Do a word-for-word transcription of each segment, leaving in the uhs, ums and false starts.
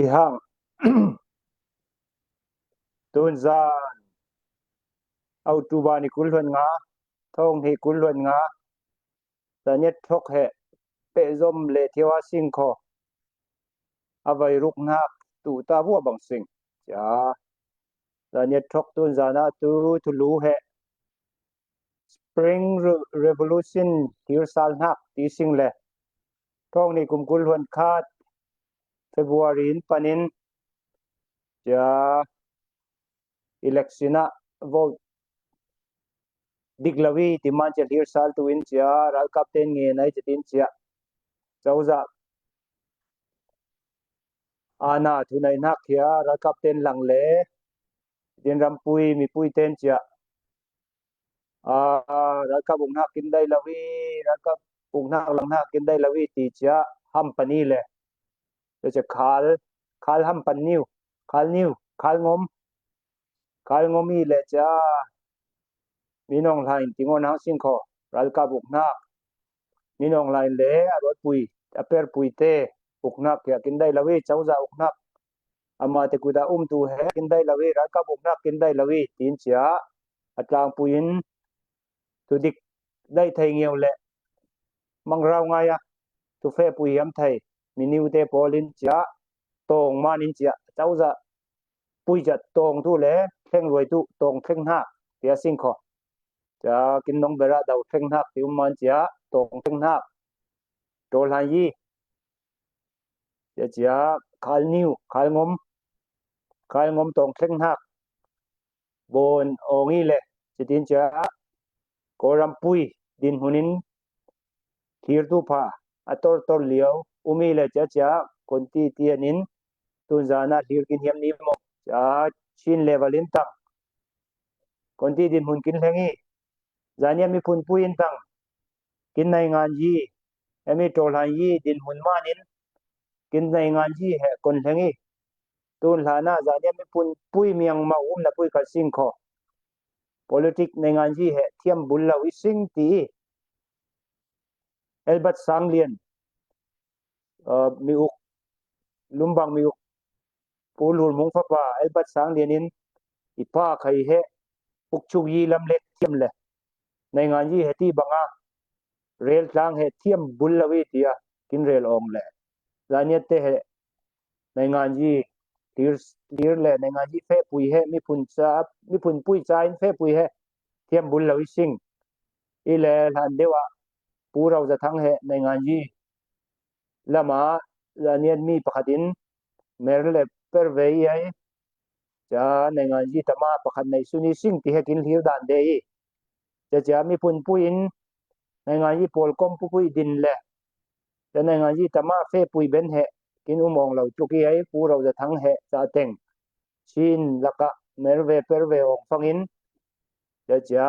I hang tunzan October ni kul hluan nga, thong hi kul hluan nga, zaniat thok he pehzom le thiawa sing kho a vai ruk nak tu ta vua bang sing. Cia zaniat thok tunzana tu thulu he Spring Re- Revolution thirsal nak ti sing le thong ni kum kul hluan khat February in panin cia election a vote dik lo i ti man cia thirsal tu in cia ralkap ten nge nai cia tin cia cauza ana thunai nak hia ralkap ten lang le tin rampui mipui ten cia a ralkap uknak kin dai lo i ralkap uknak langnak kin dai lo i ti cia ham pani le cia khal khal ham pan niu khal niu khal ngom khal ngom i le cia minong hlain tingon hang sing kho ralkap uknak minong hlain le a ruatpui a perpui te uknak hia kin dai lo i cauza uknak ama te kuta um tu he kin dai lo i ralkap uknak kin dai lo i tin cia a tlangpui in tu dik dai thei ngeu le mangrau ngai a tu fe pui hiam thei miniu te pawl in cia tong man in cia cauza pui cia tong tu le thleng ruai tu tong thleng hnak tia sing kho cia kin nong bera dau thleng hnak ti um man cia tong thleng hnak tawl han yi cia cia khal niu khal ngom khal ngom tong thleng hnak bon ong i le cia tin cia Kawlrampui dinhmun in thlir tu pha a tor tor liau um i le cia cia konti tian in tunzana thlir kin hiam ni maw cia Chin level in tang konti dinhmun kin hleng i zania miphun pui in tang kin naingan yi emi tawl han yi dinhmun man in kin naingan yi he kon hleng i tun hlana zania miphun pui miang mau umna pui kal sing kho politik naingan yi he thiam bul lo i sing ti i Elbat Sanglian mi uk lumbang mi uk Pu Lul Mung fapa Elbat Sanglian in i pa khai he ukchuk yi lam le thiam le naingan yi he ti banga rel tlang he thiam bul lo i tia kin rel ong le zaniat te he naingan yi lir le naingan yi fe pui he miphun cha miphun pui cha in fe pui he thiam bul lo i sing i le hlan deuh a Pu Rau Za Thang he naingan yi lama zaniat mi pakhat in mer le per ve i ai cia naingan yi tama pakhat nei suni sing ti he kin hlir dan de i cia cia miphun pui in naingan yi pawl kom pupui din le cia naingan yi tama fe pui ben he kin um ong lo tluk i ai Pu Rau Za Thang he ca teng Chin laka mer ve per ve ong fangin cia cia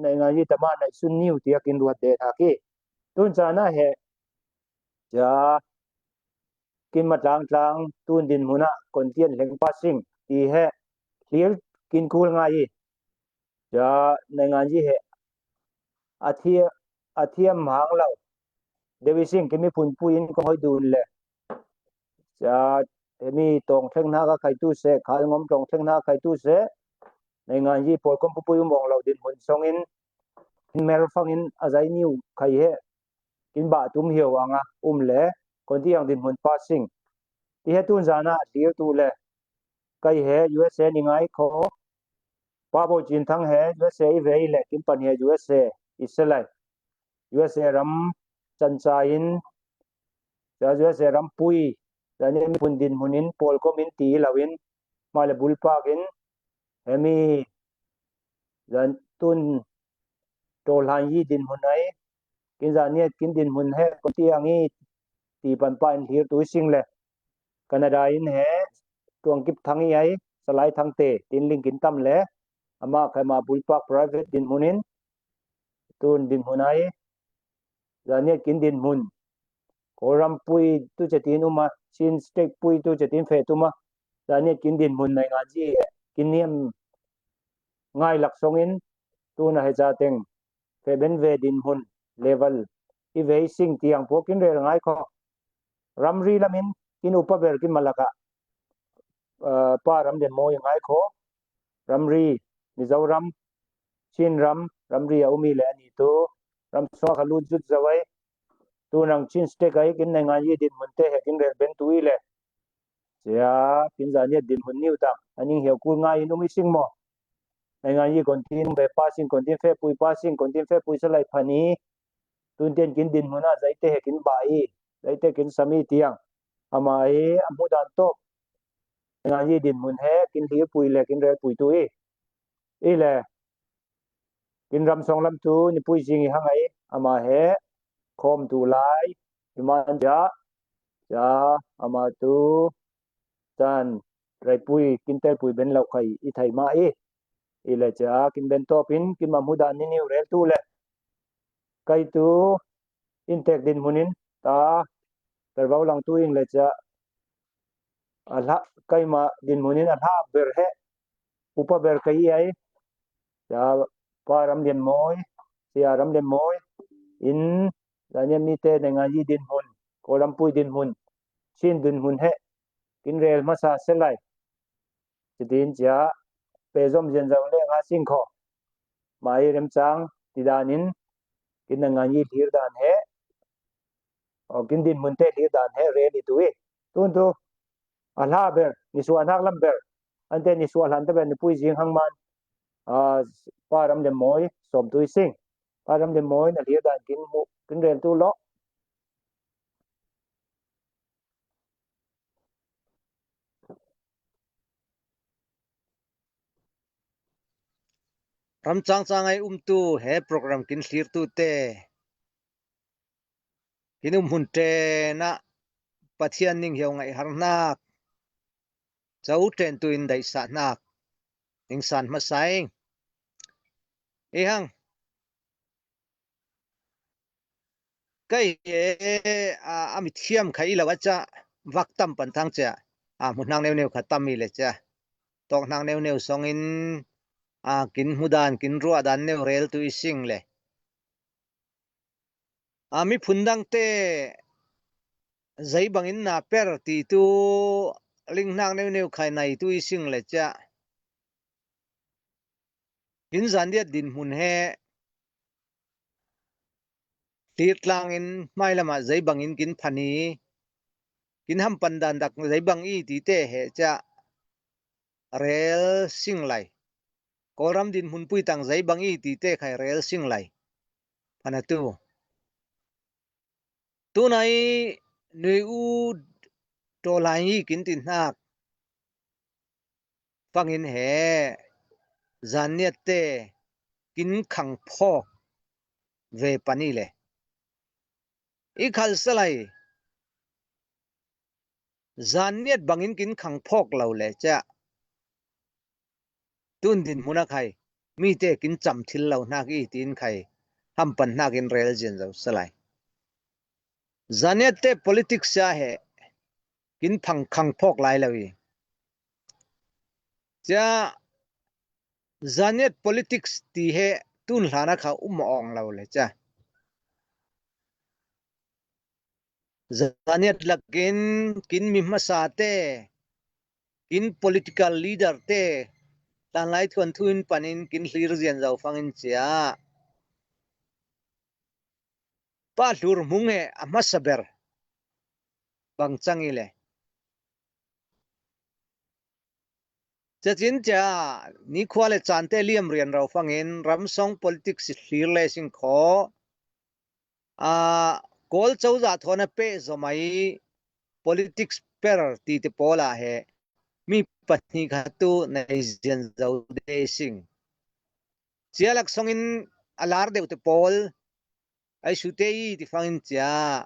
naingan yi tama nei sun niu tia kin ruat de thak i tun cana he cia kin matlang tlang tun dinhmun a kontian hleng pa sing ti he hlir kin kul ngai i cia naingan yi he a thiam a thiam hang lo deuh i sing kimi phun pui in kong hoi dun le cia hemi tawng thleng hnak a khaitu se khal ngom tawng thleng hnak a khaitu se naingan yi pawl kom pupui um ong lo dinhmun songin kin mer fangin a zai niu khai he kin bah tum hiau anga um le konti ang dinhmun pa sing ti he tun zana a thlir tu le kai he U S A ni ngai kho pa bo cin thang he U S A i ve i le kin pan he U S A i se lai U S A ram chancha in cia U S A ram pui cia ni miphun dinhmun in pawl kom in ti lo in ma le bulpak in hemi zan tun tawl han yi dinhmun ai kin zaniat kin dinhmun he konti ang i ti pan pa in hlir tu i sing le Canada in he tuang kip thang i ai Salai Thang te tin ling kin tam le ama khai ma bulpak private dinhmun in tun dinhmun ai zaniat kin dinhmun Kawlram pui tu cetin uma Chin State pui tu cetin fe tuma zaniat kin dinhmun naingan yi he kin niam ngai lak songin tuna he ca teng fe ben ve dinhmun level i vei sing tiang pua kin rel ngai kho. Ramri lamin kin upa ber kin malaka, ah, Pa Ram Lian Mawi ngai kho. Ramri, Mizoram, Chin ram, ramri a um i le ani tu, ram sua kha lut zut zawai. Tu nang Chin stek ai kin nai ngai i din mun te he kin rel ben tu i le. Sia, kin zaniat din hun niu tang. Aning hiau kul ngai in um i sing mo. Nai ngai i kon tin be pa sing, kon tin fe pui pa sing, kon tin fe pui sa lai phani. Tun tian kin din mun a zai te he kin ba i. Zai te kin sami tiang. Ama hi, a mu dan to. Nai ngai i din mun he, kin hi pui le, kin rel pui tu i. I le. Kin ram song lam tu, ni pui zing i hang ai. Ama he, khom tu lai. I man ja. Ja, ama tu. Tan, rai pui, kin tel pui ben lau khai, i thai ma i. I le ja, kin ben to pin, kin ma mu dan ni niu rel tu le. Kai tu, in tek din munin, ta, per vau lang tu ing le ja. A hla, kai ma din munin, a hla ber he. Upa ber kai ai. Ja, Pa Ram Lian Mawi, Sia Ram Lian Mawi. In, zaniat mi te nai ngai i din mun. Ko lam pui din mun. Chin din mun he. Kin rel masa se lai. Ci din cia pe zom zian zau le nga sing kho. Mai rem chang ti danin kin na ngai i hlir dan he. O kin din mun te hlir dan he rel i tu i. Tun tu a hla ber, ni sua hnak lam ber. Ante ni sua hlan te ber ni pui zing hang man. A, Pa Ram Lian Mawi, sawm tu i sing. Pa Ram Lian Mawi na hlir dan kin mu, kin rel tu lo. Ram chang chang ai um tu he program kin hlir tu te. Kin um hun te na Pathian ning hiau ngai har nak. Chau ten tu in daih sa nak. Ning san hmasa ing. I hang. Kai e, a, a mi thiam khai lo a cha vak tam pan thang cha. A, mu hnang neu neu kha tam i le cha. Tok hnang neu neu song in, a, kin mu dan, kin rua dan neu rel tu i sing le. A, mi phun dang te zai bang in na per ti tu ling hnang neu neu khai nai tu i sing le cha. Kin zan diat din mun he. Tir tlang in mai lama zai bang in kin phani. Kin ham pan dan dak zai bang i ti te he cha. Rel sing lai. Kolram din mun pui tang zai bang i ti te khai rel sing lai. Phana tu. Tunai nui u to lai i kin tin hnak. Fangin he zaniat te kin khang phawk ve pani le. I khal salai zaniat bangin kin khang phawk lo le cha. Tun din hmuna khai mi te kin cham thil lo hnak i tin khai hampan hnakin rel zian zo salai. Zaniat te politics a he kin phang khang phawk lai lo i. Cha zaniat politics ti he tun hlana kha um awng lo le cha. Zaniat lakin kin mi hmasa te, kin political leader te, tanlai thuan thu in panin kin hlir zian zo fangin cia. Pa hlur hmung he a hmasa ber bang cang i le. Cacin cia ni khua le caan te liam rian ro fangin ramsong politics hlir le sing kho. A, Kawl cozah thawn a peh zomai politics per ti te pawl ah he mi pahnih kha tu nei zian zo de sing. Cia laksong in a lar deuh te pawl ai su te i ti fangin cia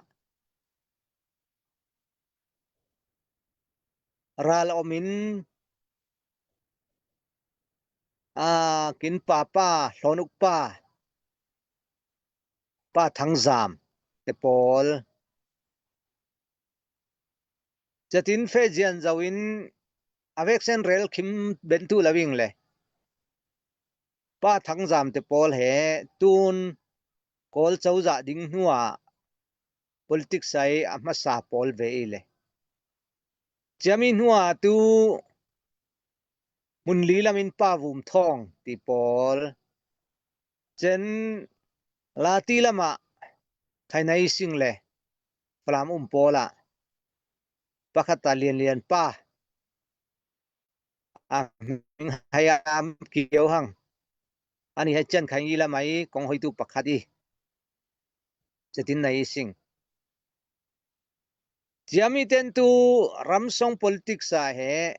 ral om in, a, kin papa, hlawnuk pa, pa Thangzam te pawl. Catin fe zian zo in a veksen rel khim bentu lo ing le. Pa Thangzam te pawl he tun Kawl cozah ding hnuah politics a i a hmasa pawl ve i le. Ciami hnua tu hmun li lamin Pa Vum Thawng ti pawl. Cen Lati lamah Khai Nai Sing le Falam um pawlah pakhat a Lian Lian Pa a hming Hai Am Kio Hang. Ani hai cian Khai Ngi lamah i kong hoitu pakhat i. Cetin Nai Sing. Ciami ten tu ramsong politics a he,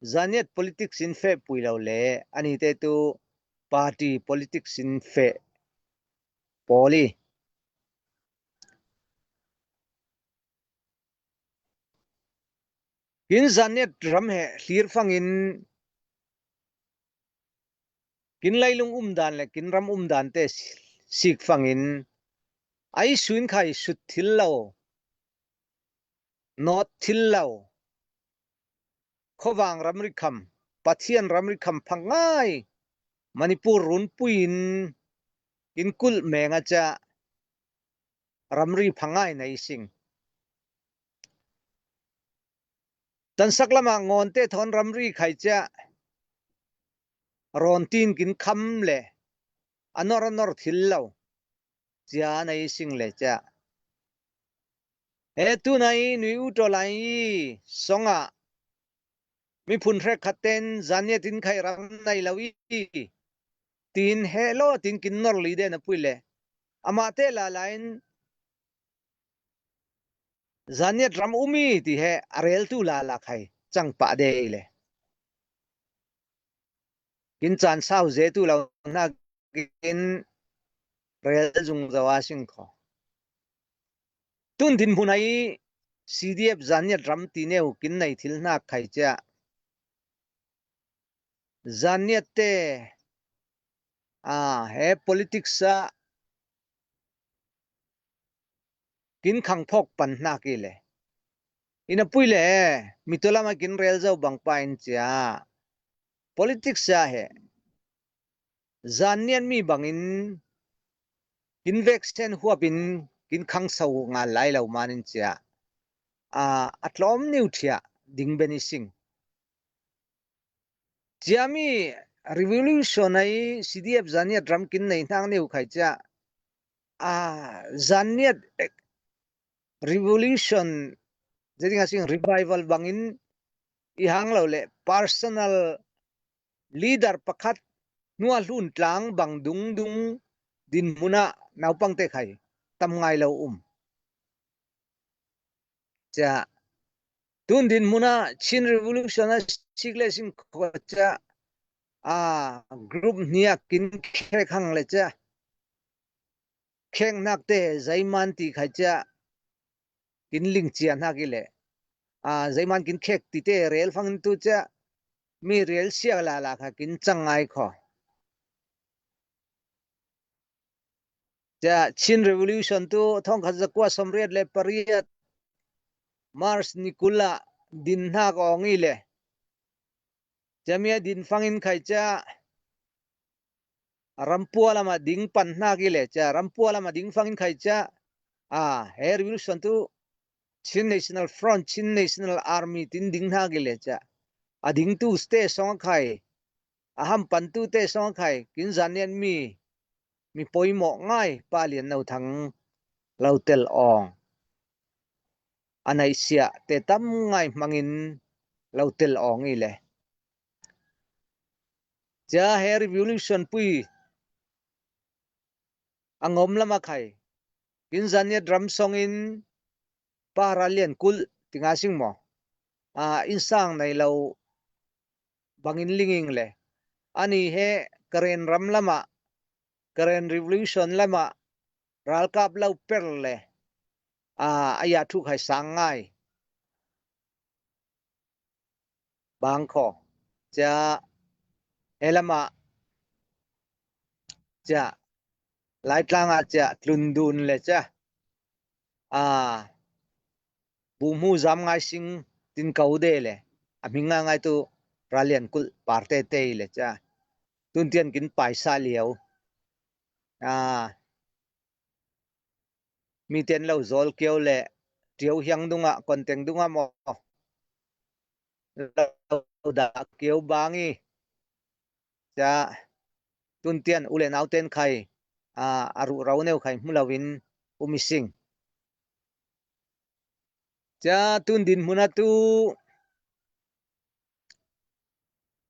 Zanniat politics in feh pui lo le, ani te tu party politics in feh pawl i. Kin Zanniat ram he hlir fangin, kin lailung umdan le kin ram umdan te sik fangin, a i suin khai sut thil lo, nawt thil lo, khuavang ramri kham, Pathian ramri kham pha ngai, Manipur runpui in kin kulh meng a ciah ramri pha ngai Nai Sing. Tansak lamah Ngawnte thawn ramri khai ciah rawntin kin kham le a nor a nor thil lo cia Nai Sing le ciah. He tunai nui u tawlai i songah miphun hrekkhat ten Zanniat in khai ram nai lo i tin he lo tin kin nor li den a pui le. Amahte lala in Zanniat ram um i ti he a reltu lala khai cang pah de i le. Kin caan sau zetu lo hnakin rel zung zo a sing kho. Tun dinhmun a i C D F Zanniat ram ti neu kin nei thil hnak khai ciah. Zanniat te a he politics ah kin khang phawk pan hnak i le. Ina pui le, mi tualam a kin rel zo bang pa in cia. Politics a he. Zanniat mi bangin kin veksen huap in kin khang so ngal lai lo man in cia. A, a tlawm niu thiah ding ben i sing. Ciami revolution a i C D F Zanniat ram kin nei hnak niu khai ciah. A, Zanniat revolution, zeting a sing revival bangin i hang lo le personal leader pakhat hnuah hlun tlang bang dungdung dinhmun ah naupangte khai tam ngai lo um. Cia tun dinhmun ah Chin Revolution a sik le sing khua cia a group hniak kin khek hang le cia khek hnak te zeiman ti khai cia kin ling cia hnak i le. A, zeiman kin khek ti te rel fangin tu cia mi rel siak lala kha kin cang ngai kho. Cia Chin Revolution tu thongkhat zakua somriat le pariat March ni kul ah din hnak awng i le. Cia mi a din fangin khai cia rampua lamah ding pan hnak i le cia rampua lamah ding fangin khai cia. A, he revolution tu Chin National Front, Chin National Army tin ding hnak i le cia. A dingtu te song a khai, a hampantu te song a khai, kin Zanniat mi, mi poimawh ngai Pa Lian No Thang lo tel awng. A naihsiah te tam ngai hmangin lo tel awng i le. Cia he revolution pui a ngom lam a khai. Kin Zanniat ram songin Pa Ra Lian Kulh ti nga sing maw. A, innsang nei lo bangin linging le. Ani he Karen ram lamah, Karen Revolution lamah ralkap lo per le. A, a ya thu khai sang ngai. Bang kho. Cia he lamah cia Laitlang ah cia tlundun le cia. A, buhmu zam ngai sing tin ko de le. A hming ngai ngai tu Ra Lian Kulh par tete i le cia. Tun tian kin paisa liau. A, miten lo zawl keu le tiu hiang dungah, konteng dungah maw, lo dah keu bang i. Cia tun tian u le nauten khai, a, a ruh ro neu khai hmu loin um i sing. Cia tun dinhmun a tu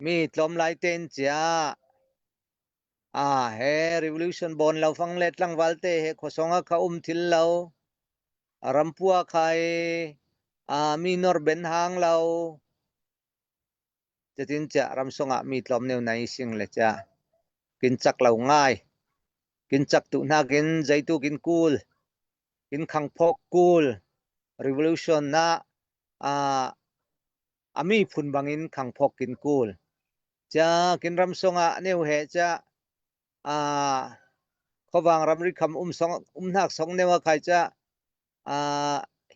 mi tlawm laiten cia, a, he revolution bawn lo fang le tlangvalte he khuasawng a kha um thil lo, a, rampua khai, a, mi nor ben hang lo. Cia tin cia ramsawngah mi tlawm neu nai sing le cia kin cak lo ngai. Kin cak tu hnakin zeitu kin kul, kin khang phawk kul, revolution ah, a, a mi phun bangin khang phawk kin kul. Cia kin ramsawngah neu he cia, a, khuavang ramri kham um sawng, um hnak sawng neu a khai cia, a,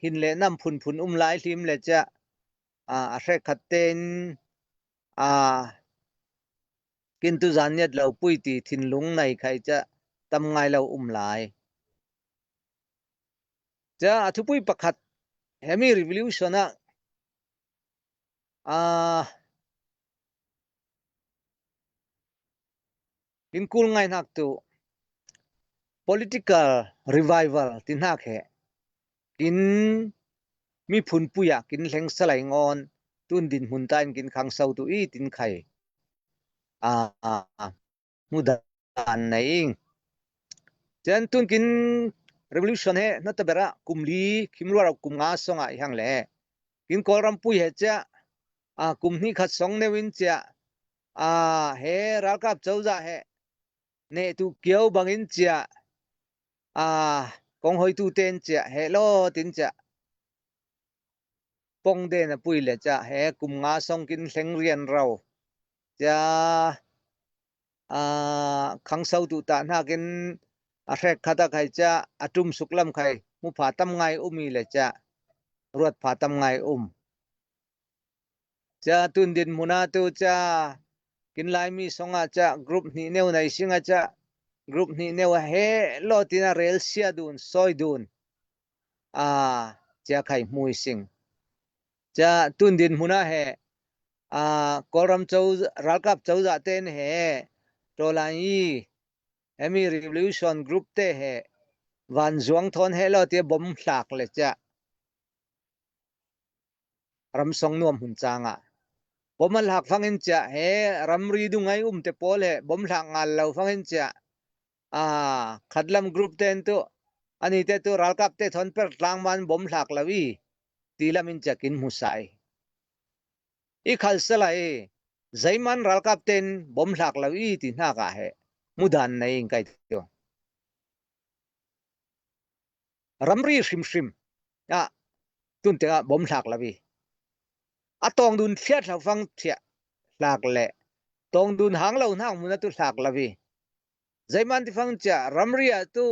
hin le nam phunphun um lai hlim le cia, a, a hrekkhat ten, a, kin tu zan niat lo pui ti thinlung nai khai cia tam ngai lo um lai. Cia a thupui pakhat hemi revolution ah, a, kin kul ngai hnak tu political revival ti hnak he kin miphun pui ah kin hleng salai ngawn tun dinhmun ta in kin khangso tu i tin khai, a, a, a, hmu dan nei ing. Cian tun kin revolution he na ta berah kum li khim rual kum nga sawngah i hang le kin Kawlrampui he cia, a, kum hnih khat sawng neu in cia, a, he ralkap cozah he neh tu kio bangin cia, a, kong hoitu ten cia he law tin cia pong den a pui le cia he kum nga sawng kin hleng rian ro cia, a, khangso tu ta hnakin a hrek khat a khai cia a tum suk lam khai mu pha tam ngai um i le cia ruat pha tam ngai um. Cia tun dinhmun a tu cia kin Laimi sawngah cia group hnih neu nei sing a cia group hnih neu a he law tin a rel sia dun, sawi dun, a, cia khai hmu i sing. Cia tun dinhmun a he, a, Kawlram co, ralkap cozah ten he tawlan i hemi revolution group te he van zuang thawn he law tia bom hlak le cia ramsawng nuam hun cangah bom a hlak fangin cia he ramri dung ai um te pawl he bom hlak ngal lo fangin cia, a, khatlam group ten tu ani te tu ralkap te thawn per tlang man bom hlak lo i ti lamin cia kin hmusa i. I khalsala i zeiman ralkap ten bom hlak lo i ti hnakah he mudan nei in kai tu. Ramri hrimhrim ah tun tengah bom hlak lo i a tawng dun thliat hlau fang thiah hlak le tawng dun hang lo hnak mun a tu hlak lo i zeiman ti fang cia ramri ah tu,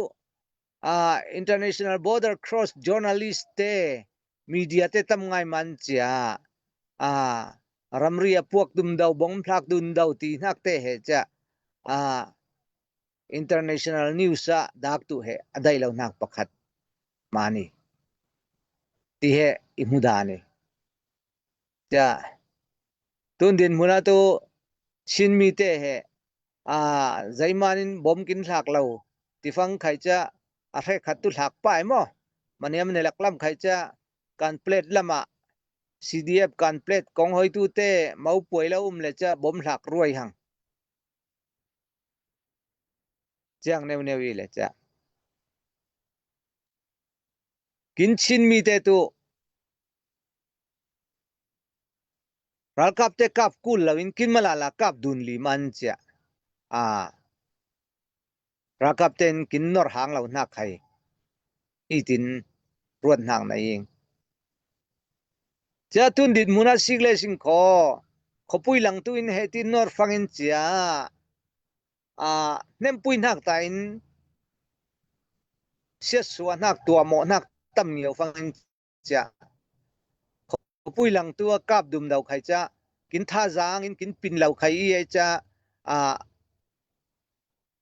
a, international border cross journalist te media te tam ngai man cia, a, ramri a puak dun do bom hlak dun do ti hnak te he cia, a, international news ah dak tu he a daih lo hnak pakhat mani ti he i hmu dan i. Cia tun dinhmun a tu Chinmi te he, a, zeiman in bom kin hlak lo ti fang khai cia a hrek khat tu hlak pai maw? Maniam ne lak lam khai cia kan plet lamah C D F kan plet kong hoitu te mo puai lo um le cia bom hlak ruai hang. Ciang neu neu i le cia kin Chinmi te tu ralkap te kap kul lo in kin malala kap dun li man cia, a, ralkap ten kin nor hang lo hnak khai i tin ruat hnak na ing. Cia tun dinhmun a sik le sing khaw khawpui lang tu in he tin nor fangin cia, a, hnempui hnak ta in siatsua hnak tuamawh hnak tam ngiau fangin cia khawpui lang tu a kap dum do khai cia kin thazang in kin pin lo khai i e cia, a,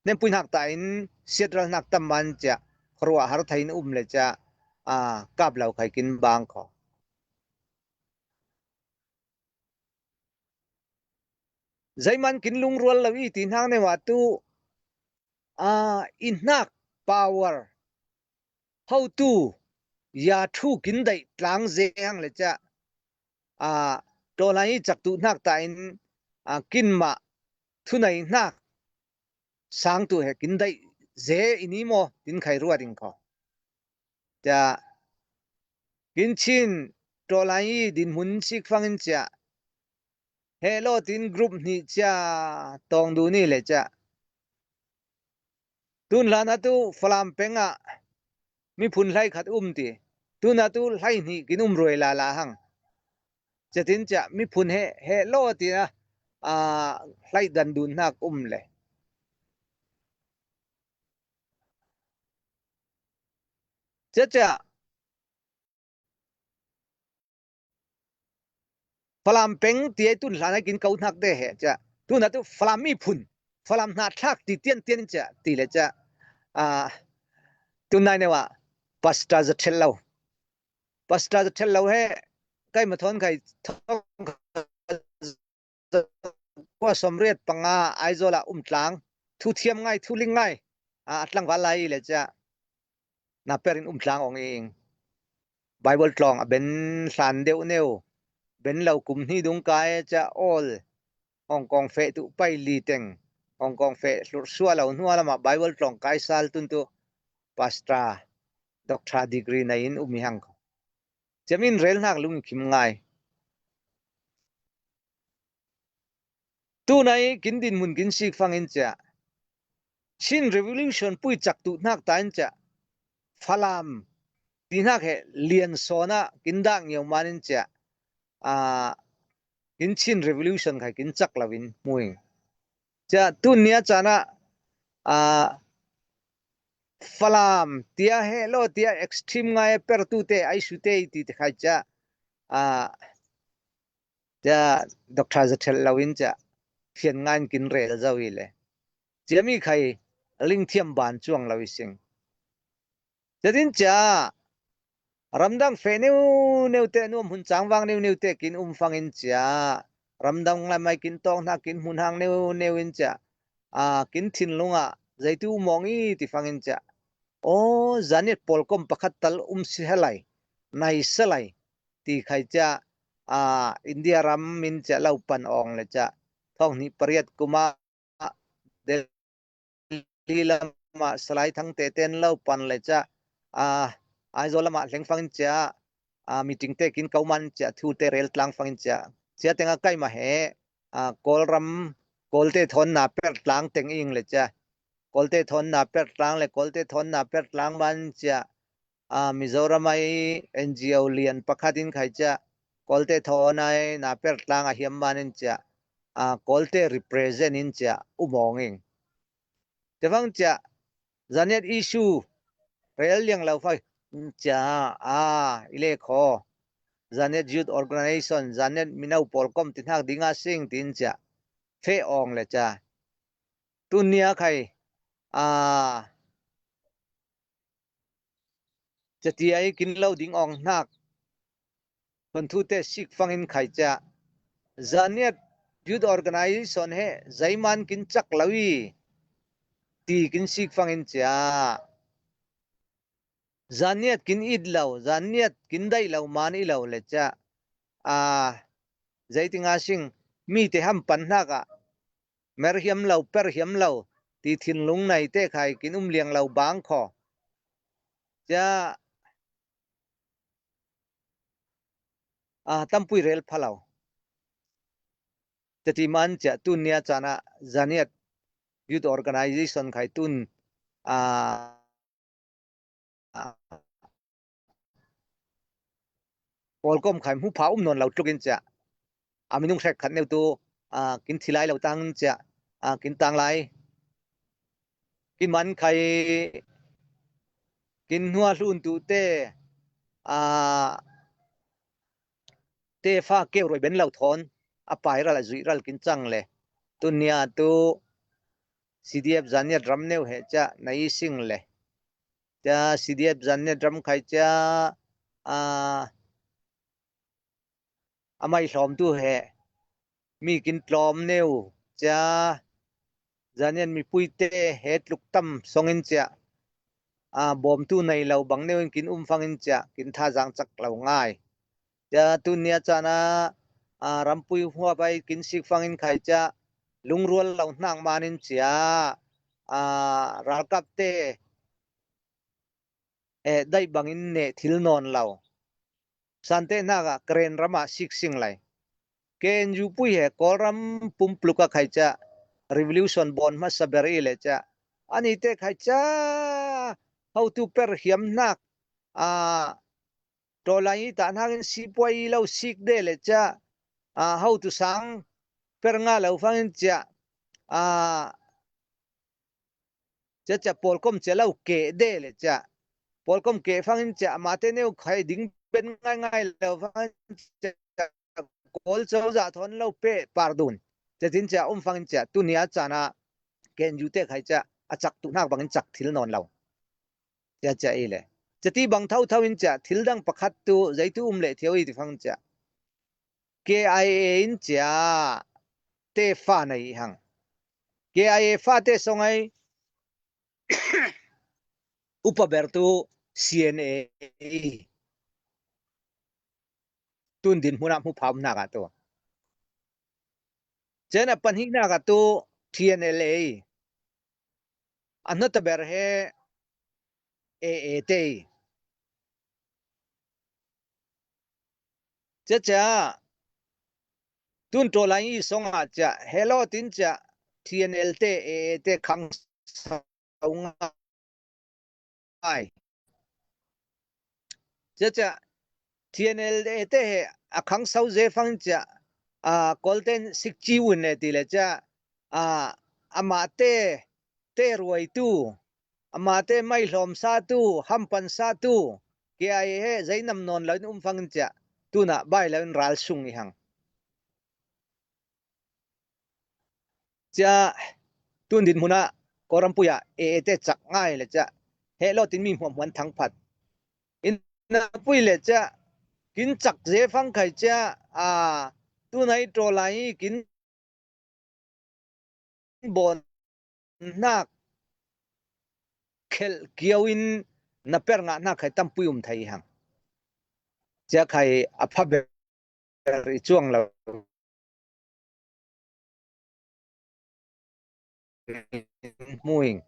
hnempui hnak ta in siatral hnak tam man cia khuaruah har thei in um le cia, a, kap lo khai kin bang kho. Zeiman kin lungrual lo i ti hnak neu ah tu, a, i hnak power hotu ya thu kin daih tlang zeng le cia, a, tlawlai i cak tu hnak ta in, a, kin mah thunei hnak sang tu he kin daih ze i ni maw tin khai ruat in kho. Cia kin Chin tlawlai i dinhmun sik fangin cia he law tin group hnih cia tawng du ni le cia. Tun hlan atu Falam peng ah miphun hlai khat um ti. Tun atu hlai hnih kin um ruai lala hang. Cia tin cia miphun he, he law ti a, a, hlai dan dun hnak um le. Cia cia Falam peng ti ai tun hlan ai kin ko hnak te he cia. Tun atu Falam miphun, Falam hna thlak ti tian tian in cia ti le cia. A, tun nai neu ah Pastor Za Ṭhel Lo. Pastor Za Ṭhel Lo he kai ma thawn khai thong kua sawmriat panga Aizawl ah um tlang, thu thiam ngai, thu ling ngai, a, a tlangval lai i le cia na per in um tlang awng ing. Bible tlawng a ben hlan deuh neu, ben lo kum hnih dung kai cia awl, Hong Kong feh tu pai li teng, Hong Kong feh hlurh suah lo hnuah lamah Bible tlawng kai sal tun tu Pastor, Doctor degree nei in um i hang kho. Cia min rel hnak lung i khim ngai. Tunai kin dinhmun kin sik fangin cia Chin Revolution pui cak tu hnak ta in cia Falam ti hnak he lian sawn ah kin dah ngio man in cia, a, kin Chin Revolution khai kin cak lo in hmu ing. Cia tun nia caan ah, a, Falam tia he law tia extreme ngai a per tu te ai su te i ti te khai cia, a, cia Doctor Za Ṭhel Lo in cia fian ngai in kin rel zo i le. Cia mi khai lingthiam ban cuang lo i sing. Cia tin cia ramdang feh neu neu te nuam hun cangvang neu neu te kin um fangin cia ramdang lamai kin tawng hna kin hmun hang neu neu in cia, a, kin thinlung ah zeitu mawng i ti fangin cia. Aw, Zaniat pawlkom pakhat tal um si halai, nai salai ti khai cia, a, India ram in cia lo pan awng le cia thawng hnih pariat kum ah Delhi lamah Salai Thangte ten lo pan le cia, a, Aizawl lamah hleng fangin cia, a, meeting te kin ko man cia thu te rel tlang fangin cia. Cia teng a kai mah he, a, Kawlram, Kawlte thawn na per tlang teng ing le cia. Kawlte thawn na per tlang le Kawlte thawn na per tlang man cia, a, Mizoram ai N G O lian pakhat in khai cia Kawlte thawn ai na per tlang a hiam man in cia, a, Kawlte represent in cia um awng ing. Te fang cia Zaniat issue rel liang lo fai cia, a, i le khaw Zaniat Youth Organization, Zaniat mino pawlkom ti hnak ding a sing tin cia feh awng le cia. Tun nia khai, a, cia ti ai kin lo ding awng hnak. Thuanthu te sik fangin khai cia. Zaniat Youth Organization he zeiman kin cak lo i ti kin sik fangin cia. Zaniat kin it lo, Zaniat kin daih lo man i lo le cia. A, zeitinga sing mi te ham pan hnak ah mer hiam lo, per hiam lo ti thinlung nai te khai kin um liang lo bang kho. Cia, a, tampui rel pha lo. Cia ti man cia tun nia caan ah Zaniat Youth Organization khai tun, a, a, pawlkom khai hmu pha um nawn lo tluk in cia. A minung hrek khat neu tu, a, kin thi lai lo tang cia, a, kin tang lai. Kin man khai kin hnuah hlun tu te, a, te fa keu ruai ben lo thawn a pai ral a zuih ral kin cang le. Tun nia tu C D F Zaniat ram neu he cia na i sing le. Cia C D F Zanniat ram khai cia, a, a mai hlawmtu he mi kin tlawm neu cia, Zanniat mipuite he tluk tam songin cia, a, bawmtu nei lo bang neu in kin um fangin cia, kin thazang cak lo ngai. Cia tunia cana, a, rampui huapai kin sik fangin khai cia, lungrual lo hnak manin cia, a, ralkapte, eh, daih bangin neh thil nawn lo. Sante hnakah Karen ramah sik sing lai. K N U pui he Kawlram pumpluk a khai cia, revolution bawn hmasa ber i le cia, anite khai cia, hotu per hiam hnak, a, tawlai i tah hnakin sipuai lo sik de le cia, a, hotu sang per nga lo fangin cia, a, cia cia pawlkom cia lo keh de le cia, pawlkom keh fangin cia, amate neu khai ding ben ngaingai lo fangin cia, Kawl cozah thawn lo peh pardun. Cia tin cia um fangin cia, tunia cana K N U te khai cia, a cak tu hnak bangin cak thil nawn lo. Cia cia i le. Cia ti bang tho tho in cia, thil dang pakhat tu, zeitu um le thiau i ti fangin cia. K I A in cia, te fa nei i hang. K I A fa te song ai, upa ber tu C N A i. Tun din hmunah hmu pham hnak ah tu. Cia na pan hi hnak ah tu T N L A i. A hnata ber he A A te i. Cia cia, tun tawlai i song ah cia, he lo tin cia, T N L te, A A te khang sau ngai. Cia cia, T N L A te he a khang sau ze fangin cia, a, Kawlten sik ci un ne ti le cia, a, amate, te ruai tu, amate mai hlawm sa tu, hampan sa tu, K I A he zei nam nawn lo in um fangin cia, tuna bai lo in ral sung i hang. Cia, tun din hmunah Kawlrampui ah A A te cak ngai le cia, he lo tin mi hmuahmuan thang phat. In na pui le cia, kin cak ze fang khai cia, a, tunai tawlai kin bawn hnak khelh kiau in na per ngah hnak khai tampui um thei hang. Cia khai a pha ber i cuang lo. Hmuing.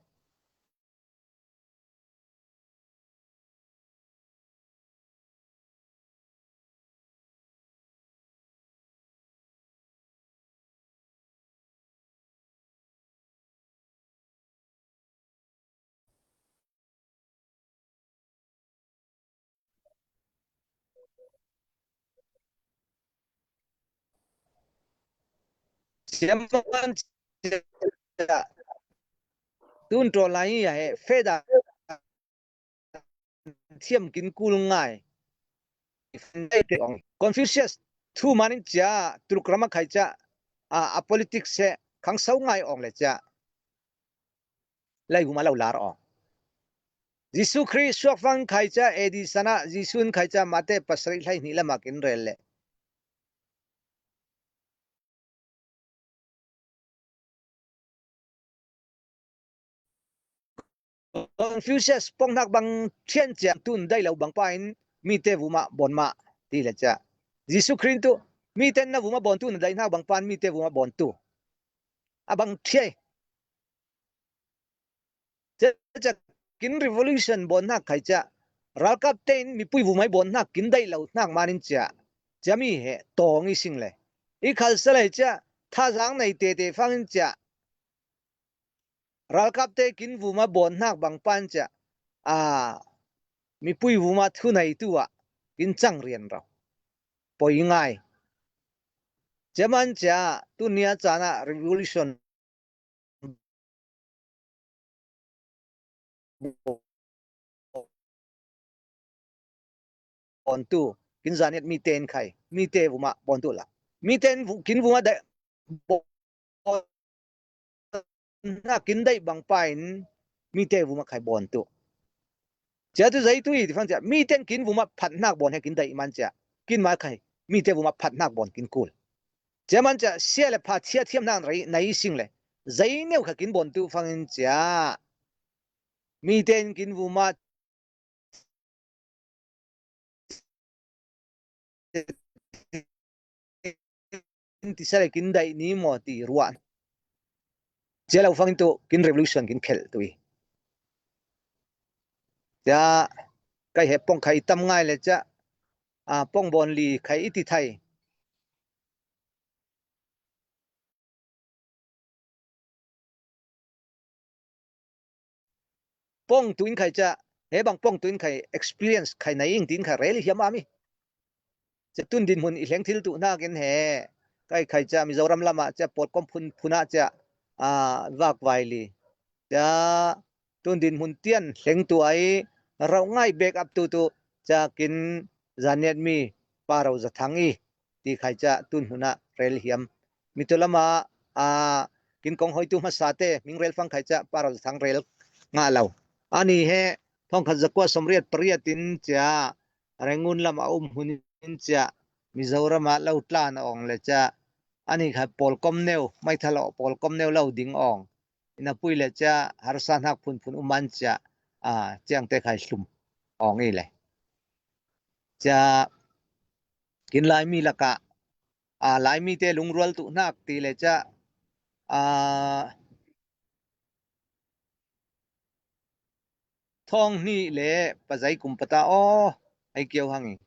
Siaman cia tun tawlai a he feda thiam kin kul ngai. Confucius thu manin cia tuluk rama khai cia a, a politics he khang sau ngai awng le cia. Lai huma lo lar awng. Jisu Khrist suak fang khai cia A D sana Jisu in khai cia mate pasarih hlai hnih lama kin rel le. Confucius pongnak bang thian ciang tun dai lo bang pain mite vuma bawn mah ti le cia. Jisu Khrist tu mite na vuma bawn tu na dai hnak bang pan mite vuma bawn tu. A bang thiai. Cia cia kin revolution bawn hnak khai cia. Ralkap tein mipui vumai bawn hnak kin daih lo hnak manin cia. Cia mi he tawng i sing le. I khalsa lai cia. Thazang nei tete fangin cia. Ralkap te kin vuma bawn hnak bang pan cia. A, mipui vuma thunei tu ah kin cang rian rau. Poi ngai. Cia man cia tunia cana revolution bawn tu, kin zaniat mite in khai, mite vuma bawn tu la. Mite in vu-, kin vuma dai, bawn na kin dai bang pa in mite vuma khai bawn tu. Cia tu zei tu i ti fang cia, mi ten kin vuma phat nak bon he kin dai man cia, kin mai khai, mi te vuma phat nak bon kin kul. Cia man cia, sia le pha thia thiam nak rei, nai sing le, zei neu kha kin bon tu fang in cia, mi ten kin vuma ti sa le kin dai ni maw ti ruah. Cia lo fang in tu kin revolution kin khel tu i. Cia kai he pong khai tam ngai le cia, a, pong bon li khai i ti thai. Pong tu in khai cia, he bang pong tu in khai experience khai nai ing tin khai rel hiam a mi. Cia tun dinhmun i hleng thil tu nak in he, kai khai cia Mizoram lama cia pawlkom phun phuna cia, a, vak vai li. Cia tun dinhmun tian hleng tu ai rau ngai back up tu tu cia kin Zaniat mi Pa Ro Za Thang i ti khai cia tun huna rel hiam. Mi tu lama, a, kin kong hoi tu hmasa te, ming rel fang khai cia Pa Ro Za Thang rel nga lo. Ani he, thong khat zakua somriat pariat in cia, Rangoon lama um hun in cia, Mizoram a lo tlan ong le cia, ani kha pawlkom neu, mai thalo pawlkom neu lo ding ong. Ina pui le cia, harsa hnak phun phun um man cia, a, ciang te khai hlum ong i le. Cia, kin Laimi laka, a, Laimi te lungrual tu hnak ti le cia, a, thong hnih le pazai kum pata aw, ai kio hang i.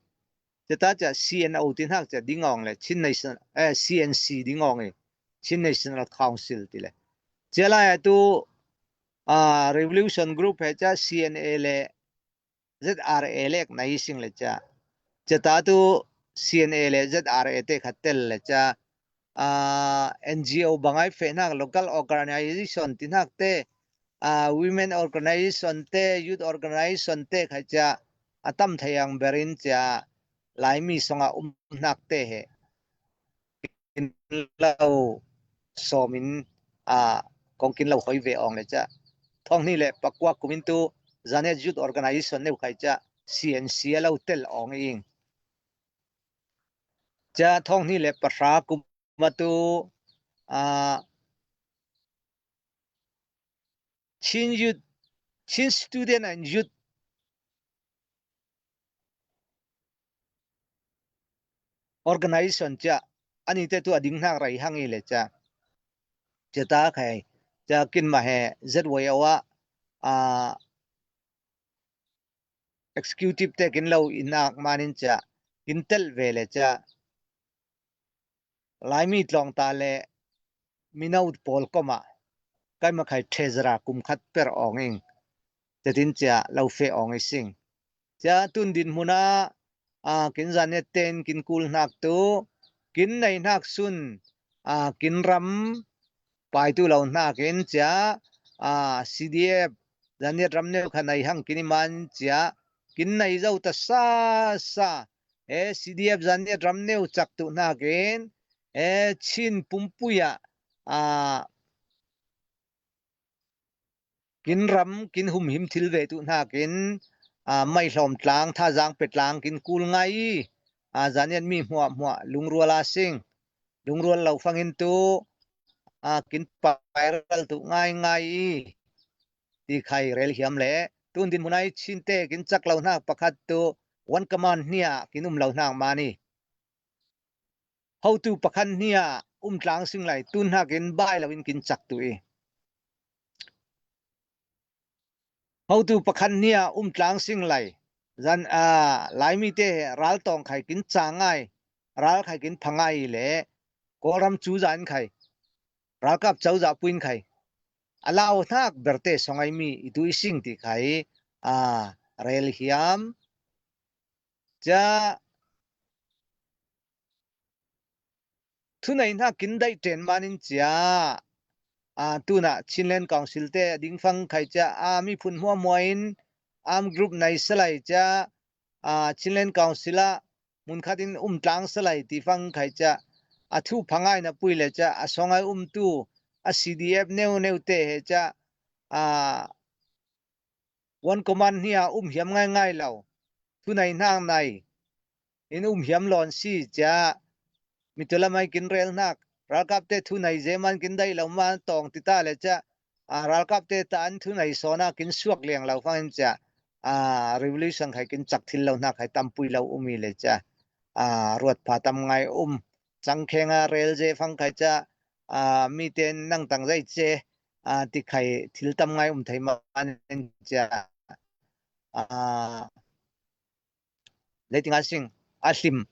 Cia ta cia C N O ti hnak cia ding ong le, Chin National, eh, C N C ding ong i. Chin National Council ti le. Cia lai a tu, a, revolution group he cia C N A le Z R A lek nai sing le cia. Cia ta tu C N A le Z R A te khat tel le cia, a, N G O bangai feh hnak local organization ti hnak te, a, women organization te, youth organization te khai cia a tam thei ang berin cia Laimi songa um hnak te he kin lo sawm in, a, kong kin lo hoi ve ong le cia. Thong hnih le pakua kum in tu Zaniat Youth Organization neu khai cia C N C a lo tel ong ing. Cia thong hnih le pahra kum a tu, a, Chin Youth, Chin Student and Youth Organization cia, ani te tu a ding hnak rei hang i le cia. Cia ta khai, cia kin ma he Z Y O a, a, executive te kin lo in nak manin cia, kin tel ve le cia. Laimi tlawng ta le mino pawlkom ah kai makhai thezara kum khat per awng ing. Tetin cia lo feh awng i sing. Cia tun dinhmun ah, a, kin Zaniat ten kin kul hnak tu, kin nei hnak sun, a, kin ram paitu lo hnak in cia, a, C D F Zaniat ram neu kha nei hang kin i man cia, kin nei zo ta sa sa, e, C D F Zaniat ram neu cak tu hnak in, e, Chin pumpui ah, a, kin ram, kin humhim thil ve tu hnak in, a, Maihlawm tlang, Thazang pe tlang kin kul ngai i, a, Zaniat mi hmuah hmuah lungrual a sing, lungrual lo fang in tu, a, kin pairal tu ngai ngai i, ti khai rel hiam le, tun dinhmun ai Chin te kin cak lo hnak pakhat tu, one command hnia kin um lo hnak man i. Hotu pakhat hnia um tlang sing lai, tun hnak in bai lo in kin cak tu i. Hotu pakhat hnia um tlang sing lai, zan, a, Laimi te he ral tawng khai kin ca ngai, ral khai kin pha ngai le, Kawlram cu zan khai, ralkap cozah puin khai, a lau hnak berte songai mi i tu i sing ti khai, a, rel hiam. Cia thunei hna kin daih ṭen man in cia, a, tunah Chinland Council te a ding fang khai cia, a, miphun hmuahhmuah in arm group nei salai cia, a, Chinland Council ah hmunkhat in um tlang salai ti fang khai cia, a thu phangai na pui le cia, a songai umtu a C D F neu neu te he cia, a, one command hnia um hiam ngaingai lo, thunei hnak nei in um hiam lawn si cia, mi tu lamai kin rel hnak, ralkapte thunei zeman kin daih lo ma tawng ti ta le cia, a, ralkapte ta an thunei sawn a kin suak liang lo fangin cia, a, revolution khai kin cak thil lo hnak khai tampui lo um i le cia, a, ruat pha tam ngai um, cangkheng a rel ze fang khai cia, a, miten nang tang zei ce, a, ti khai thil tam ngai um thei man cia, a, leitinga sing, a hlim,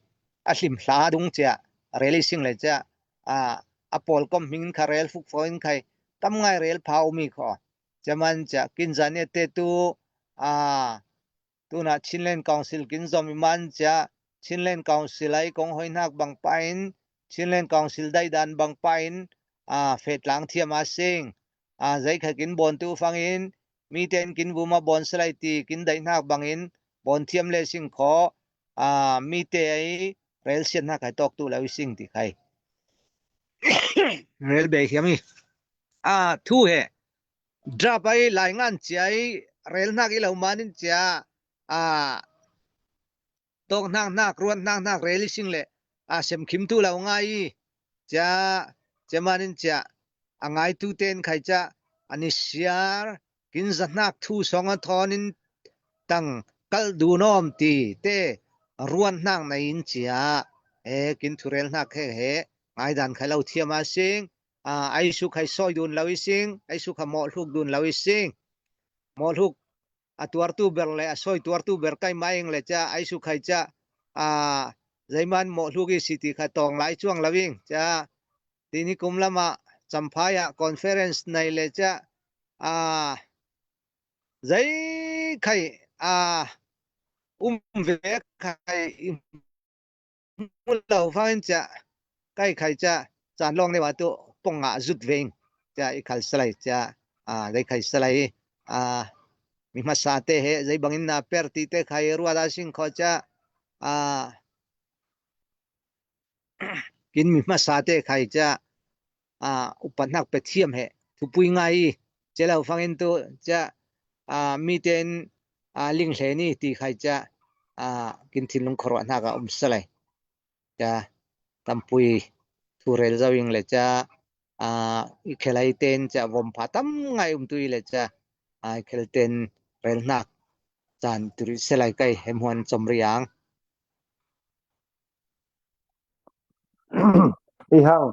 a hlim hla dung cia, rel i sing le cia, a, a pawl kom hming in kha rel fuk fo in khai, tam ngai rel pha um i kho. Cia man cia, kin zan e te tu, a, tuna Chinland Council kin zom i man cia, Chinland Council ai kong hoi hnak bang pa in, Chinland Council daidan bang pa in, a, fetlang thiam a sing, a, zei kha kin bawn tu fangin, miten kin vuma bawn salai ti kin daih hnak bangin bawn thiam le sing kho, a, mite ai rel siat hnak khai tawk tu lo i sing ti khai. Rel be hiam i. A, thu he. Drap ai lai ngan cia i rel hnak i lo manin cia, a, tawk hnak hnak, ruat hnak hnak rel i sing le, a, semkhim tu lo ngai i, cia, cia manin cia, a ngai tu ten khai cia, a ni siar, kin za hnak thu song a thawn in tang kal du nawm ti te, ruat hnak nei in cia, e, kin thu rel hnak he he, ngai dan khai lo thiam a sing, a, ai su khai soi dun lo i sing, ai su kha mawh hluk dun lo i sing, mawh hluk a tuartu ber le a soi tuartu ber kai mai ing le cia, ai su khai cia, a, zeiman mawh hluk i si ti kha tawng lai cuang lo ing cia, tini kum lama Champhai a conference nei le cia, a, zei khai, a, um ve khai i hmu lo fangin cia, kai khai cia, caan lawng neu a tu pong ngah zut ve ing cia i khal salai cia, a, zei khai salai, a, mi hmasa te he, zei bangin na per ti te khai ruat a sing kho cia, a, kin mi hmasa te khai cia, a, upat hnak pe thiam he, thupui ngai i, cia lo fangin tu cia, a, miten, a, ling hle ni ti khai cia, a, kin thinlung khuaruah hnak a um salai. Cia, tampui thu rel zo ing le cia, a, i khelai ten cia vom pha tam ngai um tu i le cia, a, i khel ten rel hnak caan tu rih selai kai hemhuan com riang. I hang,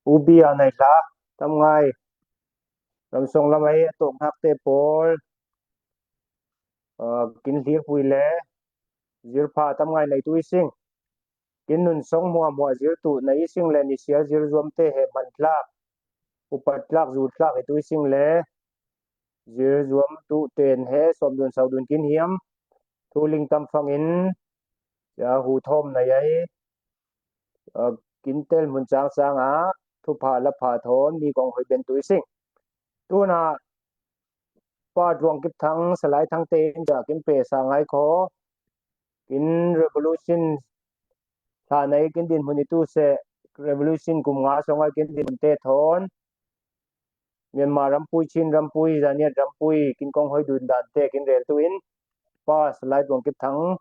ubi a nai hla, tam ngai, ramsong lam ai a tawk hnak te pawl, a, kin hlir pui le, zir pha tam ngai nei tu i sing. Kin nun song hmuahhmuah zir tu nei i sing le ni sial zir zuam te he hman tlak, upat tlak, zu tlak i tu i sing le, zir zuam tu ten he sawm dun sau dun kin hiam, thu ling tam fangin, cia hu thawm nei ai, a, kin tel hmun cang cang a, thupha la pha thawn, mi kong hoi ben tu i sing. Tuna, Pa Tuang Kip Thang, Salai Thang te in cia kin pe sa ngai kho, kin revolution hla nei kin din hmun i tu se, revolution kum nga song ai kin din hmun te thawn, Myanmar rampui, Chin rampui, Zaniat rampui, kin kong hoi dun dan te kin rel tu in, Pa Salai Tuang Kip Thang,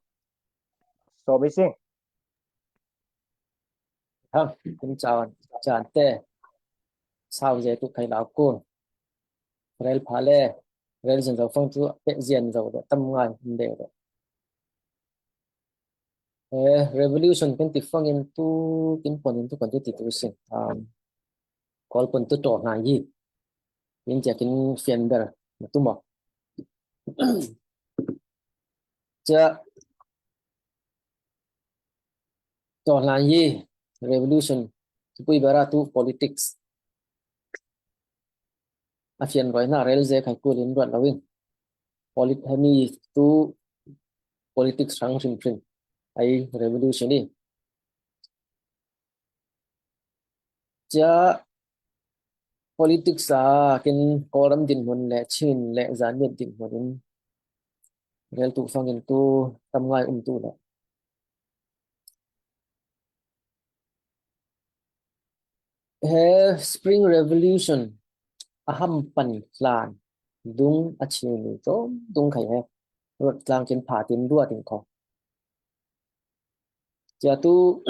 sawm i sing. Thang, kum caan, caan te, sau ze tu khai lau kun. Rel pha le, rel zin zo fang tu, pe zin zo de, tam ngai, de de. Eh, revolution kan ti fangin tu, kin pon in tu kan ti ti tu sin. Um, kol pon tu to na yi. Kin cia kin fian ber, na tu mo. Cia, to na yi, revolution, tu pui bera tu politics. A fian roi na rel ze khai kulin ruat lo in. Polit-, hemi tu politics rang hrim hrim. Ai revolution i. Cia politics a kin Kawlram dinhmun le Chin le Zanniat dinhmun in rel tu fangin tu tam ngai um tu le. He Spring Revolution a ham pan hlan Dung a chini to dung khai he. Rot tlang kin pha tin dua tin ko. Cia tu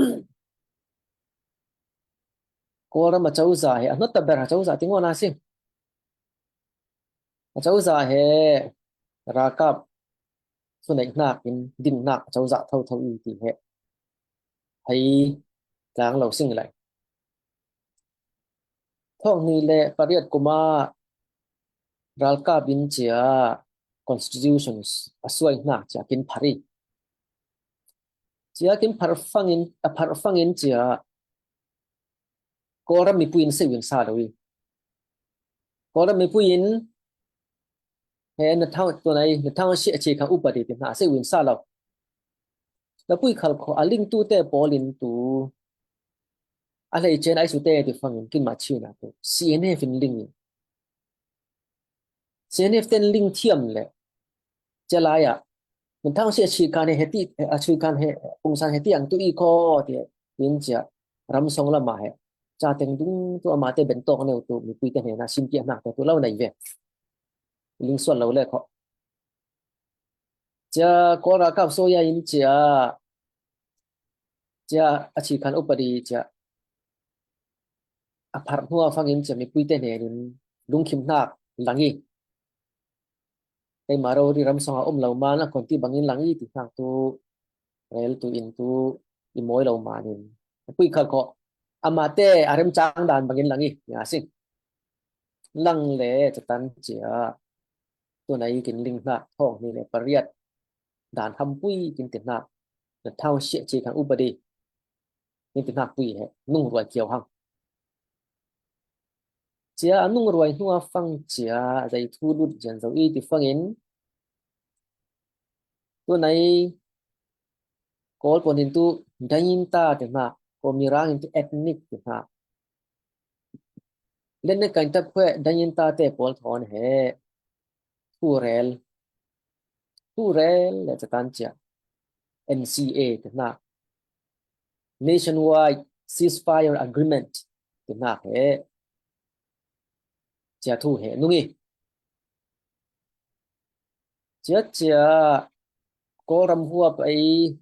Kawlram a cauza he, a hnawt ta ber a cauza ti ngawna si. A cauza he ralkap suneihnak in dinnak a cauza thotho i ti he hei tlang lo sing lai. Thawng hnih le pariat kuma ralkap in cia constitutions a suai hnak cia kin phar i. Cia kin phar fangin, a phar fangin cia Kawlram mipui in seuin sa lo i. Kawlram mipui in he na thau tunai na thau si a chi khan upadi ti hna seuin sa lo. Na pui khal kho a ling tu te pawl in tu a hlei chen ai su te ti fangin kin ma china tu C N F in ling i. C N F ten ling thiam le cia lai ah min thang si a chi khan he heti a chi khan he pungsan heti ang tu i kho ti in cia ram song lama he ca teng dung tu ama te ben tawk neu tu mipui te hnena sim piak hnak te tu lo nei ve. Ling sual lo le kho. Cia Kawlra kap soya in cia cia a chi khan upadi cia a phar hnu a fangin cia mipui te hnenin lungkhim hnak lang i. Keimah rori ram song a um lo man a kon ti bangin lang i ti hnak tu rel tu in tu i mawi lo manin a pui khal kho ama te a remcang dan bangin lang i nga sing. Lang le catan cia tunai kin ling hnak thawng hnih le pariat dan hampui kin ti hnak na thau siah chi khan upadi kin ti hnak pui he nung ruai kiau hang. Cia a nung ruai hnu a fang cia zei thu lut zian zo i ti fangin tunai Kawl pawn in tu Danyinta ti hnak, Kawl Mirang in tu ethnic ti hnak. Lennek kan tap khueh Danyinta te pawl thawn he thu rel thu rel le catan cia N C A ti hnak, Nationwide Ceasefire Agreement ti hnak he cia thu he nung i. Cia cia Kawlram huap ei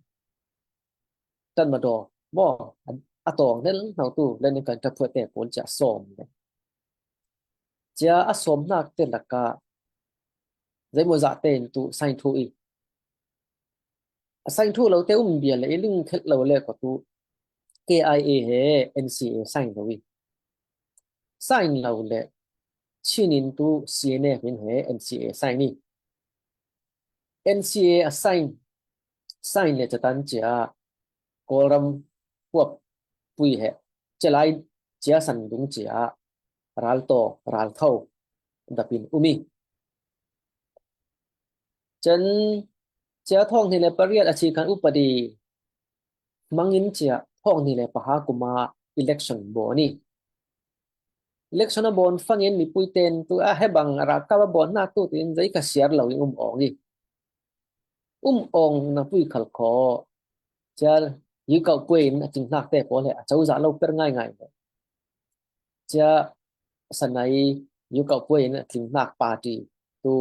tan madaw maw a tawng hnel hno tu lennek kan tap khueh te pawl cia sawm le cia a sawm hnak te lakah zeimawzah te in tu sain thu i. A sain thu lo te um bia le i ling khelh lo le kho tu K I A he N C A sain lo i. Sain lo le Chin in tu C N F in he N C A sain i. N C A a sain sain le catan cia Kawlram huap pui he celai cia san dung cia raltaw raltho dapin um i. Cen cia thawng hnih le pariat a chi khan upadi hmangin cia thawng hnih le paha kuma election bawn i. Election a bawn fangin mipui ten tu a he bang ralkap a bawn hnak tu tin zei kha siar lo in um awng i. Um awng na pui khal kho cia yukau puai in a tling hnak te pawl he a cozah lo per ngaingai le cia sanai yukau puai in a tling hnak party tu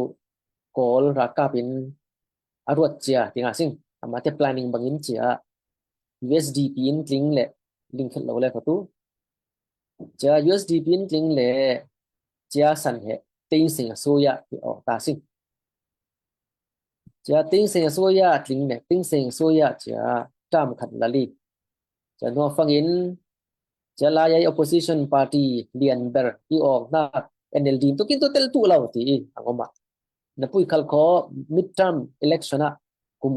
Kawl ralkap in a ruat cia ti nga sing. Ama te planning bangin cia U S D P in tling le ling khelh lo le kho tu cia U S D P in tling le cia san he Thein Sein a soya ti awng ta sing. Cia Thein Sein a soya tling le Thein Sein a soya cia tam khat lali cia nuak fangin cia lai ai opposition party lian ber i awng hnak N L D in tukin tu tel tu lo ti i ang om ah. Na pui khal kho midterm election ah kum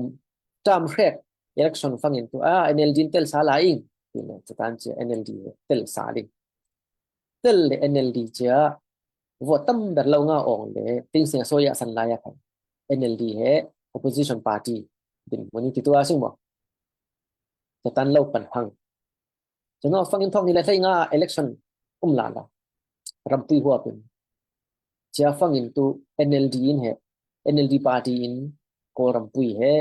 term hrek election fangin tu a N L D in tel sa lai ing. Ti na catan cia N L D tel sa ling. Tel le N L D cia vote tam ber lo nga awng le Thein Sein a soya san lai a khan N L D he opposition party din muni ti tu a sing maw. Catan lo pan hang. Cano fangin thawng hnih le hlei nga election um lala rampui huapin cia fangin tu N L D in he N L D party in Kawl rampui he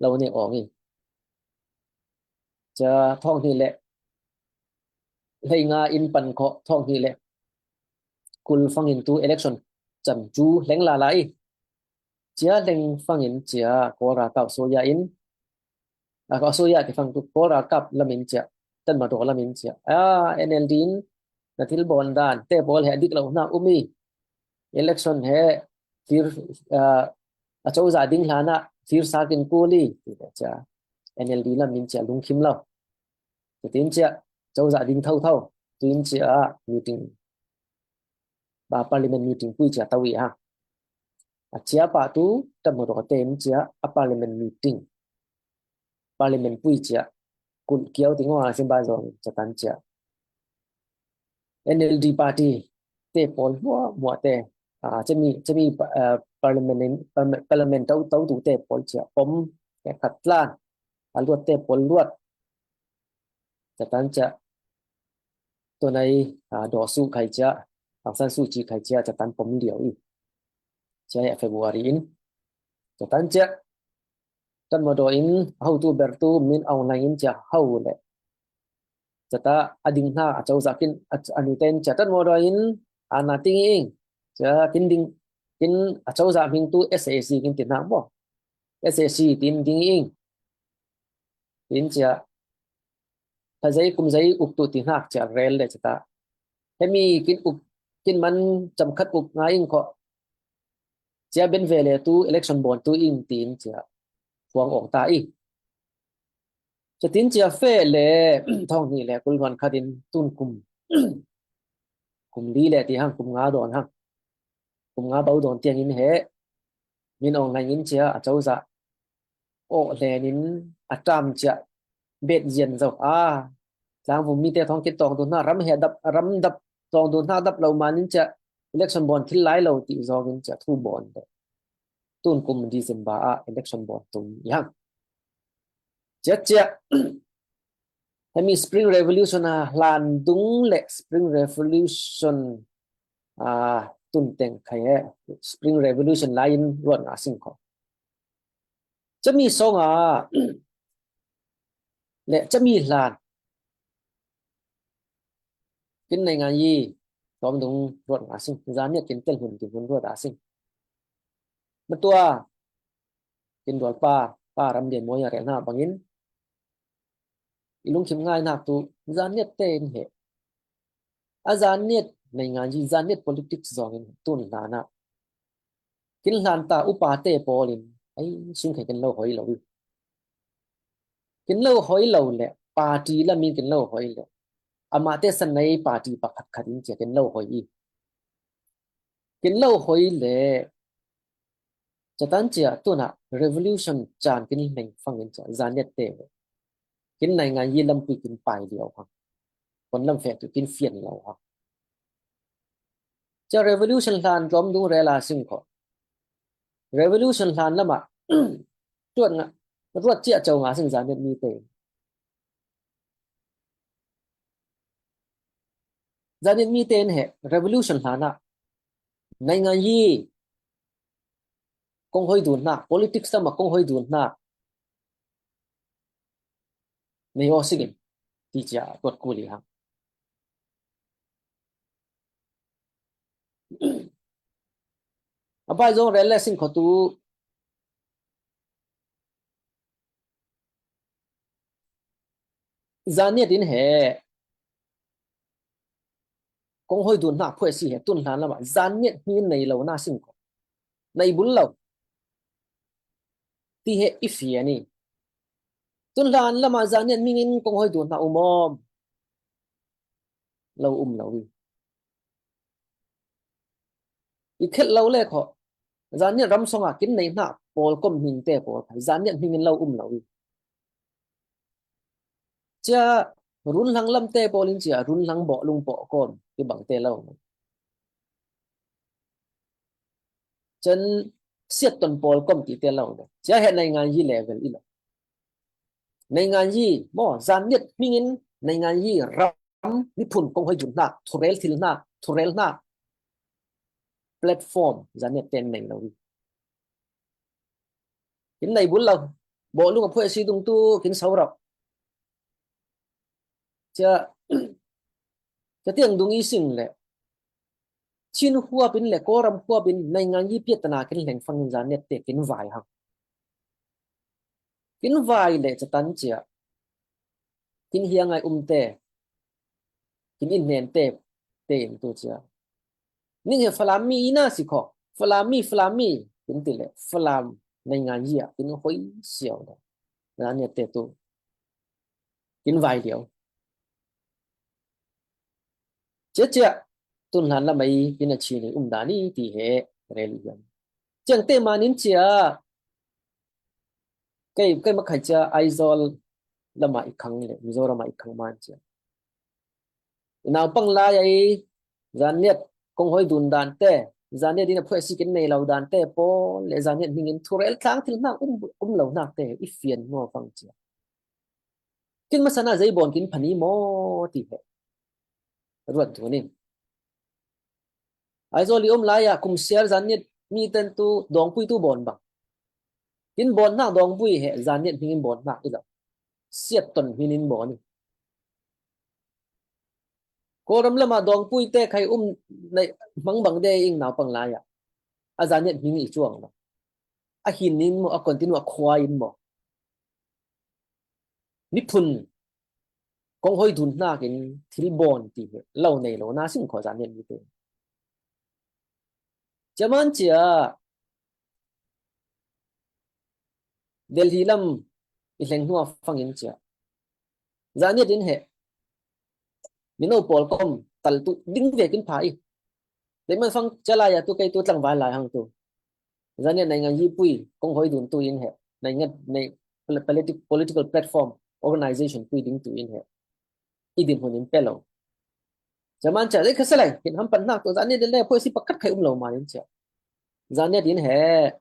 lo ne awng i. Cia thawng hnih le hlei nga in pan kho thawng hnih le kul fangin tu election cam cu hleng lala i, cia hleng fangin cia Kawl ralkap suya in, a, ka suya ti fang tu Kawl ralkap lamin cia, Tatmadaw lamin cia, a, N L D in na thil bawn dan te pawl he dik lo hna um i, election he fir, a, a cozah ding hlanah fir sa kin kul i, ti le cia N L D lamin cia lungkhim lo. Cutin cia cozah ding thotho, tuin cia meeting, ba parliament meeting pui cia tau i ha. A cia pah tu Tatmadaw te in cia a parliament meeting, parliament pui cia kulh kiau ti ngawh a sin ba zong catan cia N L D party te pawl hmuahhmuah te, a, cemi, cemi, a, parliament in, parliament, parliament tau, tau tu te pawl cia pom te khat tlan, a luat te pawl luat. Catan cia tunai, a, Daw Suu khai cia, Aung San Suu Kyi khai cia catan pom liau i. Cia he February in. Catan cia Tatmadaw in a hotu bertu Min Aung Hlaing in cia ho le cata a ding hna a cozah kin a, a nute in cia Tatmadaw in a na ting ing. Cia kin ding, kin a cozah hming tu S A C kin ti hna maw. S A C tin ding ing. Tin cia phazei kumzei uk tu ti hnak cia rel le cata. Hemi kin uk, kin man cam khat uk ngai ing kho. Cia ben ve le tu election bawn tu ing tin cia phuang awng ta i. Cia tin cia feh le thawng hnih le kul hluan khat in tun kum, kum li le ti hang, kum nga dawn hang. Kum nga bau dawn tiang in he Min Aung Hlaing in cia a cozah awh hlen in a ṭam cia bet zian zo a, tlangvung mite thawng kit tawng dun hna, ram he dap, ram dap tawng dun hna, dap lo man in cia election bawn thil lai lo ti zawng in cia thu bawn le tun kum December ah election bawn tum i hang. Cia cia hemi Spring Revolution a hlan dung le Spring Revolution a tun teng khai he Spring Revolution lai in ruat nga sing kho. Cami sawng a le cami hlan kin nei ngai i tlawm dung ruat nga sing, zaniat kin tel hun kin hun ruat a sing. Matua kin dual pa, pa ram dian mawi a rel hna bangin i lungkhim ngai nak tu zaniat te in he a zaniat nei ngai i zaniat politics zong in tun hlan ah kin hlan ta upa te pawl in ai sing khai kin lo hoi lo i kin lo hoi lo le party lam in kin lo hoi le amah te san nei party pakhat khat in cia kin lo hoi i kin lo hoi le catan cia tun ah revolution caan kin hleng fang in cia zaniat te kin nei ngai i lampui kin pai liau hang. Kon lam feh tu kin fian lo hang. Cia revolution hlan tlawm dung rel a sing kho. Revolution hlan lam ah ruat nga, ruat cia co nga sing zaniat mi te. Zaniat mi te in he revolution hlan ah nei ngai i kong hoi dun hna, politics lam ah kong hoi dun hna. Nei aw sing in ti cia tuat kul i hang. A bai zong rel le sing kho tu zaniat in he kong hoi dun hna phuai si he tun hlan lam ah zaniat mi nei lo na sing kho. Nei bul lo ti he i fian i tun hlan lam ah zaniat mi in kong hoi dun hna um awm lo um lo i i khelh lo le kho. Zaniat ram song ah kin nei hna pawl kom hming te pawl kha zaniat hming in lo um lo i cia runhlang lam te pawl in cia runhlang bawh lung bawh kom ti bang te lo. Cun siat ton pawl kom ti te lo. Cia he nei ngai i level i lo. Nei ngai i maw zaniat hming in nei ngai i ram miphun kong hoi dun hna, thurel thil hna, thurel hna platform zaniat te in nei lo i kin nei bul lo. Bawh lung a phuai si dung tu kin sau rauh. Cia, cia tiang dung i sing le Chin huapin le Kawlram huapin naingan yi piatana kin leng fangin Zaniat te kin vai hang. Kin vai le catan cia. Kin hiangai umte. Kin in hnen te, te in tu cia. Ning he Falam mi ina si kho. Falam mi, Falam mi. Kin ti le Falam naingan yi a kin hoi siau da. Zaniat te tu. Kin vai liau. Cia cia. Tun hlan lamai kin a chi ni um dani ti he rel i hiam. Ciang te manin cia. Kei, kei makhai cia Aizawl lama i khang le, Mizoram a i khang man cia. Naupang lai ai, Zaniat kong hoi dun dan te, Zaniat in a phuai si kin nei lo dan te, pawl le Zaniat hmingin thurel tlang thil hnak um, um lo hnak te, i fian maw fang cia. Kin masana zei bawn kin phani maw ti he. Ruat dunin. Aizawl i um lai a kum siar Zaniat mi ten tu dawngpui tu bawn bang. Kin bawn hnak dawngpui he Zaniat hmingin bawn hnak i lo. Siat ton hmingin bawn i. Kawlram lama dawngpui te khai um nei hmang bang de ing naupang lai a. A Zaniat hmingin i cuang lo. A hin in maw, a kontin a khua in maw. Miphun kong hoi dun hnakin thil bawn ti he lo nei lo na sing kho Zaniat mi te. Cia man cia Delhi lam i hleng hnuah fangin cia. Zaniat in he. Mino pawl kom tal tu ding vekin pha i. Leiman fang cia lai a tu kei tu tlangval lai hang tu. Zaniat naingan yi pui, kong hoi dun tu in he. Naingat, nei, politi-, political platform, organization pui ding tu in he. I dim hun in pe lo. Zaman cia, zei khasalai, hin ham pan hnak tu, Zaniat in le, phuai si pakhat khai um lo man in cia. Zaniat in he.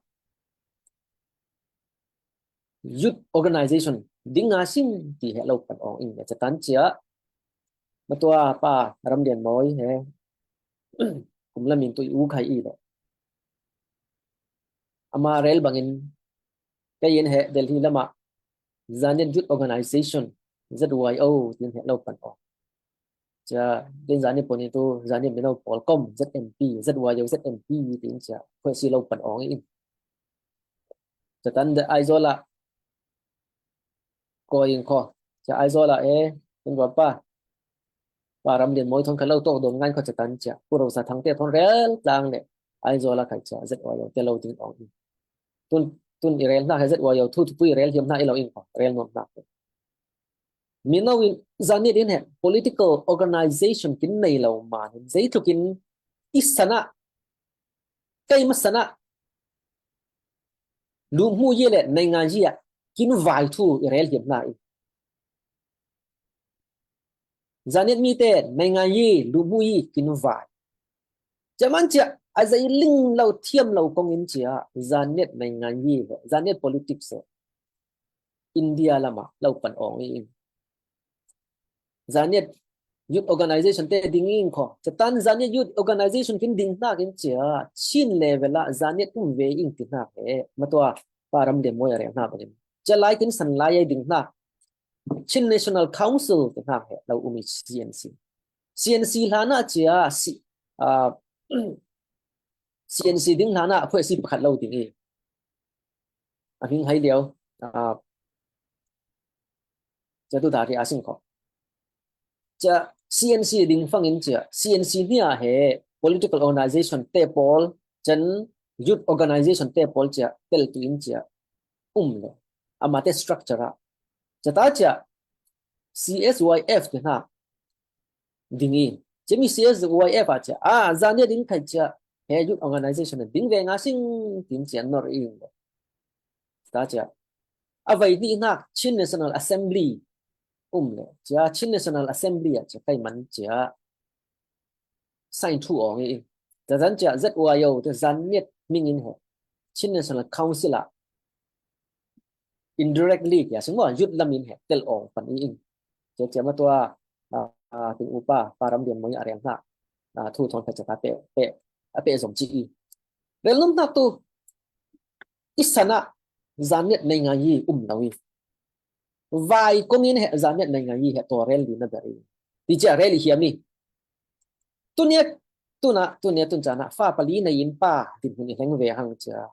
Youth organization, ding a sing ti he lo pan ong in le, catan cia. Matua pa, Ram Lian Mawi he. Kum lamin tu i u khai i le. Ama rel bangin kei in he Delhi lama Zaniat Youth Organization, Z Y O, tin he lo pan aw. Cia, tin Zaniat poni tu, Zaniat mino pawl kom, Z M P, Z Y O, Z M P, tin cia, khuai si lo pan aw in. Cia tan de Aizawl a, ko in ko. Cia Aizawl a e, tin gua pa. Pa Ram Lian Mawi thon kha lo tawk dawn ngan kho cia tan cia. Pu Rosa Thangte thon rel tlang le. Aizawl a khai cia, Z Y O te lo ding aw in. Tun, tun i rel hna he Z Y O thu thupui rel hiam hna i lo in kho, rel nuam hna. Mino in Zaniat in he political organization kin nei lo man in, zei thukin i sana, kei ma sana, lu mu ye le nei nga ye, kin vai thu i rel hiam hna in. Zaniat mi te nei nga ye, lu mu ye, kin vai. Cia man cia, a zei ling lo thiam lo kong in cia, Zaniat nei nga ye, Zaniat politics he. India lama lo pan aw in. Zaniat Youth Organization te ding in kho. Cia tan Zaniat Youth Organization kin ding hnak in cia, Chin level a Zaniat um ve in ti hnak he. Matua pa Ram Lian Mawi a rel hna bangin. Cia lai kin san lai ai ding hnak. Chin National Council ti hnak he lo um i C N C. C N C hlan a cia, si, ah, C N C ding hlan a phuai si pakhat lo ding i. A hming hai liau. Ah, cia tu dari a sing kho. Cia C N C ding fangin cia, C N C hnia he political organization te pawl, cian youth organization te pawl cia, tel tu in cia, um le. Ama te structure a. Cia ta cia, C S Y F ti hna, ding i. Cia mi C S Y F a cia. A, Zaniat in khai cia. He youth organization ding ve nga sing tin cia nor i. Ta cia. A vai ni hnak Chin National Assembly. Um le. Cia Chin National Assembly a cia kai man cia. Sign thu ong i. Ta zan cia Z Y O te Zaniat ming in he. Chin National Council a. Indirectly, cia sing maw, youth lam in he. Tel ong pan i in. Cia cia matua, a, a, tin upa, pa Ram Lian Mawi a rel hna. A, thu thon phe cia ta pe, pe, a pe zom ci i. Rel num hnak tu, i sana, Zaniat nei nga yi um lo i. Vai kong in he Zaniat nei nga yi he to rel li na ber i. Ti cia rel i hiam i. Tunia, Tuna, tuni a tun cana, fa pali nei in pa dinhmun i hleng ve hang cia.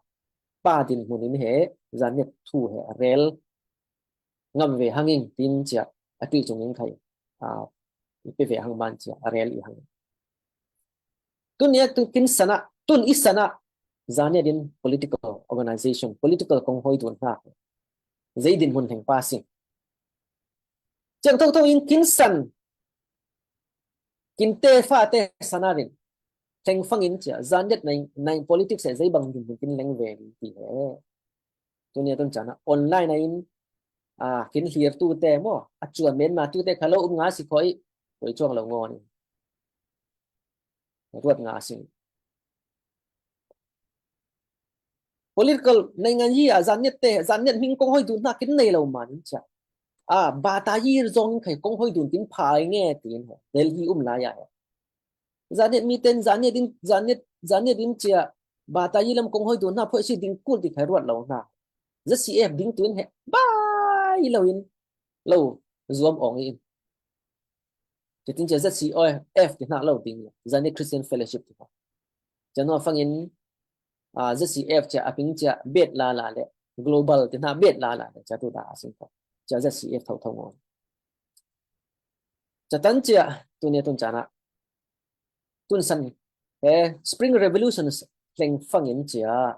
Pa dinhmun in he, Zaniat thu he, rel ngam ve hang ing tin cia, a tui cung in khai, a, i pe ve hang man cia, a rel i hang. Tuni a tun kin sana, tun i sana, Zaniat in political organization, political kong hoi dun hna. Zei dinhmun hleng pa sing. Ciang thotho in kin san, kin te fa te sana rin. Hleng fang in cia, Zaniat nai, nai politics e zei bang dinhmun kin leng ve rin ti he. Tuni a tun cana, online a in, a, kin hlir tu te maw, a cuan men ma tu te kha lo um nga si khoi, khoi cuang lo ngo ni. Ruat nga sing. Political nei ngan yi a Zaniat te, Zaniat hming kong hoi dun hna kin nei lo man in cia. A, bata yi zong khai kong hoi dun kin phai nge tin he. Delhi um lai a he. Zaniat mi ten, Zaniat din, Zaniat, Zaniat din cia. Bata yi lam kong hoi dun hna, phoi si ding kul ti khai ruat lo hna. Z C F ding tu in he. Bai lo in. Lo, zuam ong in. Cia tin cia Z C F ti hna lo ding, Zaniat Christian Fellowship ti hna. Cia no fangin, a, Z C F cia a ping cia bet la la le, global ti hna bet la la le, cia tu da a sing ko. Cia Z C F tho tho ngo. Cia tan cia, tuni a tun cana. Tun san, he, Spring Revolution hleng fangin cia.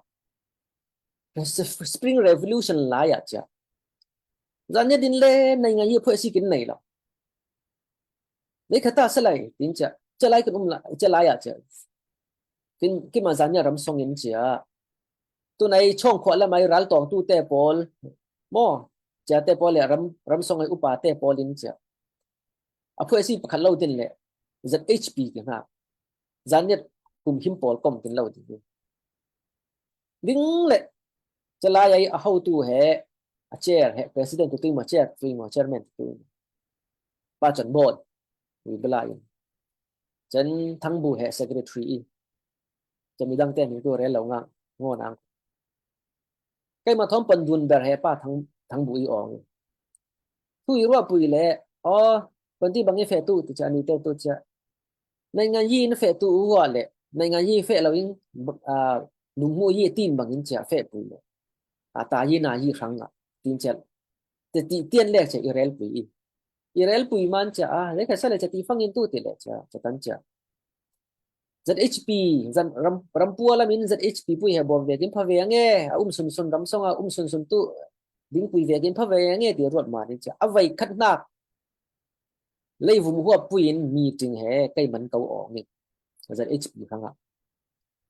Spring Revolution lai ah cia. Zaniat din le nei ngai hi phuai si kin nei lo. Nei khata salai, tin cia. Cia lai kan um la, cia lai ah cia. Kin, kima Zaniat ram song in cia. Tu nai chong khua lamai ral tong tu te pawl. Mo, cia te pawl le ram, ram song ai upa te pawl in cia. A phuai si pakhat lo din le Z H P ti hna. Zaniat kum him pawl kom tin lo din. Ding le, cia lai ai a hotu he, a chair he, president tu tui mo, chair tu tui mo, chairman tu tui mo. Pa Chan Bawt, ui bala in. Chan Thang Bu he secretary i. Cia midang te ning tu rel lo ngang, ngo nang. Keima thawm pan dun ber he pa Thang, Thang Bu i ong. Thu i ruah pui le, aw, pan ti bang i feh tu, ti cia ni te tu cia. Nei ngai hi in feh tu u le, nei ngai hi feh lo in, a, lungmu hi tin bang in cia feh pui le. A ta hi na hi hrang a, tin cia. Te ti tian le cia i rel pui i. I rel pui man cia, a, le kha sa le cia ti fang in tu ti le cia, cia tan cia. Z H P, zan ram, rampua lam in Z H P pui he bawm vekin pha ve ange, a um sun sun ram song a, um sun sun tu, ding pui vekin pha ve ange ti ruat man in cia. A vai khat nak, leivum huap pui in meeting he, kei man kau ong in. Z H P hrang a.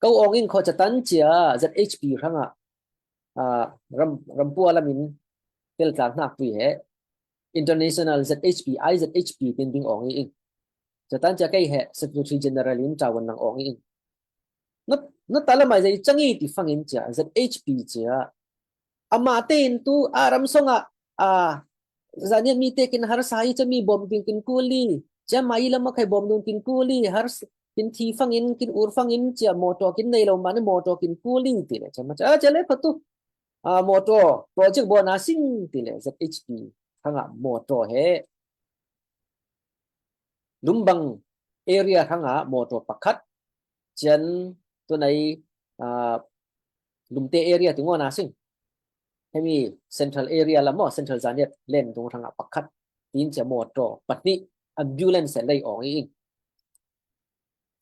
Kau ong in kho cia tan cia, Z H P hrang a. A, ram, rampua lam in, tel tlak nak pui he. International Z H P, I Z H P tin ding ong i in. Cia tan cia kei he, Secretary General in tawan nang ong i in. Na, na ta lamai zei cang i ti fang in cia, Z H P cia. Ama te in tu, a ram song a, a, Zaniat mi te kin harsa i cia mi bawm ding kin kuli. Cia mai lam a khai bawm ding kin kuli. Har kin thi fang in, kin ur fang in, cia motor kin nei lo man motor kin kuli ti le. Cia ma cia, cia le pha tu. A, motor, project bawn a sing ti le, Z H P. Hrang a motor he. Lumbang area hrang a motor pakhat. Cian tu nai, a, Lumte area ti ngo na sing. Hemi central area lam mo, central Zaniat len dung hrang a pakhat. Tin cia motor, pahnih ambulance lei ong i ing.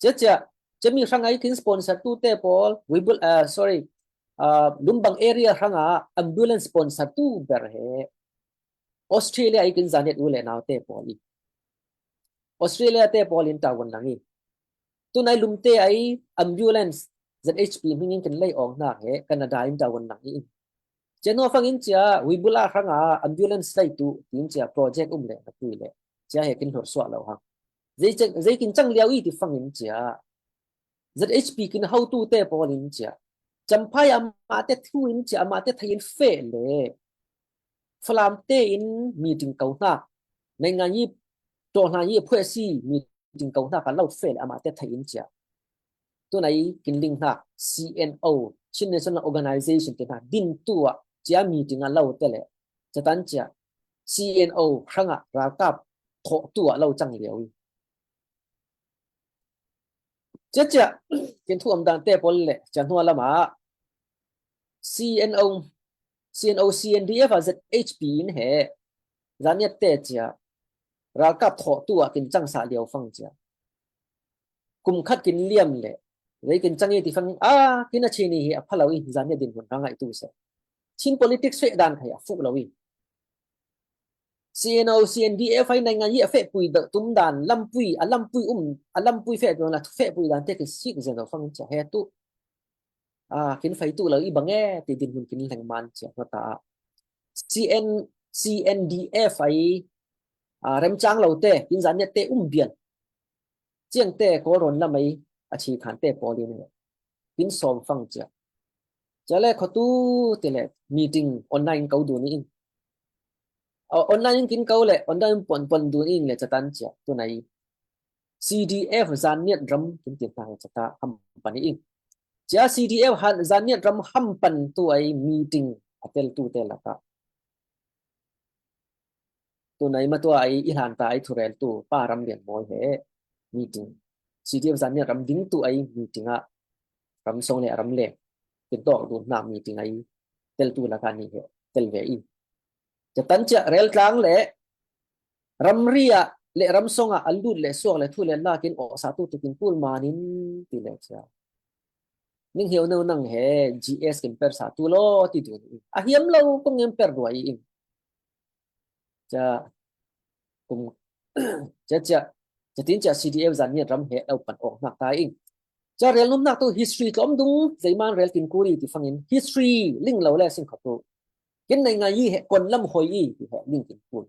Cia cia, cia mi hrang a i kin sponsor tu te pawl, we will, uh, sorry, uh, Lumbang area hrang a ambulance sponsor tu ber he. Australia i kin Zaniat u le nau te pawl i. Australia te pawl in tawan lang i. Tu nai Lumte ai ambulance Z H P hming in kin lei ong nak he, Canada in tawan lang i. Cia no fang in cia, Wibula hrang a ambulance lei tu, tin cia project um le na pui le. Cia he kin hlor suah lo hang. Zei ceng, zei kin cang liau i ti fang in cia. Z H P kin ho tu te pawl in cia. Champhai amah te thu in cia, amah te thei in feh le. Falam te in meeting kau hnak. Nei ngai i, to hna i, phuai si meeting kau hnak a lo feh le amah te thei in cia. Tu nai kin ling hnak C N O, Chin National Organization te hna din tu ah cia meeting a lo te le. Cia tan cia. C N O hrang a ralkap thawh tu ah lo cang liau i. Cia cia, kin thu om dan te pawl le cia hnua lama C N O, C N O C N D F a Z H P in he Zanniat te cia ralkap thawh tu a kin cang sa liau fang cia kum khat kin liam le rei kin cang i ti fang a kin a chi ni hi a pha lo i Zanniat dinhmun ka ngaih tu se. Chin politics feh dan khai a fuh lo i. C N O C N D F ai naingan hi a feh pui tum dan lampui a lampui um a lampui feh pui la feh pui dan te kin sik zen lo fang cia he tu a kin fai tu lo i bang e ti dinhmun kin leng man cia hmata a C N C N D F ai a remchang lo te kin Zanniat te um bial ciang te Kawlrawn lam ai a chi khan te pawl in he kin sawm fang cia. Cia le kho tu ti le meeting online ko dun i in. Online in kin ko le online pon pon dun i in le cia tan cia tu nai C D F Zanniat ram kin ti hna cia ta ham pan i in. Cia C D F han Zanniat ram ham pan tu ai meeting a tel tu te laka tu nai ma tua ai i hlan ta ai thurel tu pa Ram Lian Mawi he meeting C D F Zanniat ram ding tu ai meeting a ram song le ram le kin tawk dun hna meeting ai tel tu laka ni he tel ve i. Cia tan cia rel tlang le ramri ah le ram song ah a lut le suak le thu le la kin awh sa tu tu kin kul manin ti le cia. Ning hiau neu nang he G S kin per sa tu lo ti dun i. A hiam lo kong em per duai i in. Cia kum cia cia cia tin cia C D F Zanniat ram he lo pan awk hnak ta i in. Cia rel num hnak tu history tlawm dung zeiman rel kin kul i ti fangin history ling lo le sing kho tu. Kin nei ngai i he kon lam hoi i ti he ling kin kul.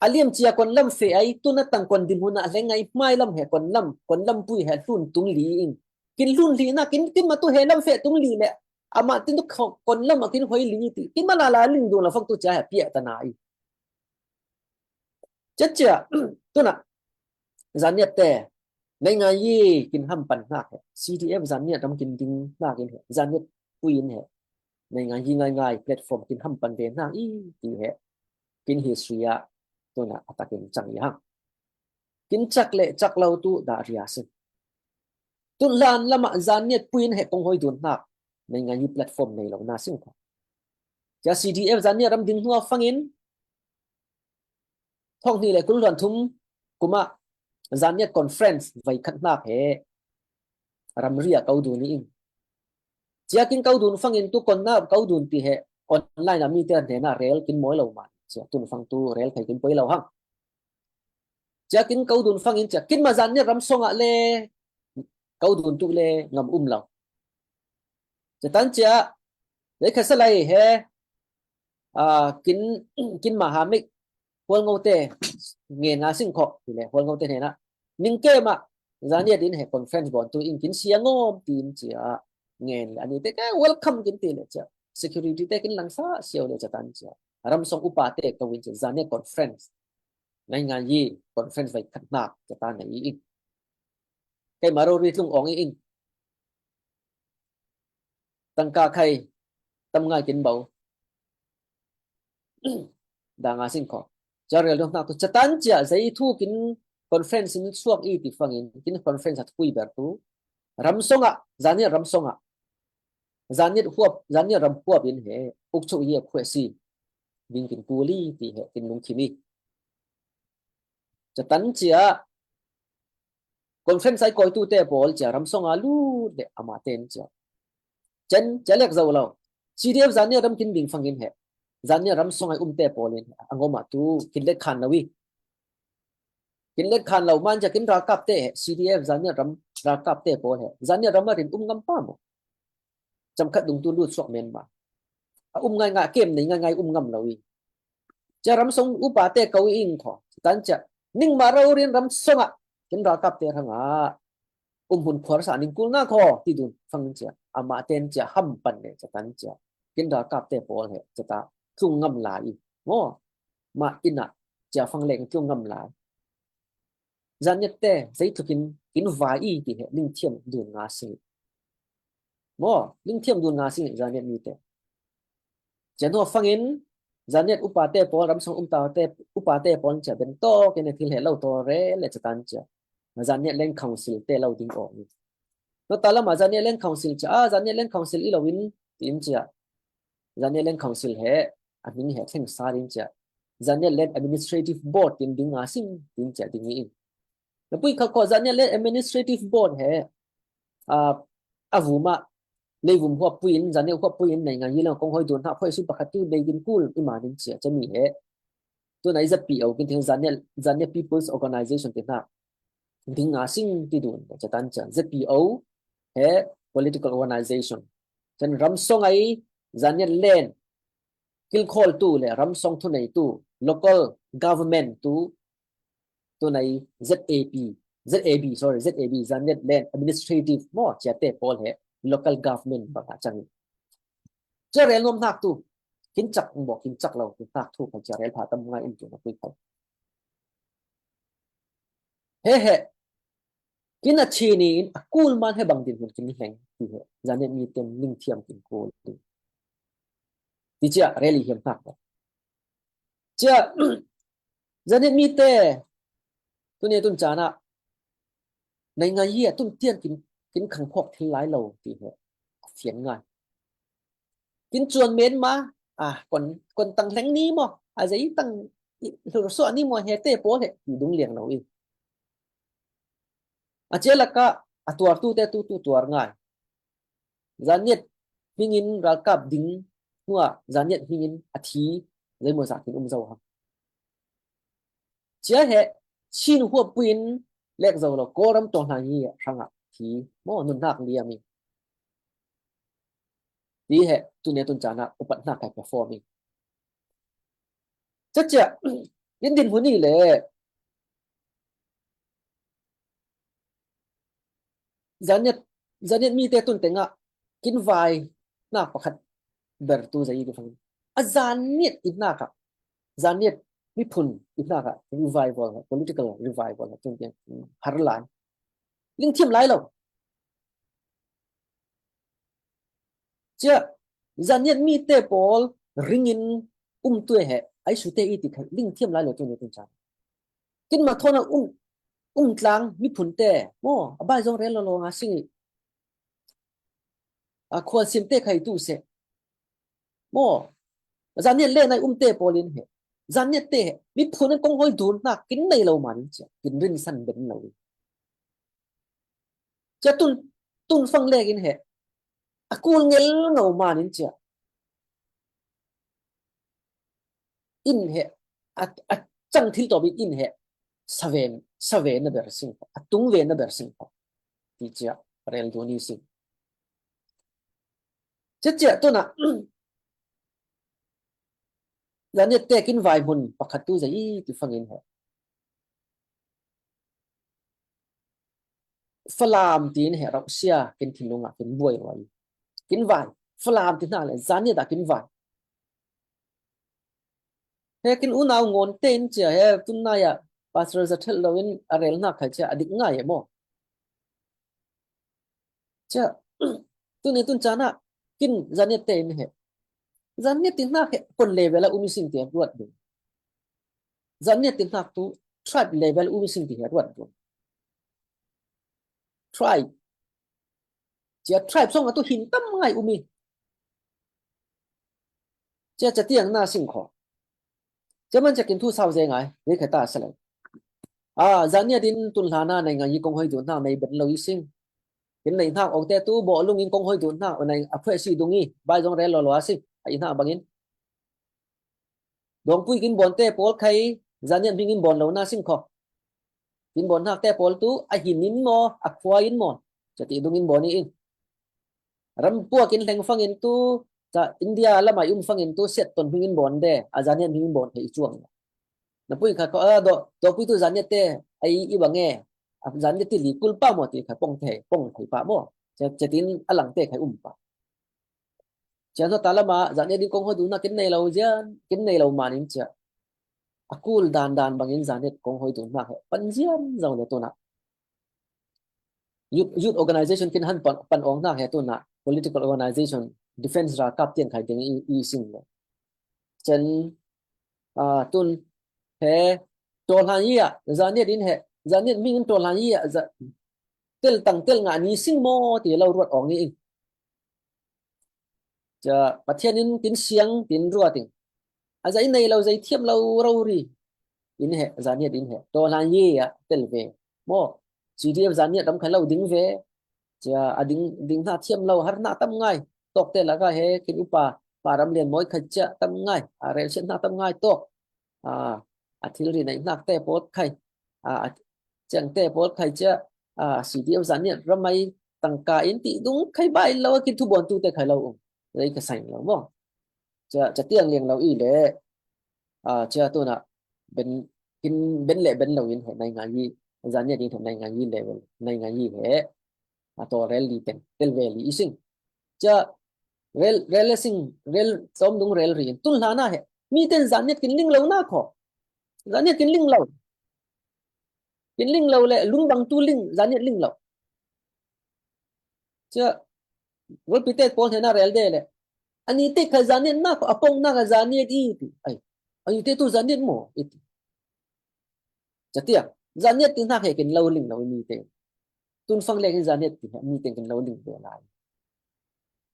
A liam cia kon lam fe ai tu na tang kon dinhmun a leng ai hmai lam he kon lam kon lam pui he hlun tung li in. Kin hlun li na kin kin ma tu he lam fe tung li le ama tin tu kon lam a kin hoi li ti kin ma la la ling dung la fak tu cia he piak ta na i. Cia cia tu na Zanniat te nei ngai i kin ham pan hnak he C D F Zanniat ram kin ding hnak in he Zanniat pui in he nei ngai hi ngai ngai platform kin ham pan ve hnak i ti he kin history ah tu na a takin cang i hang. Kin cak le cak lo tu dah ria sing. Tu hlan lamah Zanniat pui in he kong hoi dun hnak nei ngai hi platform nei lo na sing kho. Cia C D F Zanniat ram ding hnuah fangin thong hnih le kul hluan thum kumah Zanniat conference vai khat hnak he ramri a ko dun i in. Cia kin ko dun fangin tu kon na ko dun ti he online a mi te hnena rel kin mawi lo man cia tun fang tu rel thei kin poi lo hang. Cia kin ko dun fangin cia kin ma Zanniat ram song ah le ko dun tu le ngam um lo. Cia tan cia le kha salai he a kin kin ma ha mik hual ngo te ngen nga sing kho ti le hual ngo te hnena ning ke ma Zanniat in he conference bon tu in kin sia ngom tin cia ngen le ani te ke welcome kin ti le cia security te kin lang sa siau le cia tan cia ram song upa te ko in cia Zanniat conference ngai ngai i conference vai khat hnak cia tan i in. Kei ma ro ri tlung ong i in. Tangka khai tam ngai kin bo. Dang a sing kho. Cia rel dong hnak tu cia tan cia zei thu kin conference in suak i ti fangin kin conference a thui ber tu. Ram song ah Zanniat ram song ah Zanniat huap Zanniat ram huap in he uk chu i a khuasi ding kin kul i ti he kin lungkhim i. Cia tan cia conference ai koi tu te pawl cia ram song a lut le ama ten cia chen cia lek zo lo. C D F Zanniat ram kin ding fangin he Zanniat ram song ai um te pawl in he a ngom ah tu kin let khan lo i. Kin let khan lo man cia kin ralkap te he C D F Zanniat ram ralkap te pawl he Zanniat ram a rin um ngam pa mo. Cam khat dung tu lut suak men ma a um ngai ngai kem nei ngai ngai um ngam lo i. Cia ram song upa te ko i in kho tan cia ning ma ro rin ram song ah kin ralkap te hang ah um hun khuar sa ning kul na kho ti dun fang cia ama ten cia ham pan le cia tan cia kin ralkap te pawl he cia ta tlung ngam lai i mo ma in ah cia fang leng tlung ngam lai. Zanniat te zei thu kin kin vai i ti he ning thiam dun nga sing. Mo ning thiam dun nga sing Zanniat mi te. Cia hnuah fangin Zanniat upa te pawl ram song um ta te upa te pawl cia ben tawk in a thil he lo taw rel le cia tan cia. Zanniat leng council te lo ding awk ni. Nota lama Zanniat Land Council cia, ah, Zanniat Land Council i lo in, tin cia. Zanniat Land Council he, a hming he thleng sa ding cia. Zanniat Land Administrative Board tin ding nga sing, tin cia ding in. Na pui kha ko Zanniat Land Administrative Board he, ah, a vuma, leivum huap puin, Zanniat huap puin, nei nga yi lang kong hoi dun ha, hoi su pakhat tu, nei gin kul, i ma ding cia, cia mi he. Tu na i Z P O, kin ting Zanniat, Zanniat People's Organization tin ha. Ding nga sing ti dun, cia tan cia. Z P O, he, political organization. Chan ram song ai, Zanniat Land, kilkhol tu le, ram song thu nei tu, local government tu, tu nei Z A P, Z A B, sorry, Z A B, Zanniat Land Administrative maw, cia te pawl he, local government bang a chang. Cia rel nuam hnak tu, kin chak maw, kin chak lo, kin hnak thu, kan cia rel pha tam ngai in tu na pui kha. He he, kin a chini in a kul man he bang din hun kin hleng, ti he, Zanniat mi ten ning thiam kin kul tu. Ti cia rel i hiam hnak. Cia, Zanniat mi te, tu ne tun cana, nei ngai yi a tun tian kin, kin khang phok thil lai lo, ti he, a fian ngai. Kin chuan men ma, a, kon, kon tang hleng ni maw, a zei tang, i, hlur suah ni maw, he te pawl he, ti dung liang lo i. A cia laka, a tuar tu te tu, tu tuar ngai. Zanniat hmingin ralkap ding hnuah Zanniat hmingin a thi zei maw zah kin um zo ham. Cia he Chin huap puin lek zo lo Kawlram tawh hna hi hrangah thi maw nun hnak liam i. Ti he tun ne tun cana upat hnak kai perform i. Cia cia, in din hun i le Zanniat, Zanniat mi te tun tengah kin vai hnak pakhat ber tu zei i ti fangin. A Zanniat i hnak ah, Zanniat miphun i hnak ah revival, political revival, tun tiang har lai. Lingthiam lai lo. Cia, Zanniat mi te pawl ringin um tu he, ai su te i ti khai, lingthiam lai lo tu ne tun cana. Kin ma thona um, um tlang miphun te, maw, a bai zong rel lo lo nga sing i. A khuan sim te khai tu se. Maw, Zanniat le nai um te pawl in he. Zanniat te he. Miphun an kong hoi dun hnak kin nei lo man in cia. Kin rin san ben lo in. Cia tun, tun fang lek in he. A kul ngel ngau man in cia. In he, a, a chang thil tawp in in he, sa ven, sa ven na ber sing kho, a tung ven na ber sing kho. Ti cia, rel dun i sing. Cia cia tuna, Zanniat te kin vai hmun pakhat tu zei i ti fangin he. Falam tin he rauh sia kin thinlung ah kin buai ruai. Kin vai. Falam ti hna le Zanniat ah kin vai. He kin unau ngon te in cia he tun nai ah Pastor Zathel lo in a rel hna khai cia a dik ngai e maw. Cia, tuni tun cana kin Zanniat te in he. Zanniat ti hnak he kon level a um i sing ti ruat ding. Zanniat ti hnak tu tribe level um i sing ti he ruat ding. Tribe. Cia tribe song a tu hin tam ngai um i. Cia cia tiang na sing kho. Cia man cia kin thu sau ze ngai, zei khai ta sa lai. A, Zanniat in tun hlana nei ngai i kong hoi dun hna nei ben lo i sing. Kin nei hnak ong te tu bawh lung in kong hoi dun hna, nei a phuai si dung i, bai zong rel lo lo a si, a i hna bangin. Dawngpui kin bawn te pawl khai, Zanniat hming in bawn lo na sing kho. Kin bawn hnak te pawl tu, a hin in maw, a khua in maw, cia ti dung in bawn i in. Rampuak in hleng fangin tu, ca India lamah i um fangin tu, siat ton hming in bawn de, a Zanniat hming in bawn thei i cuang. Na pui kha ko, a, do, do pui tu Zanniat te, a i, i bang e, a Zanniat ti li kul pa maw ti kha pong thei, pong thei pa maw. Cia, cia tin a lang te khai um pa. Cia hnu ta lamah Zanniat in kong hoi dun hna kin nei lo zian, kin nei lo man in cia. A kul dan dan bangin Zanniat kong hoi dun hna he pan zian zong le tuna. Youth, youth organization kin han pan, pan ong hna he tuna. Political organization, defense ra kap tiang khai ding i, i sing le. Chen, ah, tun he, tawlhan i ah, Zanniat in he, Zanniat hming in tawlhan i ah, za, tel tang tel ngah ni sing maw ti lo ruat awng i ing. Cia Pathian in kin siang tin ruat ing. A zei nei lo zei thiam lo rori in he, Zaniat in he. Tawhlan ye a tel ve maw. C D F Zaniat ram kha lo ding ve. Cia a ding, ding hna thiam lo har hna tam ngai. Tawk te laka he kin upa, pa ram lian mawi khai cia tam ngai. A rel siat hna tam ngai tawk. A, a thilri neih hnak te pawl khai. A, a ciang te pawl khai cia, a, C D F Zaniat ram ai tangka in ti dung khai bai lo a kin thubuan tu te khai lo um. Rei ka sain lo maw. Cia, cia tiang liang lo i le, a, cia tu na ben, kin ben le ben lo in he nai ngai i, Zaniat in he nai ngai i le, nai ngai i he, a, to rel li teng, tel ve li i sing. Cia rel, rel le sing, rel tom dung rel ri in. Tun hla na he, mi ten Zaniat kin ling lo na kho. Zaniat kin ling lo. Kin ling lo le, lung bang tu ling, Zaniat ling lo. Cia, golpi te pawl hena rel de le. Ani te kha Zaniat na kho, a pong na kha Zaniat i ti. Ai, ani te tu Zaniat maw, i ti. Cia tiang, Zaniat ti hnak he kin lo ling lo mi te. Tun fang le kin Zaniat ti he, mi te kin lo ling ve lai.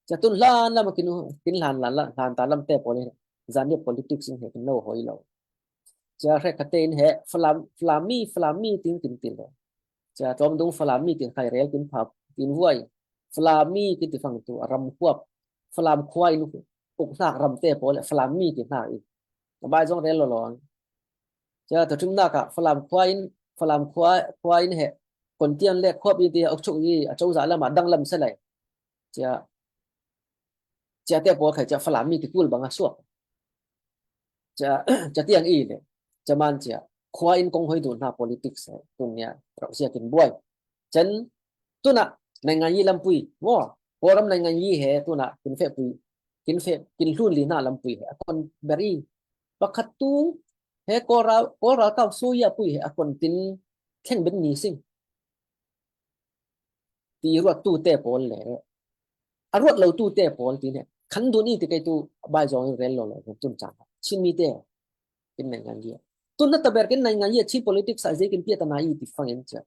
Cia tun hlan lam kin, kin hlan, hlan, hlan ta lam te pawl he, Zaniat politics in he kin lo hoi lo. Cia hre kha te in he, Falam, Falami, Falami tin kin ti lo. Cia tom dung Falami tin khai rel kin phap, kin vuai. Falami kin ti fang tu, a ram huap. Falam khua in uk hnak ram te pawl le, Falami ti hnak i. A bai zong rel lo lo. Cia, tawchim nak ah Falam khua in, Falam khua, khua in he, kon tian le khuap i ti a uk chung i, a cozah lam ah dang lam se lai. Cia, cia te pawl khai cia Falami ti kul bang a suak. Cia, cia tiang i le, cia man cia, khua in kong hoi dun hna politics he, tun nia, rauh sia kin buai. Cen, tuna, naingan yi lampui, maw, Kawlram naingan yi he, tuna, kin feh pui, kin feh, kin hlun li hna lampui he, a kon ber i, pakhat tu, he Kawlral, Kawlral kau suya pui he, a kon tin, thleng ben ni sing. Ti ruat tu te pawl le, a ruat lo tu te pawl ti ne, khan dun i ti kei tu, bai zong rel lo lo, tun cang, Chin mi te, kin naingan yi. Tun na taber kin naingan yi, Chin politics a zei kin pia ta na i ti fang in cia.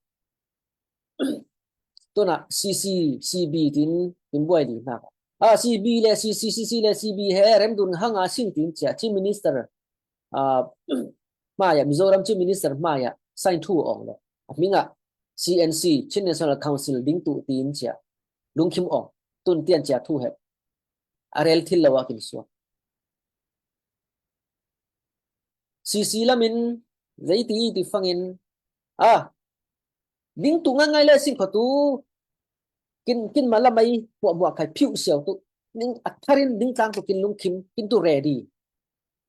Tuna C C, C B tin, tin buai dih hna. A, C B le C C, C C le C B he rem dun hang a sing tin cia, Chief Minister, a, hmaya, Mizoram Chief Minister hmaya, sign thu awng le. A hminga, C N C, Chin National Council ding tu tin cia, lungkhim awng, tun tian cia thu he. A rel thil lo a kin suak. C C lamin, zei ti i ti fangin, a, ding tu ngai ngai le sing kho tu, kin, kin ma lamai, puah muah khai phiu siau tu, ning a tharin ding tlang tu kin lungkhim, kin tu ready.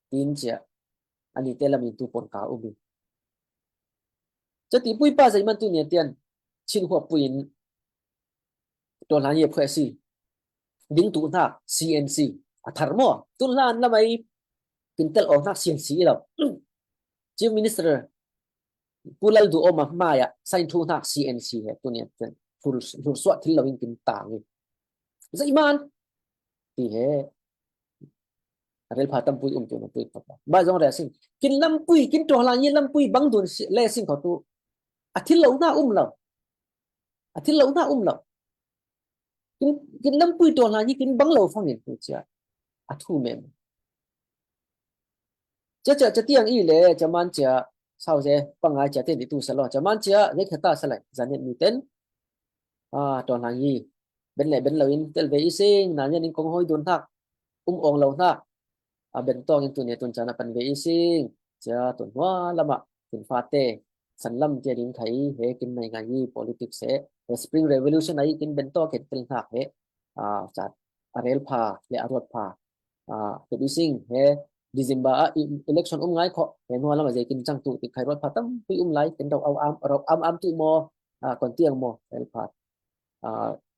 Tin cia, ani te lamin tu pon ka umi. Cia ti pui pa zei man tu nia tian, Chin huap puin, Tuan hlan ye phuai si. Ding tu hna C N C. A thar maw. Tun hlan lamai kin tel awk hna C N C i lo. Chief Minister Pu Lalduhoma hmaya sign thu hna C N C he. Tun nia hlur, hlur suah thil lo in kin tang i. Zei man. Ti he. A rel pha tampui um tu na pui pha. Ba zong rel sing. Kin lampui, kin tuan hlan ye lampui bang dun le sing kho tu. A thil lo hna um lo. A thil lo hna um lo. Kin, kin lampui tuan hlan hi kin bang lo fangin tu cia. A thu mem. Cia, cia, cia tiang i le, cia man cia, sau ze, pangai cia ten i tu sa lo. Cia man cia, ze khata sa lai, Zaniat mi ten. A, tuan hlan hi. Ben le ben lo in, tel ve i sing, na nian in kong hoi dun hnak. Um awng lo hnak. A ben tawng in tu nia tun caan a pan ve i sing. Cia tun hua lamah kin fate sanlam tia ding khai he kin naingan yi politics he, he Spring Revolution ai kin ben tawk ken tel hnak he, a, caan a rel pha le a ruat pha, a, tu i sing he December a i-, election um ngai kho he hua lamah zei kin cang tu ti khai ruat pha tampi um lai ken rau au am, rau am am tu maw, a, kon tiang maw rel pha, a,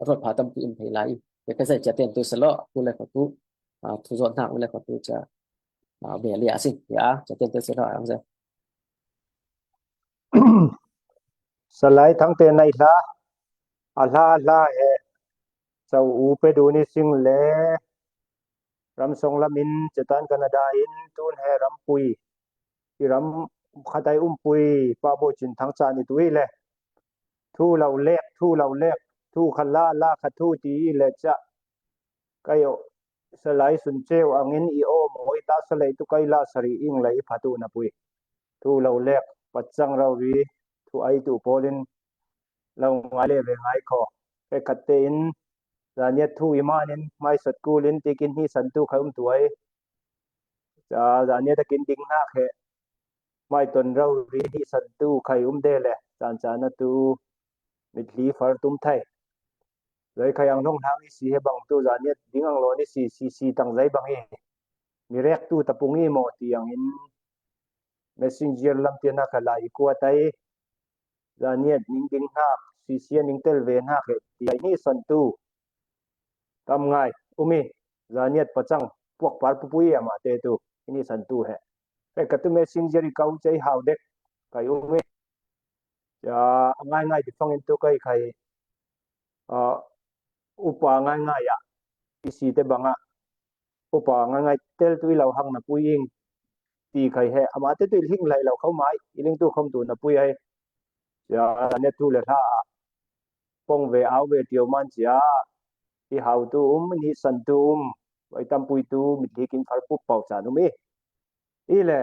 ruat pha tampi um thei lai. Ke ka zei cia ten tu selo, u le kho tu, a, thu zot hnak u le kho tu cia, a, ve lia sing, ya, cia ten tu selo, ang zei. Salai Thangte nai hla, a hla hla he, sau u pe du ni sing le, ram song lam in, cetan Canada in, tun he ram pui, i ram khatai um pui, pa bo cin thang ca ni tu i le. thu lo lek, thu lo lek, thu kha la, la kha thu ti i le cha. Kai o, salai sun cheu angin i o mo i ta salai tu kai la sari ing lai i phatu na pui. Thu lo lek, pachang rau ri, thu ai tu polin lo ngai le ve ngai kho. Kai khat te in, zaniat thu i manin, mai sat kulin tikin hi san tu khai um tu ai. Cha, zaniat a kin ding nak he. Mai ton rau ri hi san tu khai um de le, chan chan a tu mit li far tum thai. Zai khai ang long hang i si he bang tu zaniat ding ang lo ni si, si, si tang zai bang i. Mi rek tu tapung i mo ti ang in messenger lam tian a kha la i kua tai. Zaniat ning ding nak, si, si a ning tel ve nak he ti ai ni san tu. Tam ngai, umi, zaniat pachang, puak par pupui ama te tu, ini san tu he. Kai katu messenger i kau chei hau dek, kai umi. Ya, ngai ngai di fangin tu kai kai, ah, upa ngai ngai ya, isi te banga, upa ngai ngai tel tu i lau hang na pui ing, ti kai he, ama te tu i hing lai lau khau mai, i ling tu khom tu na pui ai. Ya, ne tu le hla a, pong ve au ve tio man chia, i hau tu um, ni san tu um, vai tam pui tu, mit li kin far pup pau chan um i. I le,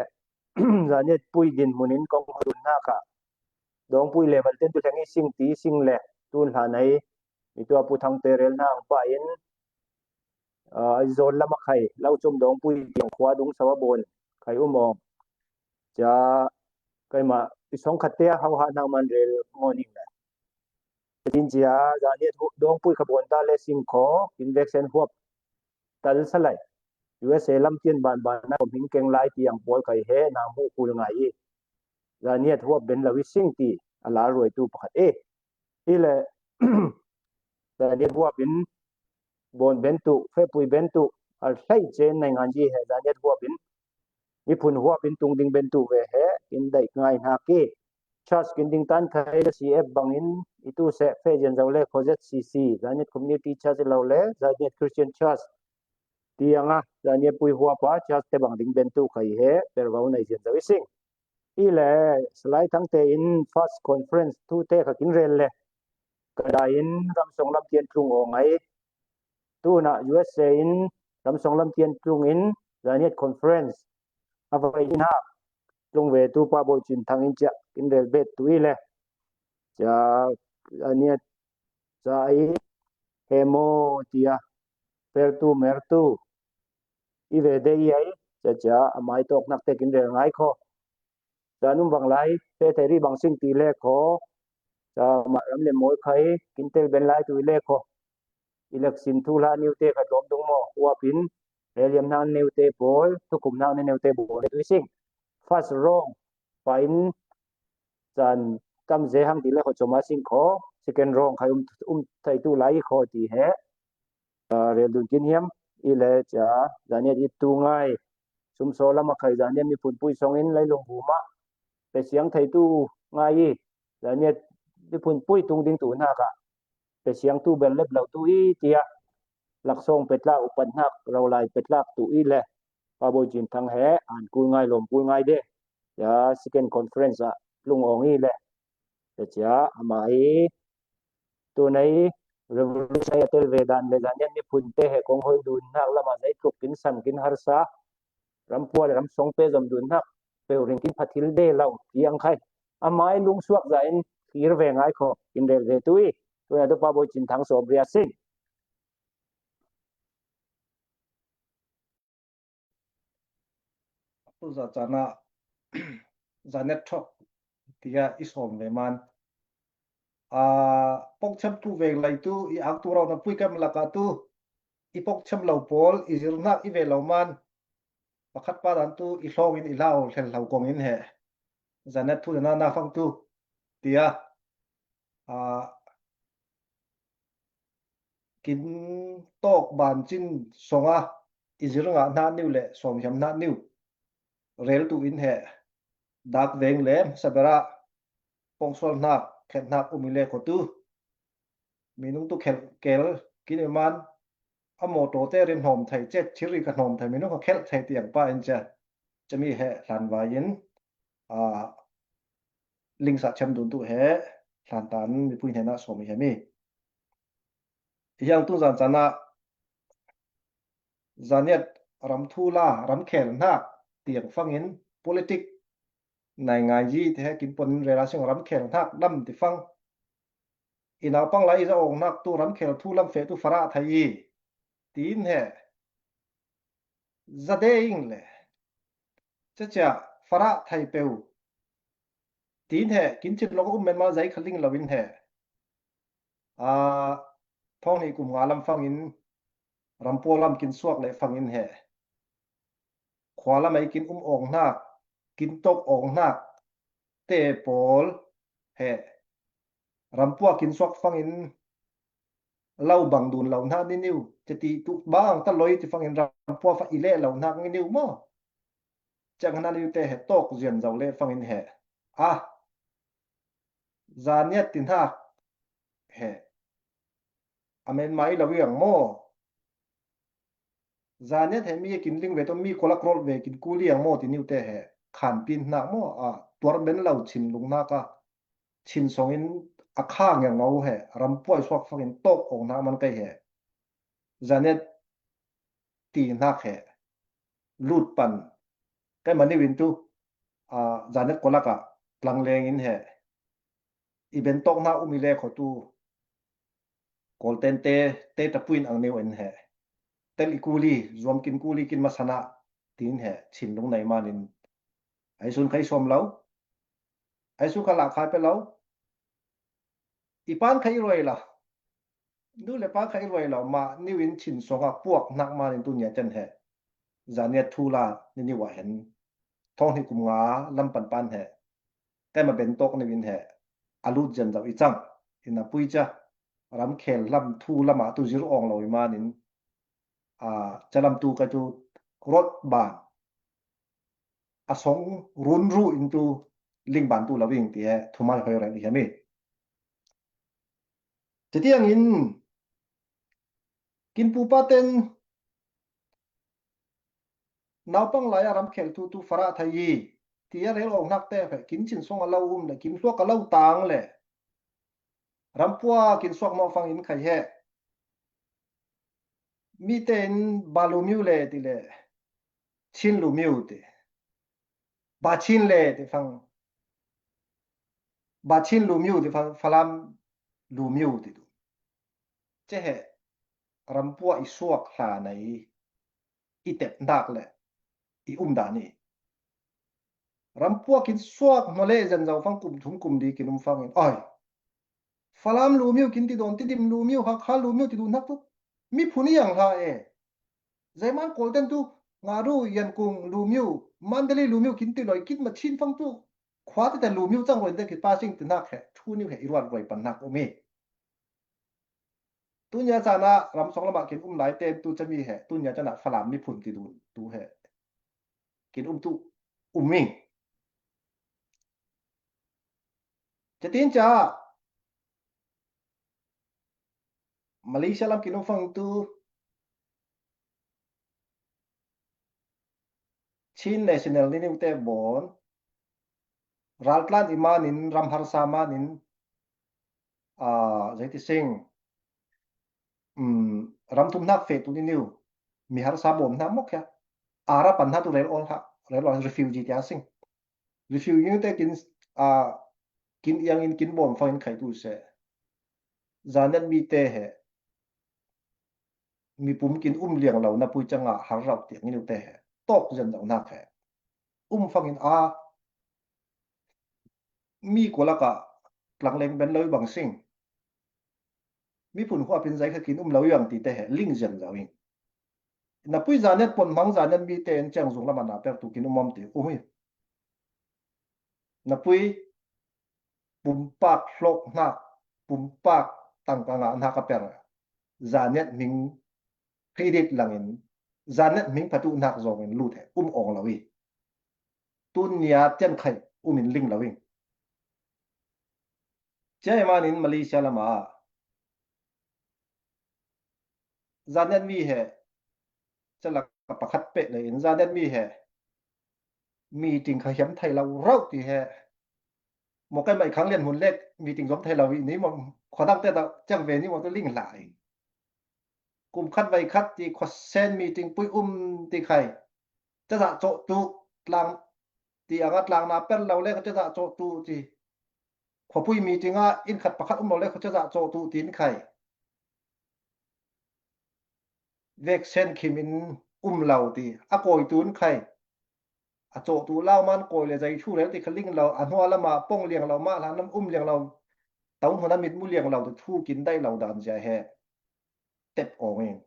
zaniat pui din munin kong hudun na ka. Dong pui level ten tu leng i sing ti sing le, tun hla nei, mi tua pu thang te rel na ang pa in, ah, ai zon lama khai, lau chom dong pui tiang khua dung sawa bon, khai um ong. Cha, kai ma, i song khat te a hau ha nang man rel ngoning le. Tin chia, zaniat hu-, dong pui kha bon ta le sing kho, in vek sen huap tal salai. U S A lam tian ban ban na, hing keng lai ti ang pol kai he, na mu kul ngai i. Zaniat huap ben lo i sing ti, a la ruai tu pakhat e. I le, zaniat huap in, bon ben tu, fe pui ben tu, a hlai chen nai ngan ji he, zaniat huap in, i phun huap in tung ding ben tu ve he, in dai ngai hna ki. Church kin ding tan khai Z C F bangin i tu se fe zian zo le kho Z C C, Zaniat Community Church lo le, Zaniat Christian Church. Ti anga, Zaniat pui huap a, church te bang ding ben tu khai he, per vau nai zian zo i sing. I le, salai thang te in first conference tu te kha kin rel le. Ka dai in, ram song lam tian tlung o ngai. Tu na U S A in, ram song lam tian tlung in, Zaniat conference. A vai in ha, tlung ve tu pa bo chin thang in chia, kin rel bet tu i le. Cha, Zaniat, cha ai, he mo tia, per tu, mer tu. I ve de i ai, cha cha, a mai tok nak te kin rel ngai kho. Cha num bang lai, pe te ri bang sing ti le kho. Cha ma ram le moi khai, kin tel ben lai tu i le kho. Election thu hla niu te kha tlawm dung maw, huap in, heliam hna niu te pawl, thukum hna niu te pawl, tu i sing. First round, pa in, chan, kam ze hang ti le kho choma sing kho, second round khai um, um thai tu lai kho ti he. Ah, rel dun kin hiam, i le cha, Zaniat i tu ngai, sum so lama khai Zaniat mi phun pui song in lai lung bu ma, pe siang thai tu ngai i, Zaniat mi phun pui tung ding tu hna ka, pe siang tu bel lep lo tu i tia, lak song petlak upat hnak, rau lai petlak tu i le, pa bo chin thang he, an kul ngai lom kul ngai de, ya, second conference a, lung ong i le, ya cha, ama i, tu nei, revolution a tel ve dan le Zaniat mi phun te he kong hoi dun hnak lama zei tluk kin sam kin harsa, ram pua le ram song pe zom dun hnak, pe ring kin phathil de lo, ti ang khai. Ama i lung suak za in, thlir ve ngai kho, kin rel ve tu i, tu na tu pa bo chin thang so bria sing. Tu za chana, Zaniat thok, tia i som ve man. A, pokchem tu veng lai tu, i ang tu rau na pui kam laka tu, i pokchem lo pawl, i zir nak i ve lo man. Pakhat pa dan tu, i hlawng in i lau, hlel hlau kong in he. Zaniat thu na na fang tu, tia. A, kin tawk ban chin songa i zir ngah hna niu le sawm hiam hna niu rel tu in he dak veng le sabera pongsual hnak khet hnak um i le kho tu minung tu khelh kel kin i man a mawtaw te rin hnawm thei chet thir ri ka hnawm thei minung ka khelh thei tiang pa in che chami he hlan vai in a lingsa chem dun tu he hlan tan mipui hnenah sawm i hiam i. Hiang tun zan canah Zaniat ram thu la, ram khel hnak tiang fangin politik, naingan yi te he kin pon in rela sing ram khel hnak lam ti fang. I naupang lai i za awng hnak tu ram khel thu lam feh tu farah thai i tiin he. Za de ing le. Cacia farah thai peu. Tiin he, kin chin lawng um men mal zai kha ling lo in he. A, thawng hnih kum nga lam fangin, rampua lam kin suak le fangin he. Khua lam ei kin um awng hnak, kin tawk awng hnak, te pawl he. Rampua kin suak fangin, lo bang dun lo hna ni niu, ceti tu bang ta loi ti fangin rampua fa i leh lo hnak ni niu maw? Ciang hna niu te he tawk zian zo le fangin he. A, Zaniat ti hnak he. A men mai lo iang maw? Zaniat he mi kin ling ve tu mi kolak rol ve kin ku liang maw ti niu te he. Khan pin hnak maw? A, tuar ben lo chin lung hnak a. Chin songin a kha nge ngau he. Rampua i suak fangin tawk awng hnak man kai he. Zaniat ti hnak he. Lut pan. Kai mani win tu, a, Zaniat kolak a tlang leng in he. I ben tawk hna um i le kho tu. Kawlten te, te tapuin ang neu en he. Tel i kuli, zuam kin kuli kin masana, tin he, chin lung nei manin. Ai sun khai sawm lo. Ai sun kha la khai pe lo. I pan khai ruai lo. Nu le pa khai ruai lo, ma niu in chin song a puak hnak manin tu nia ten he. Zaniat thu la, ni niu a hen. Thawng hnih kum nga, lam pan pan he. Te ma ben tawk niu in he. A lut zian zo i cang. In a pui ca. Ram khel lam thu lam a tu zir awng lo i manin. A, calam tu kai tu rot ban. A song run ru in tu ling ban tu lo ing ti he. Thumai hoi reng i hiam i. Titiang in kin pupa ten naupang lai a ram khel tu tu farah thai i. Ti a rel awng hnak te he. Kin chin song a lo um le. Kin hluak a lo tang le. Rampua kin suak mawh fangin khai he. Mi tein ba lumiu le ti le. Chin lumiu ti. Ba chin le ti fang. Ba chin lumiu ti fang. Falam lumiu ti tu. Ce he. Rampua i suak hla nei. I tep hnak le. I um dan i. Rampua kin suak hna le zan zo fang kum thum kum di kin um fangin. Oi. Falam lumiu kin ti dawn, Tidim lumiu, Hakha lumiu ti duh hnak tu. Mi phun i ang hla e. Zeiman Kawlten tu, Ngaru, Yankung lumiu, Mandalay lumiu kin ti loi, kin ma chin fang tu. Khua tete lumiu cang roi te ki pa sing ti hnak he, thu niu he, i ruat roi pan hnak um i. Tu nia cana ram song lamah kin um lai te tu cami he, tu nia cana Falam mi phun ti dun, tu he. Kin um tu, um i. Catin ca Malaysia lam kin um fang tu Chin national ni niu te bon. Raltlan i manin, ram harsa manin, a, zei ti sing, um, ram thum hnak fe tu ni niu. Mi harsa bom hna mok ya. Ara pan hna tu rel ol ha, rel ol refugee tia sing. Refugee te kin, a, kin iang in kin bom fang in khai tu se. Zanet mi te he. Mipum kin um liang lo na pui canga har rau tiang in te he. Tawk zan zau nak he. Um fang in a. Mi ko laka tlang leng ben lo bang sing. Mi phun huapin zai kha kin um lo yang ti te he. Ling zan zau in. Na pui zanet pon mang zanet mi te en chang zung lama na per tu kin um om ti. Um hi. Na pui pumpak hlok hnak, pumpak tangka ngah hnak a per. Zanet hming credit langin, zanet hming phatu hnak zongin lut he, um ong lo i. Tun nia tian khai, um in ling lo i. Cia i manin Malaysia lama, zanet mi he, cia lak pakhat peh le in, zanet mi he, meeting kha hiam thai lo rauh ti he, Maw, keimah i khang lian hun lek meeting zom thei lo i ni maw, khuadang te tawh ciang ve ni maw tu ling hlah i. Kum khat vai khat ti khuasen meeting pui um ti khai. Cazah cawh tu tlang ti anga tlangna per lo le kha cazah cawh tu ti. Khuapui meeting ah inn khat pakhat um lo le kha cazah cawh tu ti in khai. Vek sen khim in um lo ti a kawi tu in khai. A cawh tu lau man kawi le zai thu rel ti kha ling lo, a hnua lama pong liang lo, mah hlan lam um liang lo, taun hun a mit mu liang lo tu thu kin dai lo dan zia he. Tep awng in.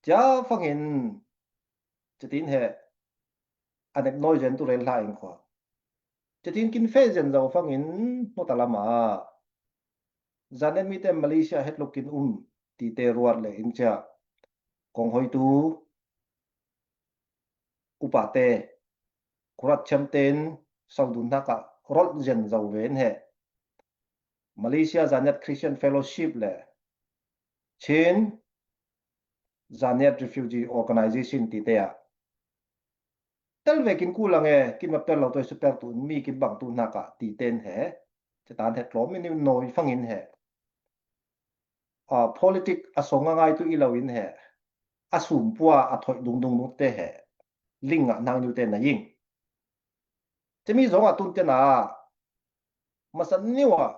Cia fangin, cia tin he, a nep nawi zen tu rel hla in khua. Cia tin kin fe zen zo fangin, hnawta lama. Zanen mite Malaysia hetluk kin um, tite ruat le in cia. Kong hoi tu, upate, kurat chem ten, saudun hnaka, rol zen zo ven he. Malaysia Zaniat Christian Fellowship le Chin Zaniat Refugee Organization tite a. Tel vekin kulang e, kin map tel lo toi super tu, mi kin bang tu hnaka titen he. Cetan he tlawm in nawi fangin he. A, politic a song a ngai tu i lo in he. A sumpua a thoih dung dung dung te he. Ling a nang niu te na ying. Cemi zong a tun te na. Masa niu a.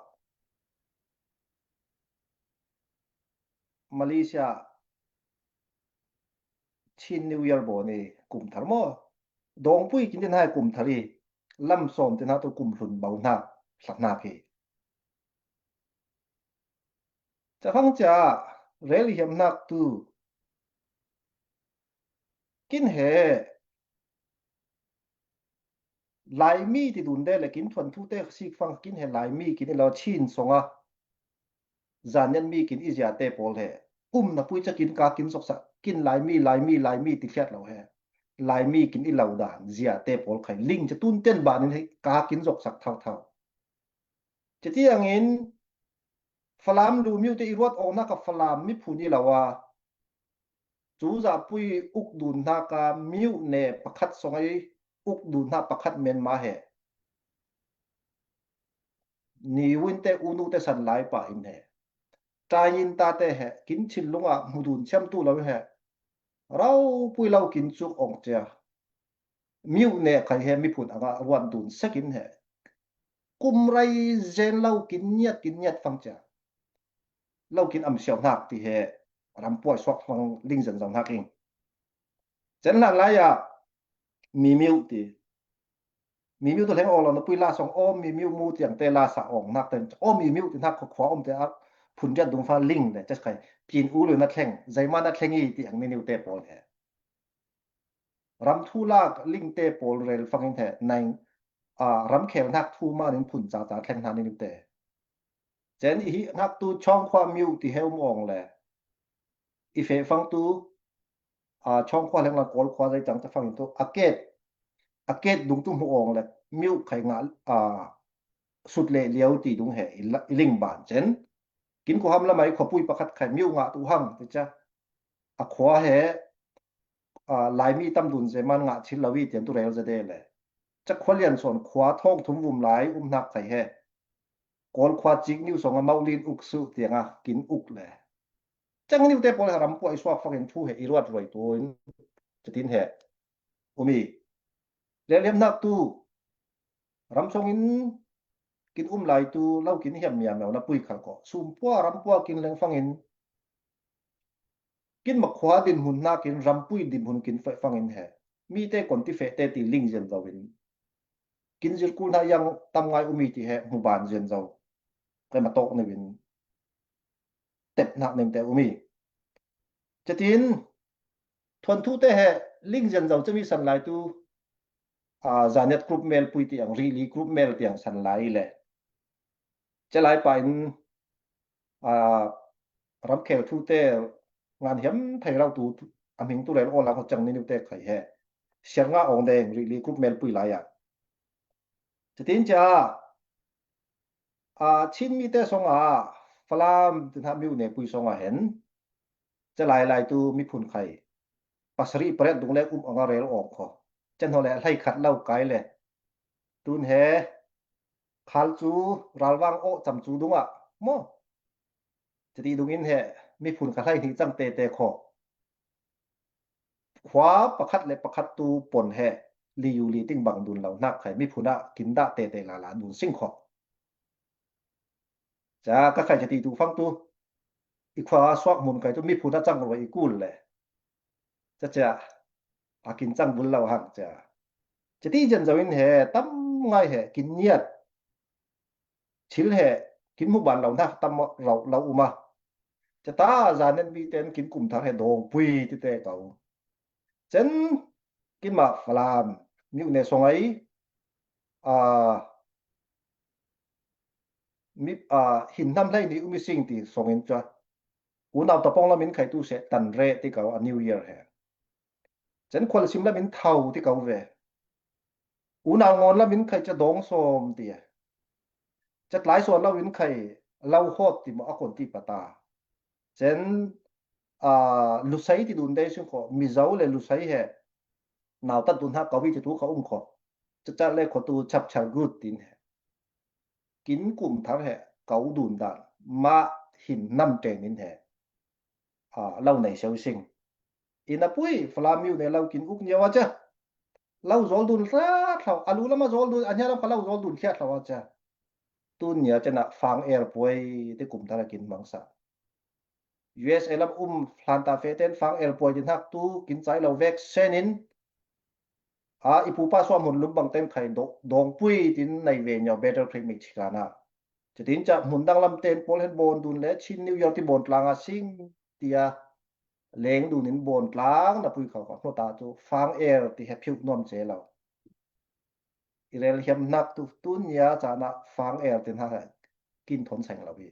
Malaysia Chin New Year bo ni kum thar maw. Dawngpui kin din hai kum thar i lam sawm tin ha tu kum hlun bo hna hlat hna khi. Ca fang cia rel hiam hnak tu kin he Laimi ti dun de le kin thuan thu te sik fang kin he Laimi kin i lo Chin song a. Zanian mi kin i zia te pawl he. Um na pui ca kin ka kin zoksak kin Laimi, Laimi, Laimi ti hliat lo he. Laimi kin i lo dan zia te pawl khai ling ca tun ten ban in he ka kin zoksak thau thau. Citi angin Falam lu miu te i ruat awng na ka Falam mi phun i lo a. Cu zahpui uk dun hna ka miu ne pakhat song ai uk dun hna pakhat men ma he. Ni win te unu te san lai pa in he. Taiin ta te he kin chin lung a hmu dun chiam tu lo he. Raupui lo kin cuk awng cia. Miu ne khai he miphun anga ruan dun sekin he. Kum rai zen lo kin niat kin niat fang cia. Lo kin am siau hnak ti he. Rampuai suak fang ling zen zong hnak ing. Chen hlan lai a mi miu ti. Mi miu tu hleng awng lo na pui la song aw mi miu mu tiang te la sa awng hnak ten aw mi miu ti hnak khua khua om te a phun riat dung fa ling le ches khai pin u lu na thleng zai ma na thleng i ti ang ni niu te pawl he. Ram thu lak ling te pawl rel fangin he naing a ram khel hnak thu ma nin phun ca ca thleng hna ni niu te. Chen i hi hnak tu chawng khua miu ti he um awng le i feh fang tu a chawng khua hleng lang kawl khua zei cang ca fangin tu a ket a ket dung tu hmu awng le miu khai ngah a sut le liau ti dung he i la- i ling ban chen kin khua ham lamai khua pui pakhat khai miu ngah tu hang ti ca a khua he a Laimi tam dun zeman ngah chil lo i tian tu rel zade le ca khua lian sawn khua thawng thum vum lai um hnak khai he kawl khua cik niu song a mau lin uk su tiang a kin uk le Cang niu te pawl he rampuai suak fangin thu he i ruat ruai tu in catin he um i lel hiam hnak tu ram song in kin um lai tu lo kin hiam miam lo na pui khal ko sumpua rampua kin leng fangin kin makhua din hun hnak in rampui din hun kin fai fangin he mi te kon ti feh te ti ling zian zo in kin zirkul hna yang tam ngai um i ti he hmu ban zian zo. Keima tawk niu in tep hnak ning te um i. Catin thuan thu te he ling zian zo cemi san lai tu a Zaniat group mel pui tiang rili group mel tiang san lai le. Ca lai pa in a ramkhel thu te ngan hiam thei rau tu a hming tu rel aw lang ho cang ni niu te khai he. Siar nga awng deng rili group mel pui lai a. Catin cia a Chin mi te song a Falam tin ha miu ne pui song a hen. Ca lai lai tu miphun khai pasari paret dung le um anga rel awng kho. Can ho le hlai khat lo kai le tun he Khal cu ralvang awh cam cu dungah maw? Cati dungin he miphun kha hlei hnih cang tete kho. Khua pakhat le pakhat tu pon he li yu li ting bang dun lo hnak khai miphun ah kin dah tete lala dun sing kho. Ca ka khai cati tu fang tu i khua suak hmun kai tu miphun a cang ruai i kul le. Ca cia a kin cang bul lo hang cia. Cati cian zo in he tam ngai he kin niat. Thil he kin hmu ban lo hnak tam lo, lo um a. Cata zanen mi ten kin kum thar he dawngpui ti te ko. Cen kin mah Falam miu ne song ai a mi a hin hnam hlei ni umi sing ti song in cua. Unau tapong lam in khai tu se tan re ti ko a New Year he. Cen khual sim lam in thau ti ko ve. Unau ngon lam in khai ca dawng sawm ti a. Ca tlai suan lo in khai lo hawt ti maw a kon ti pata. Cen a lusai ti dun dei sing kho Mizo le lusai he. Nau tat dun ha ko hi ti tu ka um kho. Ca ca le kho tu chap char gut tin he. Kin kum thar he ko dun dan mah hin nam ṭeng in he. A lo nei seu sing. Ina pui Falam miu ne lo kin uk niau a ca. Lo zol dun hliat hlau a lu lama zol dun a hnia lam kha lo zol dun hliat hlau a ca. Tun nia cena fang er puai ti kum thar a kin mangsa. U S A lam um hlan ta fe ten fang er puai ti hnak tu kin cai lo vek sen in a i pupa suam hun lum bang ten khai dawngpui tin nei ve nio Battle Creek mi chikana. Citin ca hmun dang lam ten pawl hen bawn dun le Chin New Year ti bawn tlang a sing tia leng dun in bawn tlang na pui khau kha hnota cu fang er ti he phiu nuam ce lo. I rel hiam hnak tu tun nia cana fang er ti hnak he kin thon seng lo hi.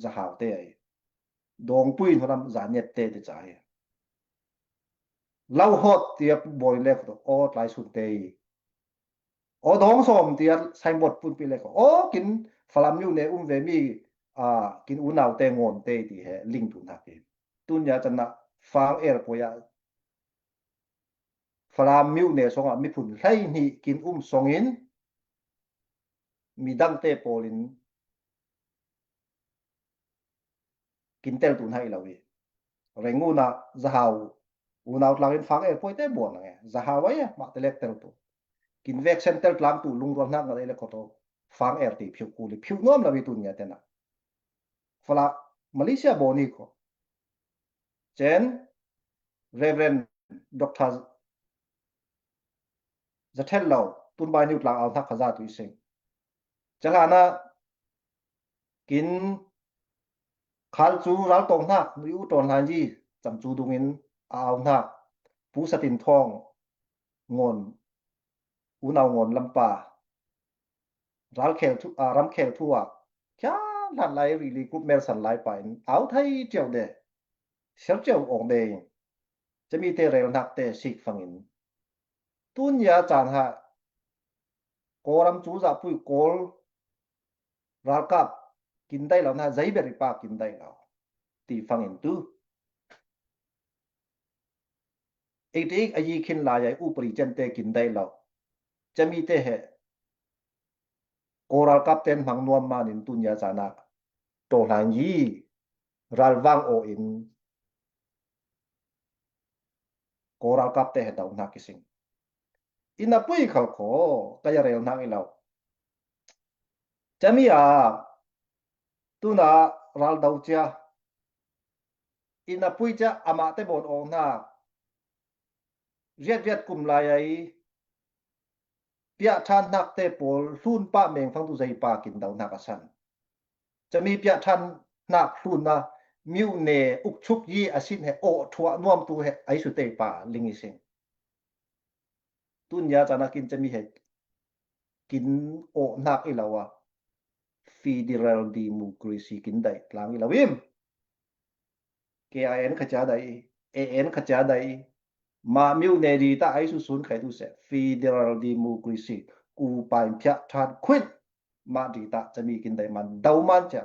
Zahau te ai. Dawngpui hnu lam zaniat te ti ca hi. Lo hawt tia bawi le kho aw tlai sun te i. Aw dawng sawm tia signboard pun pi le kho aw kin Falam miu ne um ve mi a kin unau te ngawn te ti he ling tu hnak hi. Tun nia cana fang er puai a Falam miu ne song a miphun hlei hnih kin um song in midang te pawl in kin tel tu hna i lo i. Reng unah zahau unau tlang in fang er puai te buan nge. Zahau ai mah te lek tel tu. Kin vek sen tel tlang tu lungrual hnak ngal ei le kho to. Fang er ti phiu kul i phiu nuam lo i tun nia te na. Fala Malaysia baw ni kho. Cen Reverend Doctor Zathel lo tun bai niu tlang au hnak kha za tu i sing. Ca hlan ah kin khal cu ral tawng hnak nu i u tawn hlan i cam cu dungin a au hnak Pu Satin Thawng ngawn unau ngawn lampa ral khel thu a ram khel thu ah khian hlan lai rili kup mel san lai pa in au thai ṭiau de ser ṭiau awng de in cami te rel hnak te sik fangin tun ya caan ha Kawlram cu zahpui Kawl ralkap kin daih lo hna, zei ber i pa kin daih lo ti fangin tu eighty eight a yi khin lai ai upadi cente kin daih lo. Cami te he Kawl ralkap ten hmang nuam man in tun ya caan ah Tawhlan yi ralvang aw in Kawl ralkap te he do hna kising. Inn a pui khal kho ka ya rel hna i lo. Cami a tuna ral do cia inn a pui cia amah te bawn aw hna riat riat kum lai ai piah ṭhan hnak te pawl hlun pah meng fang tu zei pa kin do hnak a san. Cami piah ṭhan hnak hlun na miu ne ukchuk yi a sin he aw thuah nuam tu he ai su te pa ling i sing. Tun ya caan a kin cami he kin aw hnak i lo a federal democracy kin daih tlang i lo im. K I N kha cia daih i, A N kha cia daih i, mah miu ne ri ta ai su sun khai tu se federal democracy ku pain phiah ṭhan khuit mah ri ta cami kin daih man do man cia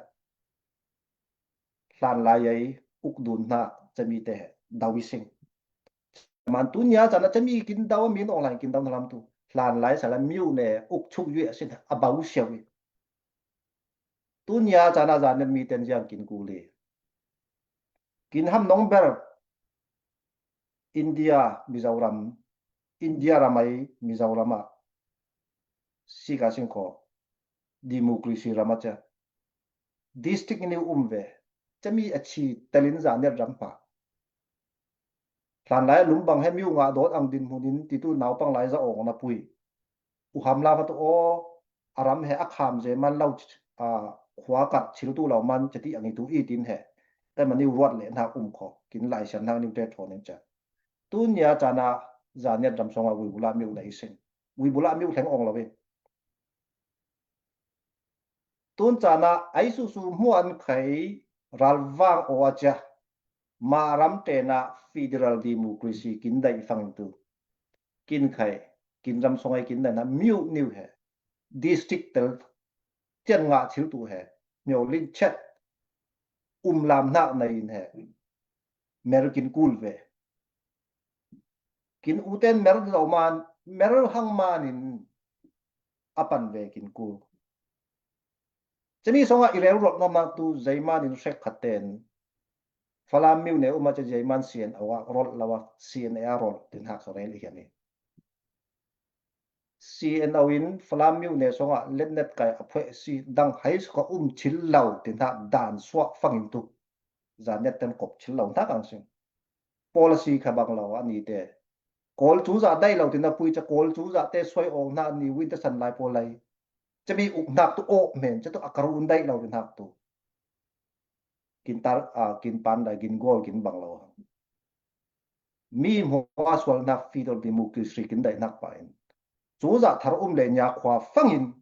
hlan lai ai uk dun hna cami te he do i sing. Man tun ya caan a cami kin do a min online kin do na lam tu. Hlan lai sala miu ne uk chuk yue sin a bau siau i. Tunia chana Zanniat mi ten ziang kin kuli. Kin ham nong ber India Mizoram, India ramai Mizoram a sika singko democracy rama cha district ni um ve. Chami a chi telin Zanniat ram pa. Hlan lai lum bang he miu nga dot ang din hmunin titu naupang lai za ong na pui. U ham la patu o a ram he a kham ze man lau a khua kat chil tu lau man chati ang i tu i tin he. Te mani ruat le na um kho kin lai sian na ni te thon in cha. Tunia chana Zanniat ram songa ui bula miu na i sing. Ui bula miu thleng ong lo ve. Tun chana ai su su hmuan khai ralvang o a cha. Ma ram tena federal democracy kin dai fang tu. Kin khai, kin ram songai kin dai na miu niu he. District tel tian nga chil tu he. Miu lin chet. Um lam nak na in he. Mer kin kul ve. Kin uten mer lo man, mer hang manin a pan ve kin kul. Chami songa i rel rot noma tu zeiman in sek khaten. Falam miu ne uma cha zeiman sien awa rol lawa sien e a rol tin hak so rel i hiani. Si en awin Falam miu ne songa letnet kai a phwe si dang hai suka um chil lau tin hak dan suak fangin tu. Zanniat ten kop chil lau hak ang sing. Policy kha bang lau ani te. Kol chu za dai lau tin a pui cha kol chu za te soi ong na ni win te san lai pol lai. Chami uk nak tu o men cha tu a karu un dai lau tin hak tu. Kin tar a kin pan dai kin gol kin bang lau. Mi hmua sual nak federal democracy kin dai nak pa in. Chu za thar um le nya khua fangin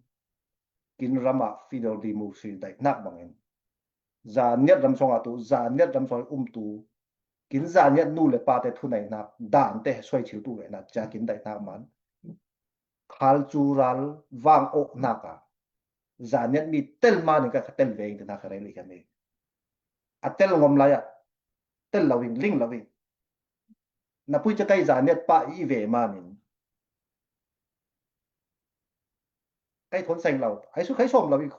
kin rama federal democracy dai nak bangin. Zanniat ram songa tu, Zanniat ram soi um tu, kin Zanniat nu le pa te thu nai nak, dan te soi chil tu ve nak, cha kin dai nak man. Khal chu ral vang o nak a. Zanniat mi tel manin ka ka tel ve ing te nak ka rei li ka ni. A tel ngom lai a. Tel lo ing, ling lo ing. Na pui cha kai Zanniat pa i ve manin. Kai thon seng lo. Ai su kai som lo ing.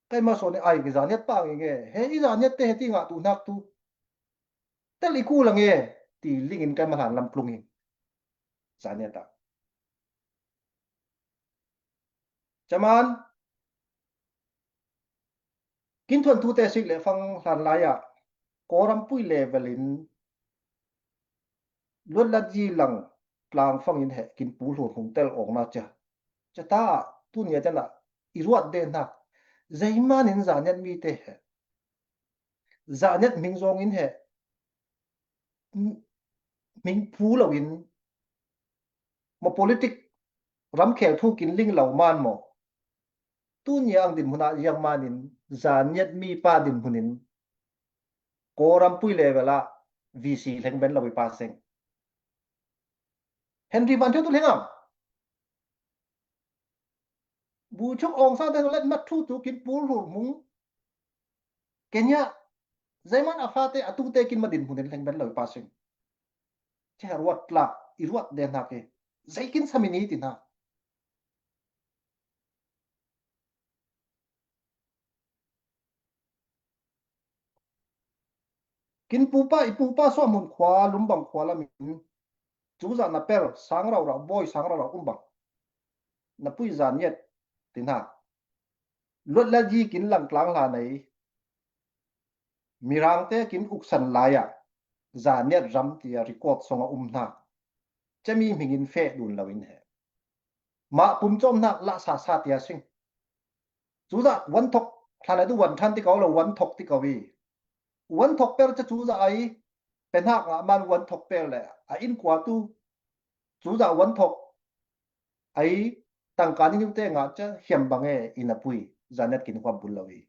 Kai ma so ne ai ki Zanniat pa ngi nge. He i Zanniat te he ti nga tu nak tu. Tel i ku la nge. Ti ling in kai ma hlan lam plung ing. Zanniat ta. Chaman. Kin thuan thu te sik le fang hlan lai a. Koram pui le velin. Luat la ji lang tlang fangin he kin pu hlun hung tel ong na cha. Cha ta tu nia cha na i ruat de nak. Zeiman in Zanniat mi te he. Zanniat ming zong in he. Ming pu lo in. Ma politic ram khel thu kin ling lo man mo. Tu nia ang din huna yang manin Zanniat mi pa din hunin. Koram pui le vela V C leng ben lo i pa seng. Henry Van Thio tu leng am. Bu chok ong sa te let mat thu tu kin pul hur mung. Kenya, zeiman a fa te a tu te kin ma din hmunin leng ben lo i pa seng. Che ruat la, i ruat de na ke. Zei kin sa mi ni ti na. Kin pupa, i pupa so mun khua, lum bang khua la min. Chu za na per, sang rau rau, boi sang rau rau, um bang. Na pui Zanniat, ti na. Luat la ji kin lang tlang hla nei. Mirang te kin uksan lai a. Zanniat ram ti a record song a um na. Chami hmingin fe dun lo in he. Ma pum chom na la sa sa ti a sing. Chu za wan thok, hlan a du wan than ti kau lo wan thok ti kau i. Wan thok per cha chu za ai. Pen hak nga man wan thok per le. A in kua tu. Chu za wan thok. Ai tangka ni niu te nga cha hiam bang e in a pui. Zanniat kin huap bul lo i.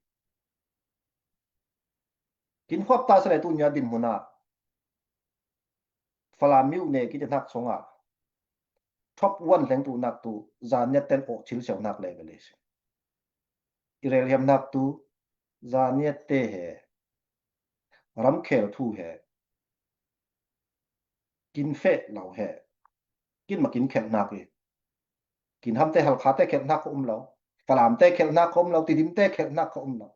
Kin huap ta sa le tu nia din hmuna. Falam miu ne ki te nak songa. Top one leng tu nak tu Zanniat ten o chil siau nak le vele. I rel hiam nak tu Zanniat te he. Ram khel thu he. Kin fe lo he. Kin ma kin khel nak i. Kinhamte, Halkhate khelhnak kha um lo. Falamte khelhnak kha um lo. Tidimte khelhnak kha um lo.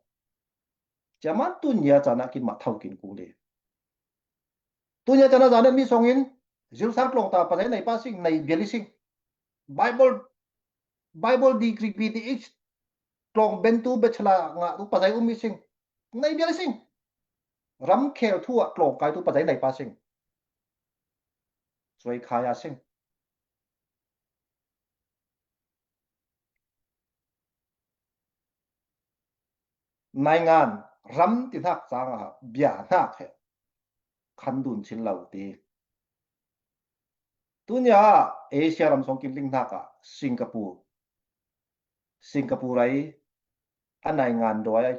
Cia man tunia caan ah kin mah tho kin kul hi. Tunia caan ah Zanet mi sawngin Zirsang tlawng ta pazai nei pa sing, nei bial i sing. Bible, Bible degree B Th tlawng bentu bachelor ngah tu pazai um i sing. Nei bial i sing. Ramkhel thu ah tlawng kai tu pazai nei pa sing. Suai khai a sing. Naingan ram ti hnak cang ah bia hnak he khan dun chin lo ti. Tunia Asia ram sawng kin ling hnak ah Singapore, Singapore ai a naingan dawi ai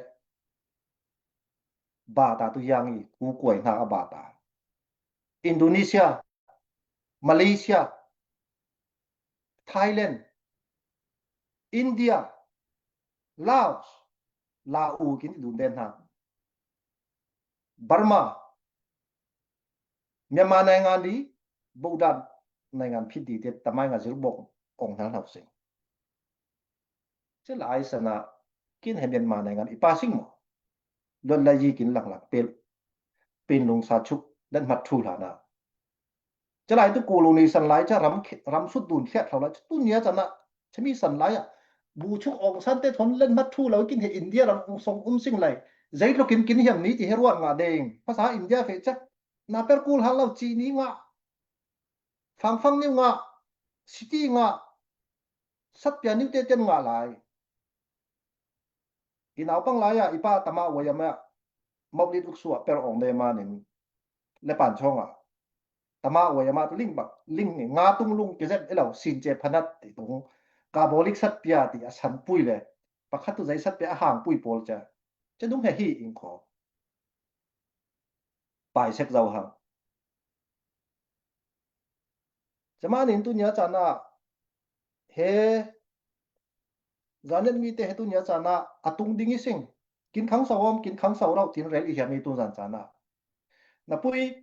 bata tu yang i kukuai hnak a bata. Indonesia, Malaysia, Thailand, India, Laos, Lau kin i dun den hna. Burma, Myanmar naingan di, Bhutan naingan phit di te tamai nga zir bawk ong hna hna sing. Cila ai sana kin he Myanmar naingan i pa sing maw? Luat lai yi kin lang lang pel, pin lung sa chuk dan mat thu hlana. Calai tu kulu ni san lai ca ram, ram sut dun khiat hlau lai ca tunia cana cami san lai ah bu chung ong san te thon len mat thu lo kin he India ram ong song um sing lai. Zei lo kin kin hiam ni ti he ruat nga deng. Pasa India fe ca na per kul hal lo ci ni nga. Fangfang niu nga. City nga. Satpia niu te ten nga lai. I naupang lai ah i pa tama uai ama mawlid uksuah per ong de manin le pan chong ah tama uai ama tu ling bak ling nga tung lung kizet ilo sin che phanat ti tung ka bolik satpia ti a san pui le pakhat tu zai satpia a hang pui pawl cha cha dung he hi ing kho pai sek zau hang. Camanin tunia cana he zanet mi te he tunia cana a tung ding i sing. Kin khang sau om, kin khang sau rau tin rel i hiam i tu zan cana. Na pui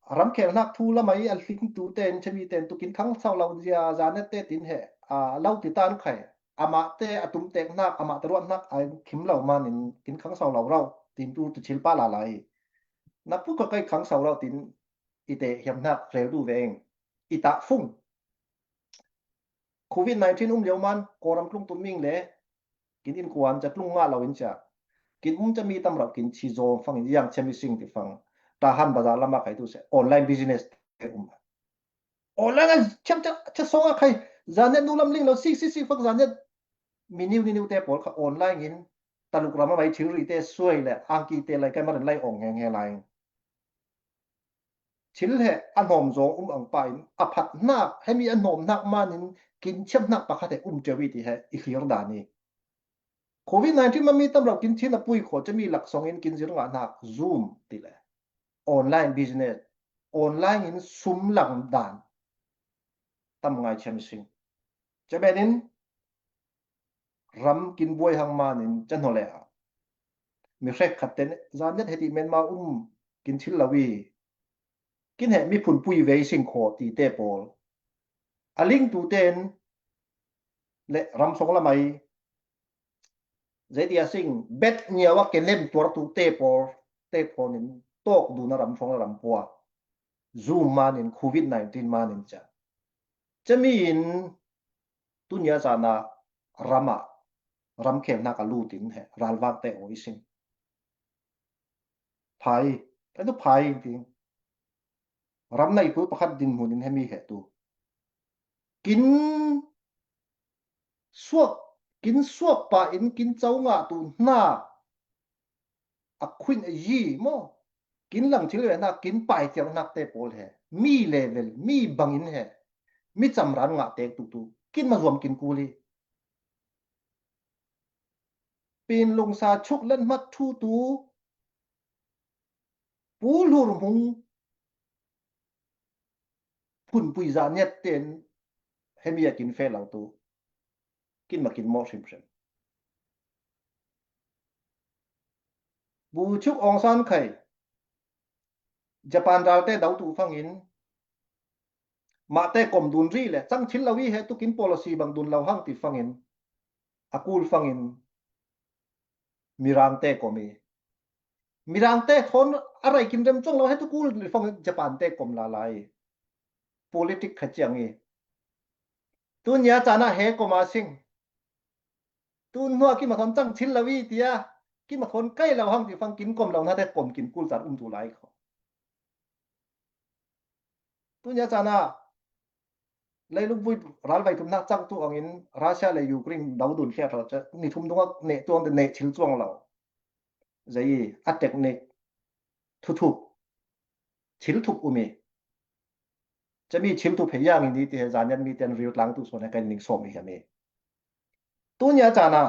ramkhel hnak thu lamai a hling tu ten chami ten tu kin khang sau lo zia zanet te tin he a lo ti tan khai. Amah te a tum tek hnak, amah te ruat hnak a khim lo manin kin khang sau lo rau tin tu tu chil pa la lai. Na pu ka kai khang sau rau tin i te hiam hnak rel tu veng i ta fung. Covid nineteen um lio man Kawlram tlung tu ming le kin in kuan ca tlung nga lo in cia kin um ca mi tam rau kin chi zaw fang in yang chami sing ti fang ta han bazar lama kai tu se online business te um. Online a cham cha cha song a khai zanet nu lam ling lo si si si fak zanet mi niu ni niu te pawl kha online in taluk ram a mai thil ri te suai le angki te lai kai marin lai ong heng he lai. Thil he a hnawm zawng um ang pa in a phat hnak hemi a hnawm hnak manin kin chiam hnak pakhat he um ṭeu i ti he i hlir dan i. Covid nineteen mami tam rau kin thin a pui kho chami laksawng in kin zir ngah hnak Zoom ti le online business online in sum lang dan tam ngai chiam sing. Chaben in ram kin buai hang manin cha hnawleh ah mi hrek khat ten zanet heti menma um kin thil lo i kin he mi phunpui vei sing kho ti te pawl a ling tu ten le ram song lamai zei ti a sing bet niawa ke nem tuar tu te pawl te pawl nin tawk duna ram song lam pua Zoom manin Covid nineteen manin cha chami in tunia cana rama ram khel hnak a lut in he ralvak te aw i sing. Phai, kan tu phai in ting. Ram na i pul pakhat din hmun in hemi he tu. Kin suak, kin suak pa in kin co ngah tu hna a khuin a yi maw? Kin lang thil ve hnak, kin pai tiang hnak te pawl he. Mi level, mi bangin he. Mi camran ngah tek tu tu. Kin ma zuam kin kul hi. Pin lungsa chuk len hmat thu tu. Pu hlur hmung phunpui zaniat ten hemi a kin fe lo tu. Kin ma kin mawh hrimhrim. Bu chuk ong san khai. Japan ral te dau tu fangin Mahte kom dun rih le chang thil lo i he tukin policy bang dun lo hang ti fangin a kul fangin Mirangte kom i Mirangte thon a rai kin rem chong lo he tu kul fangin Japante kom la lai politic kha chiang i tunia chana he kom a sing tun hua ki ma thon chang thil lo i tia ki ma thon kai lo hang ti fang kin kom lo na te kom kin kul chan um tu lai kho. Tunia chana leilung vui ralvai thumna chang tu angin Russia le Ukraine dau dun khia tho cha ni thum dunga ne tuang de ne thil chuang lo. Zai a technique thu thup thil thup umi. Chami thil thup he yang in di ti he zanian mi ten riu tlang tu son he kan ning som i hami. Tunia chana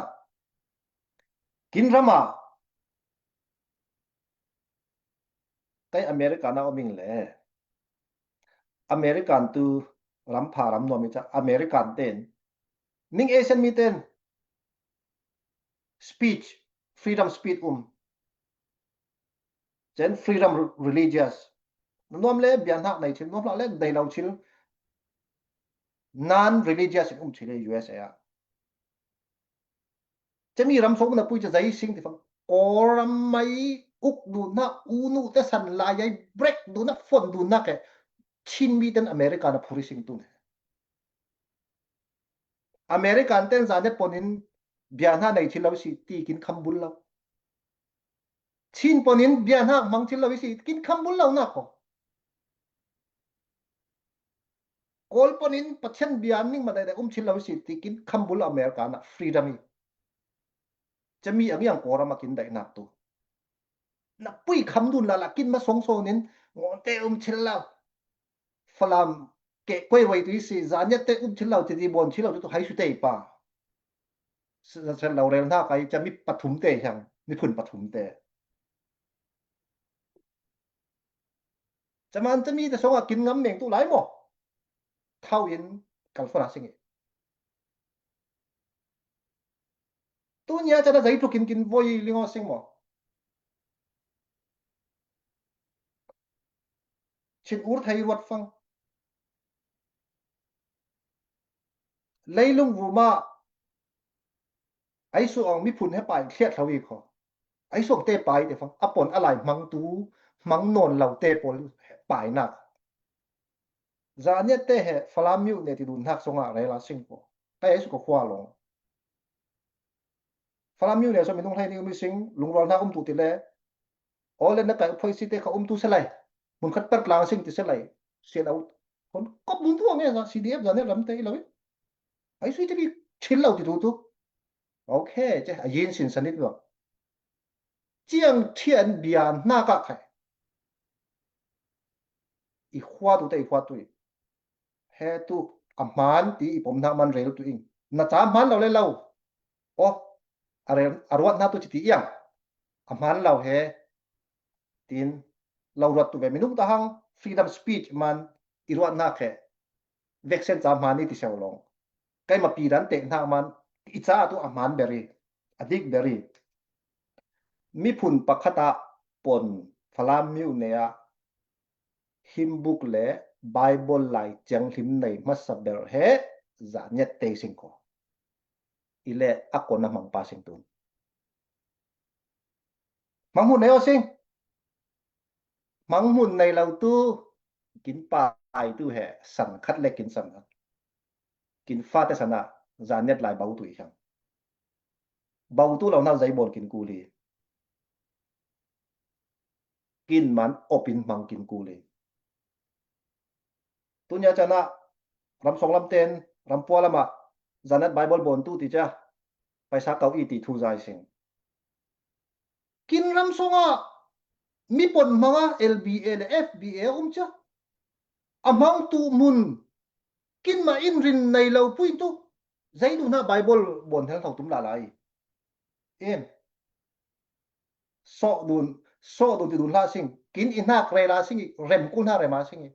kin rama kai America na oming le American tu ram pha ram nuam i cha American ten ning Asian mi ten speech freedom speech um chen freedom religious nuam le bian hak nei thil nuam hak le nei lo thil non religious in um thil le U S A a chami ram sok na pui cha zai sing ti fang koram mai uk du na u nu te san la yai break du na fon du na ke Chin mi ten America na phuri sing tu ne American ten zane ponin bian ha nei thil lo si ti kin kham bul lo Chin ponin bian ha mang thil lo si kin kham bul lo na ko Kol ponin Pathian bian ning ma dai dai um thil lo si ti kin kham bul America na freedom i chami ang yang koram a kin dai nak tu na pui kham dun la la kin ma song sonin ngonte um thil lo Falam ke koi wai tu i si zaniat te um thil lo ti ti bon thil lo tu hai su te pa sa lo rel na kai chami pathum te hiang mi phun pathum te chaman chami te song a kin ngam meng tu lai mo thau in kalfona singi tunia chana zai tu kin kin voi lingo sing mo Chin ur thei ruat fang leilung vuma aisu ang mi phun he pai thliat thlau i kho aisu ang te pai te fang a pon a lai hmang tu hmang non lo te pol pai nak zaniat te he Falam miu ne ti dun hak songa rela sing ko kai aisu ko khua long Falam miu ne so mi nung hlai ni um sing lungrol hak um tu ti le Olen na kai phoi si te kha um tu se lai mun khat per tlang sing ti se lai sian au kon kop mun tu nge sa C D F zane ram te i lo i ai sui te bi thil lo ti tu tu okay che a yin sin sanit lo chiang thian bian na ka khai i khua tu te i khua tu i he tu a hman ti i pom na man rel tu ing na cha hman lo le lo o a rel a ruat na tu chi ti iang a hman lo he tin lo ruat tu ve minung ta hang freedom speech man i ruat na khe veksen cha hman ni ti seu long kai ma pi dan te na man i cha tu a hman beri a dik beri mi phun pakhat a pon Falam miu ne a himbuk le Bible lai chiang hlim nei hmasa ber he zaniat te sing ko i le a kon a hmang pa sing tun hmang hun nei o sing hmang hun nei lo tu kin pai tu he san khat le kin san khat kin fa te sana zaniat lai bau tu i khang bau tu lo na zai bol kin kuli kin man opin hmang kin kuli tunia chana ram song lam ten ram pua lama zanat Bible bon tu ti cha paisa kau i ti thu zai sing kin ram songa mi pon hmanga L B A le F B A um cha a hmang tu mun kin ma in rin nei lo pui tu zai du na Bible bon hel thau tum la lai em so dun so dun ti dun la sing kin i hnak rela sing i rem kul hna rema sing i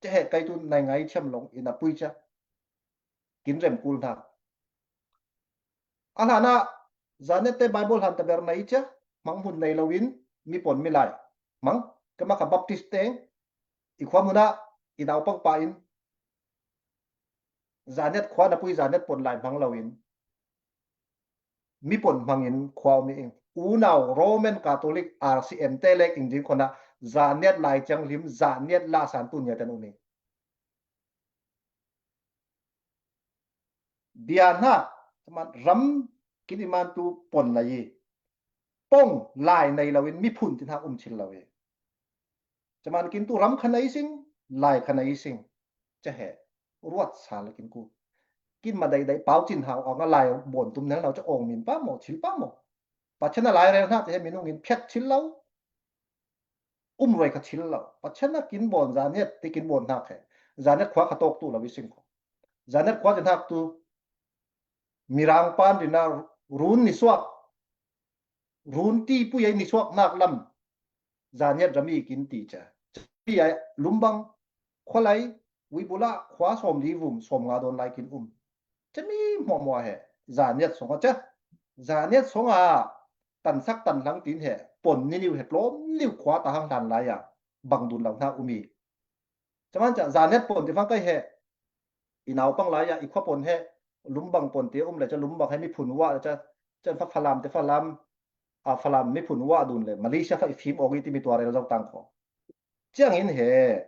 che he kai tu nai ngai thiam long i na pui cha kin rem kul hna a hlan a zane te Bible han ta ber nai cha hmang hun nei lo in mi pon mi lai hmang kama kha Baptist te i khua munah i naupang pa in Zaniat khua na pui Zaniat pon lai hmang loin mi pon hmangin khua um hi ing. Unau Roman Catholic R C M te lek ing ding khona Zaniat lai ciang hlim Zaniat la san tu nia ten um hi. Biahna ram kin iman tu pon lai hi. Pong lai nei loin miphun tin hak um chil lo hi. Caman kin tu ram kha nei sing, lai kha nei sing. Ca he ruat sal kin ku. Kin ma dai dai pau cin hau ong a lai bon tum nel nau ca ong min pa mo, chil pa mo. Pathian a lai rel hnak te he minung in phiat chil lo. Um roi kha chil lo. Pathian a kin bon Zaniat te kin bon hnak he. Zaniat khua kha tawk tu lo i sing ko. Zaniat khua te hnak tu Mirang pan rina run ni suak. Run ti pui ai ni suak nak lam. Zaniat rami kin ti ca. Pi ai lumbang khualai ui bula khua sawm li vum sawm nga dawn lai kin um. Cami hmuahhmuah he Zaniat song a ca. Zaniat song a tansak tanhlang tin he pon ni niu he tlawm niu khua ta hang hlan lai a bang dun lo hna um hi. Caman ca Zaniat pon ti fang kai he i naupang lai a i khua pon he lumbang pon ti um le ca lumbang he miphun uah le ca can fa Falam te Falam a Falam miphun uah dun le Malaysia fa i fim awng i timi tua rel zo tang kho. Ciangin he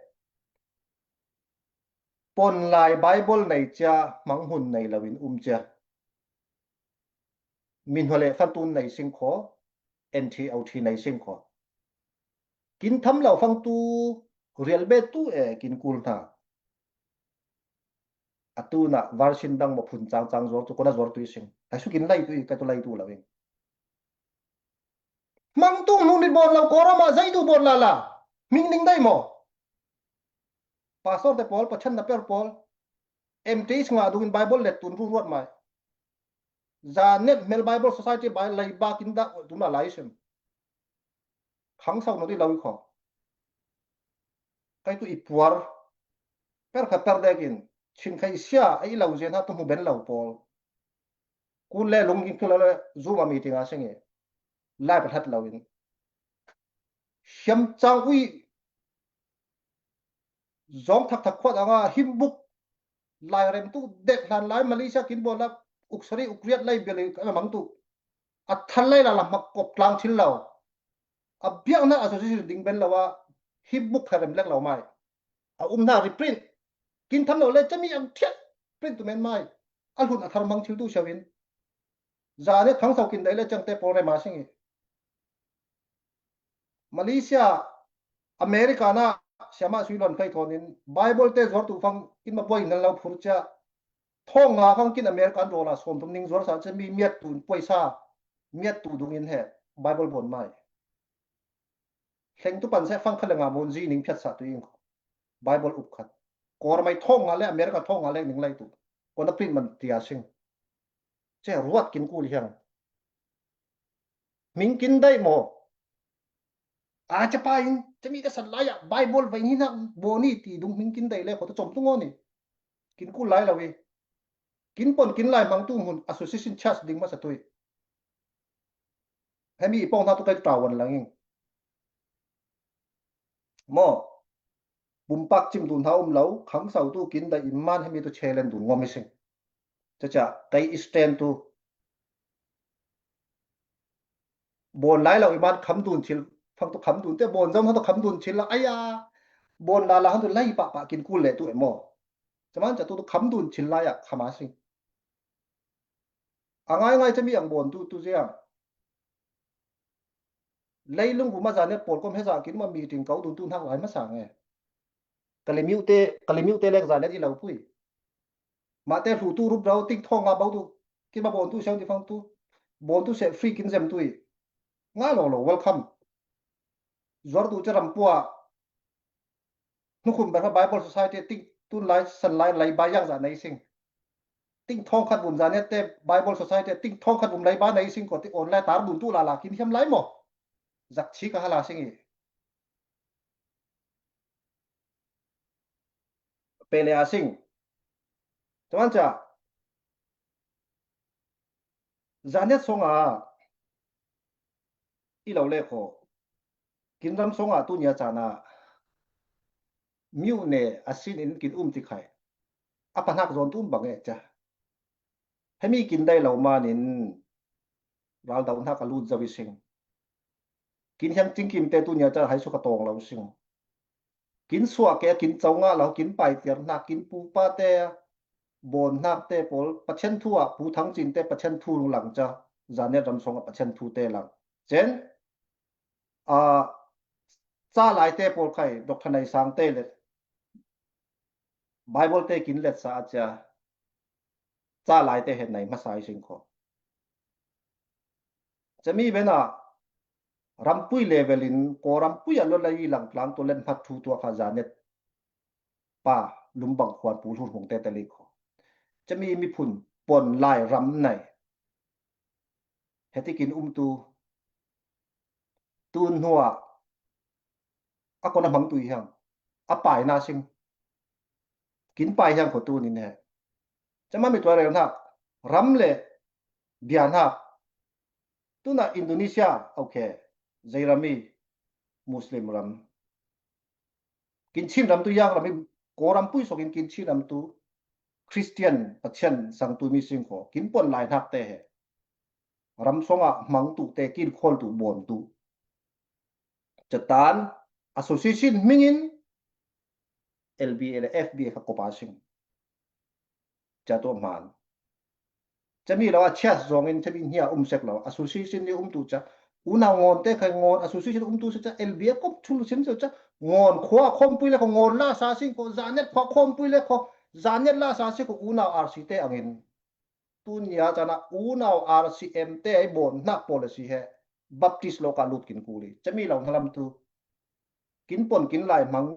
pon lai Bible nei cia hmang hun nei loin um cia. Min hua le fantun nei sing kho, N T O T nei sing kho. Kin tham lo fang tu rial be tu e kin kul hna. A tu na version dang mo phun cang cang zuar tu kona zuar tu i sing. Hai su kin lai tu i ka tu lai tu lo ing. Mang tu nu mit bon lo kora ma zai tu bon la la. Ming ning dai mo. Pastor te Paul, Pathian na per Paul. M T nga dungin Bible let tun ru ruat mai. Zaniat Hmel Bible Society bai lai ba kin da ol tuna lai sim. Khang sau no di lau i kho. Kai tu i puar. Per kha per dekin. Chin khai sia ai lau zen ha tu mu ben lau Paul. Kun le lung kin kila le Zoom a meeting a sengi. Lai pa that lau in. Siam chang ui zong thak thak khuat anga himbuk lai rem tu dek hlan lai Malaysia kin bol la uksari ukriat lai bel ka mang tu a thal lai la la mak kop tlang thil lo a biak na association ding ben lo a himbuk kha rem lek lo mai a um na reprint kin tham lo le chami ang thiat print tu men mai a hlun a thar mang thil tu siawin Zaniat khang sau kin dai le chang te Paul rem a singi Malaysia America na siama sui lon kai thonin Bible te zuar tu fang in ma buai nan lau phur cha thong nga fang kin American dollar som tum ning zuar sa che mi miat tu poi sa miat tu dung in he Bible bon mai hleng tu pan se fang kha le nga mon zi ning phiat sa tu ing Bible up khat kor mai thong nga le America thong nga le ning lai tu kona print man tia sing che ruat kin kul hiang Ming kin dai mo. A chapa in chami ka san lai a Bible vai ni nak boni ti dung ming kin dai le kho to chom tu ngoni. Kin kul lai lawi. Kin pon kin lai mang tu mun association church ding masa tui. Hemi pong na tu kai tawan langing. Mo. Bumpak chim dun ha um lo khang sau tu kin dai in man hemi tu chelen dun ngom hi sing. Chacha kai stand tu bon lai lo iman kham dun thil fang tu kham dun te bon zom ha tu kham dun thil la aya bon la la han tu lai pa pa kin kul le tu emo chaman cha tu tu kham dun thil lai a khama sing a ngai ngai chami ang bon tu tu ziang leilung bu ma zanet pol kom he za kin ma meeting kau dun tu hnak lai ma sang e kalimiu te kalimiu te lek zanet i lo pui Mate hlu tu rup rau ting thong nga bau tu kin ma bon tu siang ti fang tu bon tu se free kin zem tu i nga lo lo welcome zuar tu che ram pua nukhum ber Bible Society ting tun lai san lai lai ba yang za nei sing ting thong khat bum za ne te Bible Society ting thong khat bum lai ba nei sing ko ti on lai tar dun tu la la kin hiam lai mo zak chi ka hala sing i pele a sing. Tuan cha zanet songa i lo le kho kin ram songa tu nia chana miuh ne a sin in kin um ti khai. A pahnak zawn tu um bang e ca. Hemi kin dai lo manin ral dau hnak a lut zo i sing. Kin hiang cingkim te tu nia ca hai su ka tawng lo sing. Kin suah ke kin co nga lo, kin paitiar hnak, kin pupa te bon hnak te pawl, Pathian thu ah Pu Thang Cin te Pathian thu lang ca, Zaniat ram song ah Pathian thu te lang. Cen, a, ca lai te pawl khai, Doctor Nai Sang te le Bible te kin let sa a cia, ca lai te he nai hmasa i sing kho. Cami bena rampui level in ko rampui a lo lai lang tlang tu len hmat thu tu a kha Zaniat pa lumbang khuan pu hlur hmung te te li kho. Cami miphun pon lai ram nai. Heti kin um tu. Tu hnuah a kon a hmang tu i hiang. A pai na sing. Kin pai hiang kho tu nin he. Cama mi tuai rel hnak. Ram le bia hnak. Tuna Indonesia, okay. Zeirami, Muslim ram. Kin Chin ram tu yang ram i ko rampui sokin kin Chin ram tu Christian Pathian sang tu mi sing kho. Kin pon lai hnak te he. Ram song ah hmang tu te kin khol tu bon tu. Catan association hmingin L B A le F B A kha kopa sing. Ca tu hman. Cami lo a church zongin cami hnia um sek lo. Association ni um tu ca. Unau ngon te khai ngon association um tu se ca L B A kop chul sin se ca. Ngon khua khom pui le kho ngon la sa sing kho Zaniat khua khom pui le kho Zaniat la sa sing kho unau R C te angin. Tu nia cana unau R C M te ai bon hnak policy he. Baptist lo ka lut kin kuli. Cami lo hnalam tu. Kin pon kin lai hmang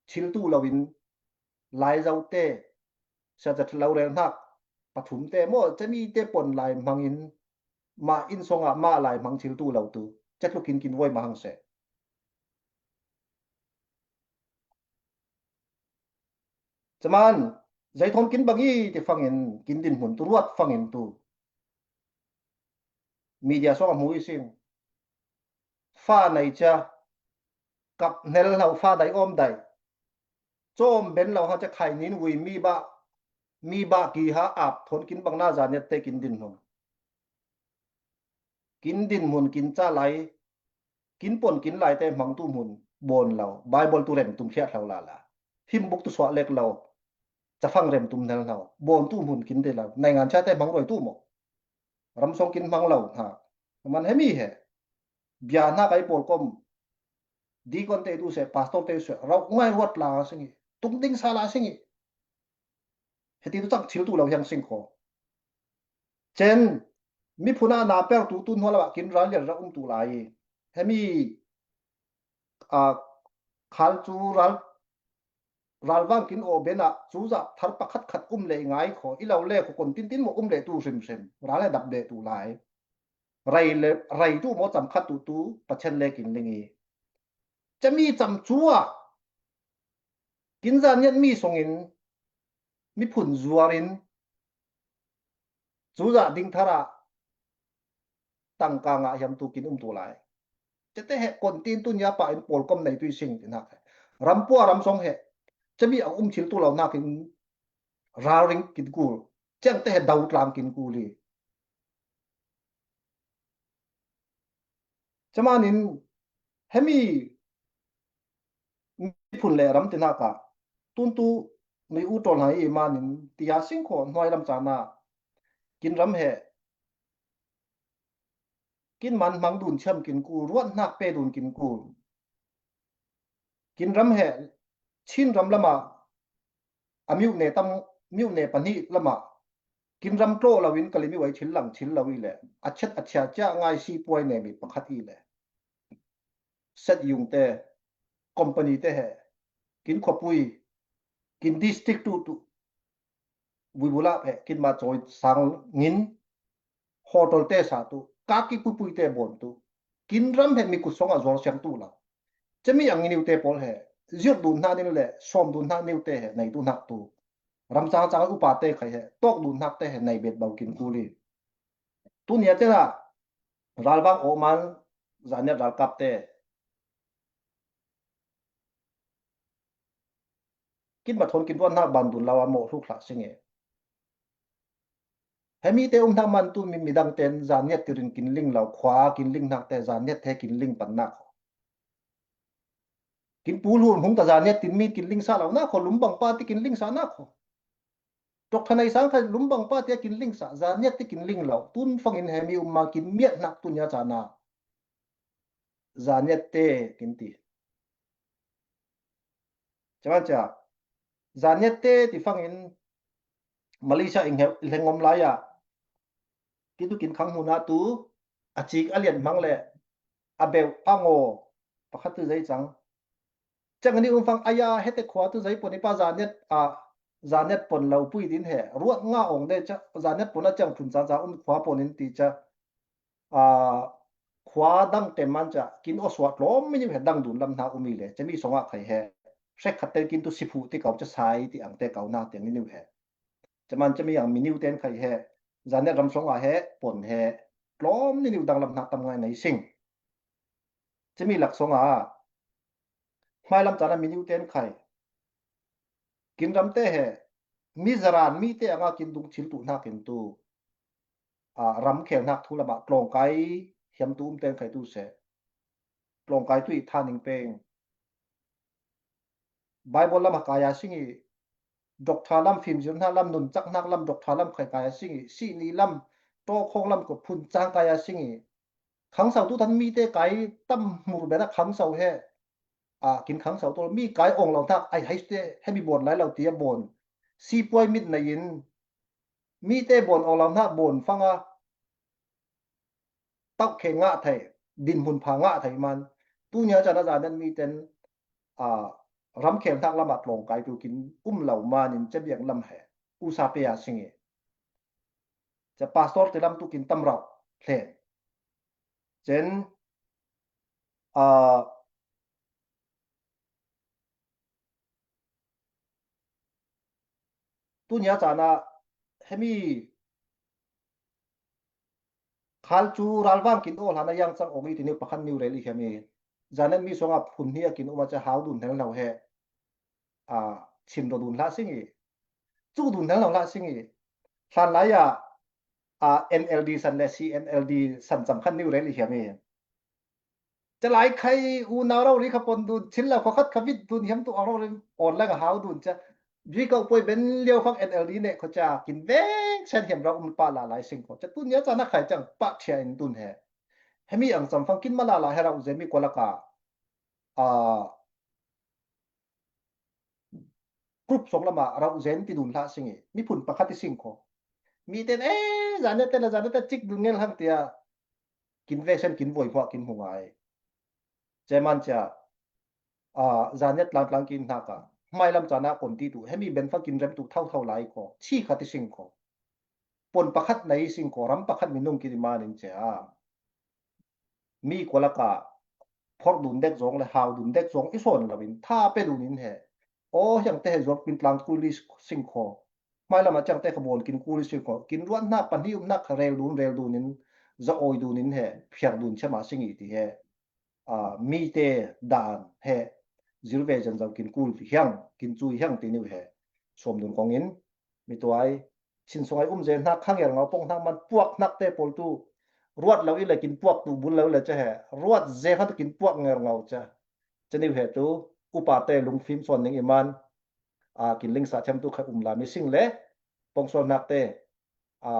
chil tu lo in lai zau te. Sa zat lo rel hnak pathum te mo cami te pon lai hmang in ma in song ah ma lai hmang chil tu lo tu. Chat lu kin kin voi ma hang se. Caman, zaithon kin bang i ti fangin, kin din hmun tu ruat fangin tu. Media song a hmu i sing. Fa nei cia, kap hnel hlau fa dai om dai. Cawm ben lo ha cia khai nin vui mi ba, mi ba ki ha ap thon kin bang na Zaniat te kin din hmun. Kin din hmun kin ca lai, kin pon kin lai te hmang tu hmun bon lo, Bible tu rem tum khiah hlau la la. Him buk tu suah lek lo, cafang rem tum hnel hlau, bon tu hmun kin te lo, naingan cha te hmang roi tu mo. Ram song kin hmang lo hna. Man hemi he. Bia hna kai pawl kom. Deacon te tu se, pastor te se, rau ngai ruat la singi. Tung ding sa la singi. Heti tu cang thil tu lo hiang sing kho. Cen, miphun a na per tu tu hnuah kin ral lian ra um tu lai. Hemi, a, khal cu ral, ral vang kin aw ben ah cu zah thar pakhat khat um le i ngai kho, i lo le kho kon tin tin maw um le tu hrim hrim, ral he dap le tu lai. Rai le, rai tu maw cam khat tu tu, Pathian le kin ling i. Cami cam cu ah, kin zan ngiat mi songin, miphun zuar in, cu zah ding thar ah tangka ngah hiam tu kin um tu lai. Cete he kon tin tu nia pa in pawl kom nei tu i sing tin hak he. Rampua ram song he. Cami ang um thil tu lo nakin ralring kin kul. Ciang te he dau tlang kin kul i. Camanin hemi miphun le ram tin hak ah tun tu mi u tol hai i manin tia sing kho hnuai lam cana kin ram he kin man hmang dun chiam kin kul, ruat hnak pe dun kin kul. Kin ram he Chin ram lamah a miuh ne tam, miuh ne pahnih lamah kin ram tlawh lo in Kalaymyo ai thil lang thil lo i le a chet a chia cia ngai si puai ne mi pakhat i le set yung te company te he kin khuapui kin district tu tu vui bula he kin ma chawi sang ngin hotel te sa tu kaki pupui te bon tu kin ram he mi kut song a zuar siang tu lo. Cemi ang niu te pawl he ziuk dun hna nin le sawm dun hna niu te he nei tu hnak tu. Ram cang cang upa te khai he tawk dun hnak te he nei bet bau kin kuli. Tu nia te na ralvang awman zaniat ralkap te. Kin ma thon kin ruat hnak ban dun lo a mawh hluk hlah sing e. He mite um hnak man tu mi midang ten zaniat tirin kin ling lo, khua kin ling hnak te zaniat he kin ling pan nak kho. Kin pu hlun hung ta zaniat tin mi kin ling sa lo nak kho, lum bang pa ti kin ling sa nak kho. Tok thanai sang kha lum bang pa ti a kin ling sa, zaniat ti kin ling lo. Tun fangin he mi um ma kin miat hnak tun ya cana. Zaniat te kin ti. Caman cia. Zaniat te ti fangin Malaysia in he lengom lai a. Kitu kin khang huna tu a cik a lian hmang le a beuh a ngo pakhat tu zei cang. Cang ni um fang aya hete khua tu zei pon ipa zaniat a zaniat pon lo pui din he. Ruat nga ong de ca zaniat pon a cang thun ca ca um khua pon in ti ca. A, khua dang tem man ca kin osua tlawm mi ni he dang dun lam hna um i le. Cami songa khai he. Hrek khat te kin tu siphu ti kau ca sai ti ang te kau na tiang ni ni he. Caman cami ang miniu ten khai he. Zaniat ram songa he pon he. Tlawm ni ni dang lam hna tam ngai nei sing. Cami lak songa. Hmai lam cana miniu ten khai. Kin ram te he. Mi zaran mi te anga kin dung chil tu hna kin tu. A, ram khel hnak thu lama tlawngkai hiam tu um ten khai tu se. Tlawngkai tu i tha ning peng. Bible lam kaya sing i, doctor lam fimzir hnak lam nun cak hnak lam doctor lam khai kaya sing i, sihni lam tawkhong lam ko phun cang kaya sing i, khangso tu tan mi te kai tam hmur bena khangso he. A, kin khangso tu mi kai ong lo hnak ai hai te he mi bon lai lo ti a bon. Sipuai mit na in mi te bon ong lo hnak bon fanga tauh khe ngah thei, din hmun pha ngah thei man. Tu nia cana zaniat mi ten, a, ram khel hnak lama tlawngkai tu kin um lo man in ca biang lam he. U sa pe a sing e. Ca pastor te lam tu kin tam rau. Hlen. Cen, a, tu nia cana hemi khal cu ralvang kin aw hlan a yang cang ong i ti niu pakhat niu rel i hiam i. Zaniat mi songa phun hni a kin um a ca hau dun hel hno he. A, chim ro dun hlah sing i. Cu dun hel hno hlah sing i. Hlan lai a, a, N L D san le C N L D san cam khan niu rel i hiam i. Ca lai khai unau rau ri kha pon dun, chil lo kha khat kha vit dun hiam tu a rau rin on lang a hau dun ca. Jui kau poi ben lio fak N L D ne kho ca, kin veng sen hiam rau um pa la lai sing kho. Ca tun ya ca na khai cang pa thia in dun he. Hemi ang cam fang kin ma la la he rau zen mi ko la ka. A, group song lama rau zen ti dun hlah sing i. Mi phun pakhat i sing kho. Mi ten, eh, zane te la zane te cik dun ngel hang tia. Kin veng sen kin voi hua kin hmu ngai. Ceman cia, a, zaniat tlang tlang kin hna ka. Hmai lam cana kon ti tu. Hemi ben fa kin rem tu thau thau lai ko. Chi kha ti sing ko. Pon pakhat nei sing ko. Ram pakhat minung kin i man in cia. Mi ko laka phor dun dek zong le hau dun dek zong i son lo in tha pe dun in he. Aw, hiang te he zuak kin tlang kul i sing ko. Hmai lam a ciang te kha bawn kin kul i sing ko. Kin ruat hna pahnih um hna kha rel dun, rel dun in za awi dun in he. Phiar dun chema sing i ti he. A, mi te dan he zir ve zan zau kin kul hiang, kin cui hiang ti niu he. Sawm dun kong in, mi tuai, sin sung ai um zen hna, khang yer ngau pong hna man puak hnak te pawl tu, ruat lo i le kin puak tu bul lo le ce he, ruat zen hna tu kin puak nger ngau ce. Ce niu he tu, upa te lungfim sawn ning i man, a, kin ling sa thiam tu khai um la mi sing le, pong sawn hnak te, a,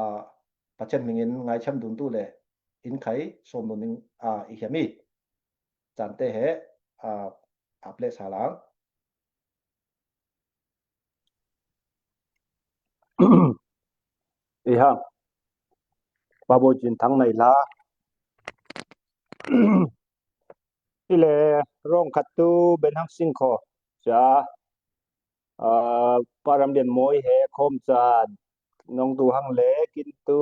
Pathian hmingin ngai thiam dun tu le, in khai sawm dun ning, a, i hiam i. Cante he, a, a ple salang. I hang. Pabo cin thang nai la. I le rong khat tu ben hang sing kho. Cia, a, param lian moi he khom ca nong tu hang le kin tu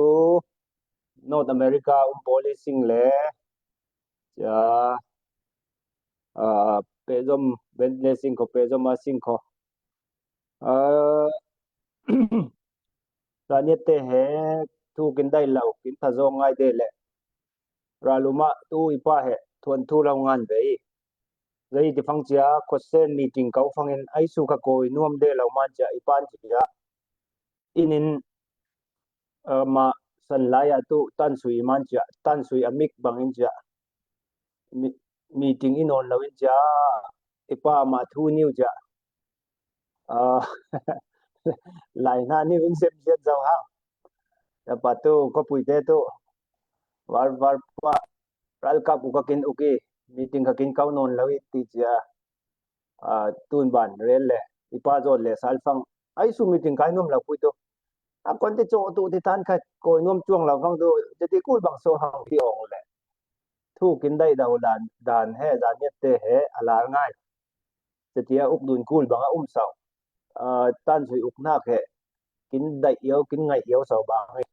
North America um pawl i sing le. Cia, a, pehzom ben le sing kho, pehzom a sing kho. A, zaniat te he thu kin dai lo, kin tha zong ngai de le. Raluma tu i pa he thuan thu lo ngan ve i. Zai ti fang cia, khuasen meeting kau fangin aisu ka kawi nuam de lo man cia, i pan cia, inin, uh, ma san lai a tu tansui man cia, tansui a mik bangin cia, mi, meeting i nawn lo in cia, i pa ma thu niu cia, uh, lai na niu in sem ziat zau ha. Cia pa tu, ka pui te tu, var, var pa, ral kap u ka kin uk i, meeting ka kin kau nawn lo i ti cia, a, tun ban rel le, i pa zot le sal fang. Aisu meeting kai nuam lo pui tu. A kon te cho tu ti tan khat, kawi nuam chuang lo fang tu, te ti kul bang so hang ti ong le. Thu kin dai dau dan, dan he, dan yet te he, a lar ngai. Te ti a uk dun kul bang a um sau. A, tansui uk nak he, kin dai iau, kin ngai iau sau bang he.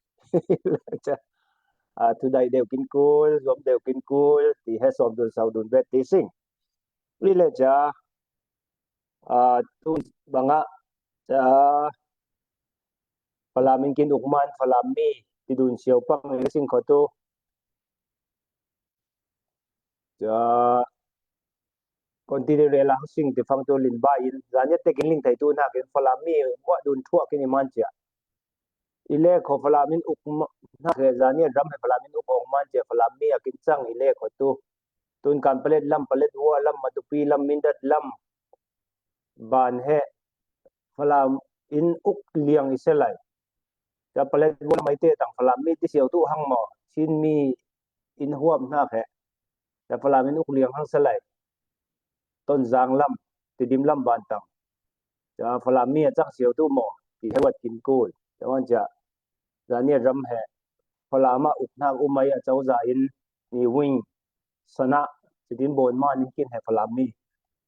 A, thu dai deu kin kul, zuam deu kin kul, ti he som dun sau dun bet ti sing. Ri le cia, a, tu banga, cia, Falam in kin uk man, Falam mi, ti dun siau pang le sing kho tu. Cia, kon ti de re lang sing ti fang tu lin ba in, zan yet te kin ling thei tu nak in Falam mi, wa dun thuak in i man cia. I le kho Falam in uk ma, nak he zan yet ram he Falam in uk ong man cia, Falam mi a kin chang i le kho tu. Tun kan Palet lam, Palet Hua lam, Matupi lam, Mindat lam, ban he Falam in uk liang i se lai. Cia Palet Hua lam ai te tang Falam mi ti siau tu hang maw, Chin mi in huap nak he. Cia Falam in uk liang hang se lai. Tonzang lam, Tidim lam ban tang. Cia Falam mi a chang siau tu maw, ti he wat kin kul. Cia wan cia, zan yet ram he, Falam a uk nak um ai a chau za in, ni wing, sana, cidin bon man in kin he Falam mi.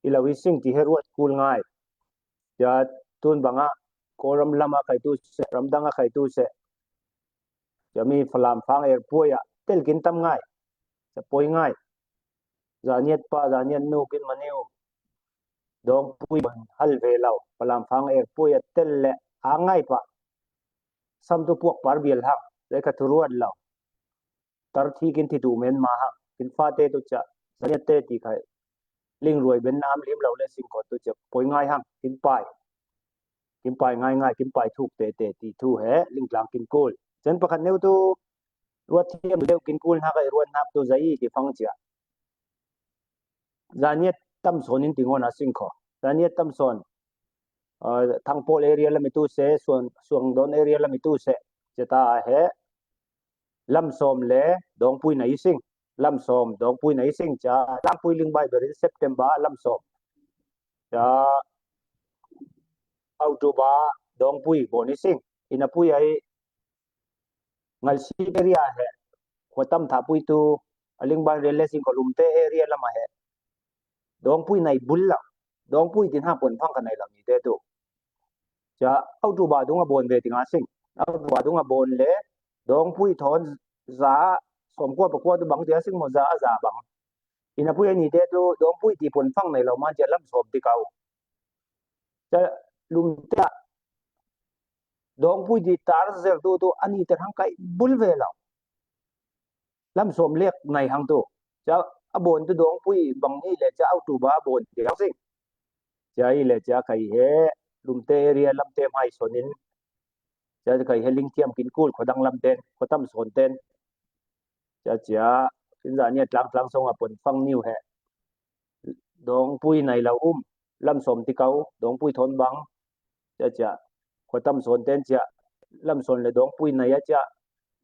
I lo i sing ti he ruat kul ngai. Cia tun banga, Kawlram lam a kai tu se, ramdang a kai tu se. Cia mi Falam fang er puai a, tel kin tam ngai. Cia poi ngai. Zan yet pa, zan yet nu kin maniu. Dawngpui ban hal ve lo. Falam fang er puai a tel le a ngai pa. Sam tu puak par bial hang. Zai ka thu ruat lo. Tar thi kin thi tu men ma hang. Kin fa te tu cia. Zan yet te ti khai. Ling ruai ben nam lim lo le sing kho tu cia. Poi ngai hang. Kin pai. Kin pai ngai ngai. Kin pai thuk te te ti thu he. Ling tlang kin kul. Cia pakhat neu tu. Ruat thiam deu kin kul nak ai ruat nak tu zai ti fang cia. Zan yet tam son in ti ngon a sing kho. Zan yet tam son. A, Thangpawl area lam i tu se, Suang, Suangdawn area lam i tu se. Cia ta a he. Lam som le, Dawngpui na i sing. Lam som, Dawngpui na i sing cia. Lam pui ling bai berin September, lam som. Cia, October, Dawngpui, bon i sing. Ina pui ai, Ngalsip area he, khuatam thapui tu, a ling ban rel le sing kho Lumte area lam a he. Dawngpui nai bul lo. Dawngpui tin hang pon phang ka nai lo ni te tu. Cia, October dung a bon ve ti nga sing. October dung a bon le, Dawngpui thawn za, som kua pa kua tu bang ti a sing maw za, za bang. Ina pui a ni te tu, Dawngpui ti pon phang nai lo man cia lam som ti kau. Cia Lumte a Dawngpui ti tar zel tu tu a ni te hang kai bul ve lo. Lam som lek nai hang tu. Cia a bon tu Dawngpui bang ni le cia October a bon ti hang sing. Cia i le cia kai he Lumte area lam te mai son in. Cia kai he ling thiam kin kul khuadang lam ten, khuatam son ten. Cia cia, kin zan yet tlang tlang song a pon phang niu he. Dawngpui nai lo um, lam som ti kau, Dawngpui thawn bang. Cia cia, khuatam son ten cia, lam son le Dawngpui nai a cia,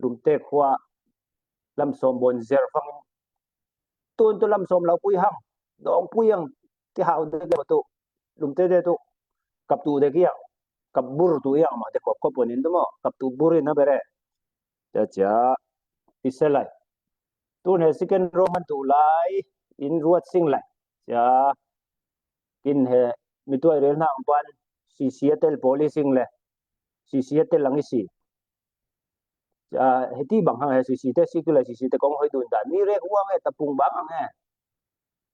Lumte khua, lam som bon zer phang. Tun tu lam som lo pui hang, Dawngpui ang, ti hau de tu, Lumte de tu, kap tu de kiang, kap bur tu iang ma, de kop kop pon in tu maw, kap tu bur in a bere. Cia cia, i se lai. Tun he second row man tu lai, in ruat sing lai. Cia, kin he, mi tuai rel na ang pan, si si a tel poli sing le, si si a tel ang i si. Cia, he ti bang hang he si si te si tu lai si si te kong hoi dun dan. Mi re huang he, tapung bang hang he.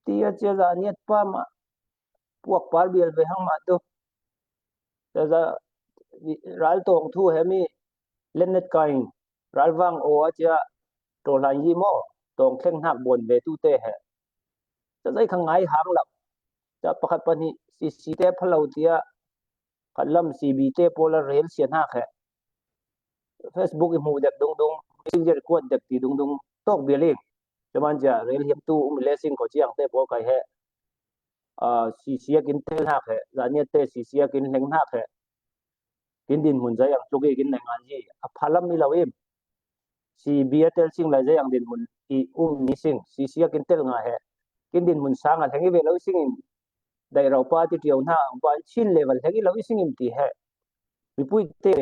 Tia cia za niet pa ma, puak par bial ve hang ma tu. Cia za, ral tong thu he mi, len net kaing. Ralvang aw a cia, tawlhan yi maw, tawng thleng hnak bawn ve tu te he. Cia zai kha ngai hang lo. Ca pakhat pahnih C C te pha lo tia khat lam C B te pawl a rel sia hnak he. Facebook i hmuh dek dungdung, Messenger i kuat dek ti dungdung tawk bial ing. Cuman cia rel hiam tu um le sing ko ciang te pawl kai he. Ah, C C a kin tel hnak he, zaniat te C C a kin hleng hnak he. Kin dinhmun zai ang tluk i kin nei ngan hi. A pha lam i lo im. C B a tel sing lai zai ang dinhmun i um ni sing. C C a kin tel nga he. Kin dinhmun sang a hleng i ve lo sing in. Dai rau pa ti tiau hna ang pa chin level hleng i lo i sing im ti he. Mipui te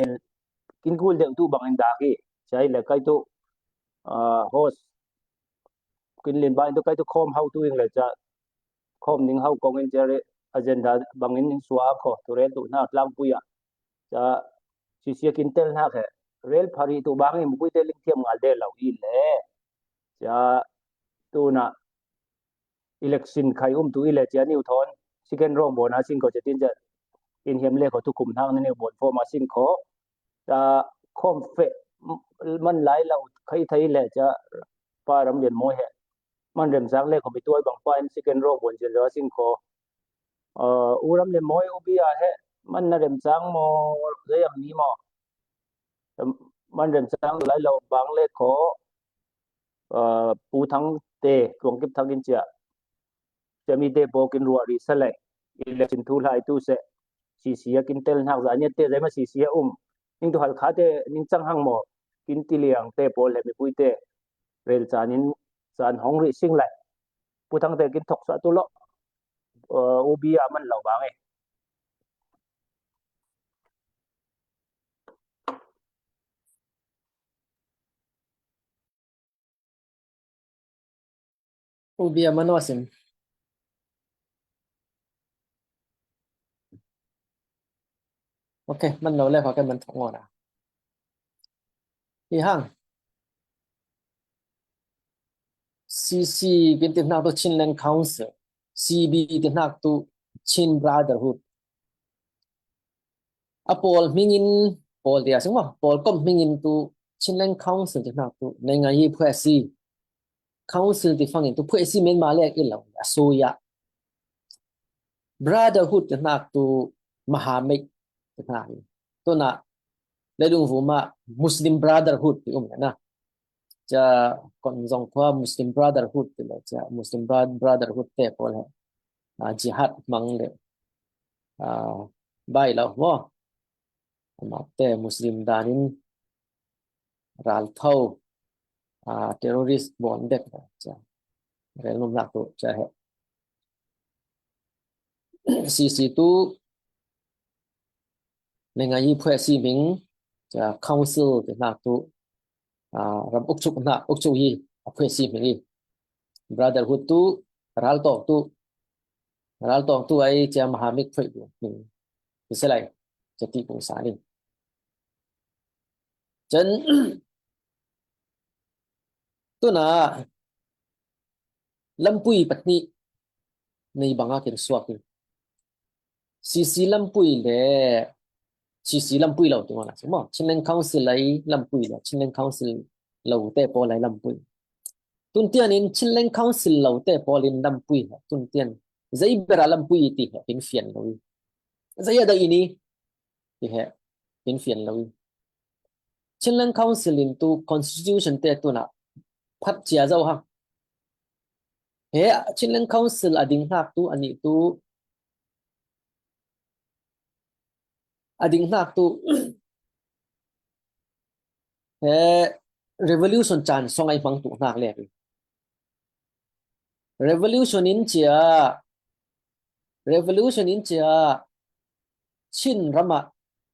kin kul deuh tu bang in dak i. Cia i le kai tu, ah, host kin lin ba in tu kai tu khawm hau tu ing le ca khawm ning hau kong in cia re agenda bang in ning sua kho tu rel tu hna tlangpui ah ca C C a kin tel hnak he rel phari tu bang in mipui te ling thiam ngal de lo i le cia tu na election khai um tu i le cia niu thawn second round bawn a sing kho cia tin cia in hiam le kho tu kum hnak ni niu bawn form a sing kho. Ca khawm feh man lai lo khai thei le ca pa ram lian mawi he. Man rem sang le kho mi tuai bang pa in second round bawn cia lo a sing kho. Uh, u ram lian mawi u bia he man na rem sang maw zai ang ni maw. Man rem sang lai lo bang le kho, uh, Pu Thang te Tuang Kip Thang in cia. Cia mi te pawl kin ruah rih sa lai. Election thu hlai tu se. C C a kin tel hnak zaniat te zai ma C C a um. Ning tu hal kha te ning cang hang maw. Kin ti liang te pawl le mipui te. Rel caan in caan hong rih sing lai. Pu Thang te kin thok sa tu lo. Uh, u bia man lo bang e. U bia man aw sim. Ok, man lo le kho ke man thok ngawh na. Hi hang. C C kin ti hnak tu Chinland Council, C B ti hnak tu Chin Brotherhood. A pawl hmingin, pawl tia sing maw, pawl kom hmingin tu Chinland Council ti hnak tu, nai ngai hi phuai si. Council ti fangin tu phuai si men ma le i lo, a so ya. Brotherhood ti hnak tu Mahamik ti hnak hi. Tu na, le dung vu ma Muslim Brotherhood ti um na. Cia kon zong khua Muslim Brotherhood ti le cia Muslim Bra-, Brotherhood te pawl he. Ah, jihad mang le. Ah, bai lo mo. Ama te Muslim danin ral tho, ah, terrorist bon dek cia. Rel ngom lak tu cia he. C C tu le ngai hi phuai si ming cia council ti hnak tu, ah, ram ukchuk hna, ukchuk hi a phuai si ming hi. Brotherhood tu, ral tawk tu, ral tawk tu ai cia Mahamik phuai tu ming. Ti se lai, cia ti kung sa ni. Cun, tu na, lampui pahnih nei bang a kin suak hi. C C lampui le, C C lampui lo ti ngawh na si maw. Chinland Council lai lampui le, Chinland Council lo te pawl lai lampui. Tun tian in Chinland Council lo te pawl in lampui he, tun tian zei bera lampui ti he, in fian lo i. Zei a dah i ni, ti he, in fian lo i. Chinland Council in tu constitution te tu na phat cia zo ha. He Chinland Council a ding hnak tu, a nih tu, a ding hnak tu, he revolution caan song ai hmang tu hnak le. Revolution in cia, revolution in cia, Chin ram ah,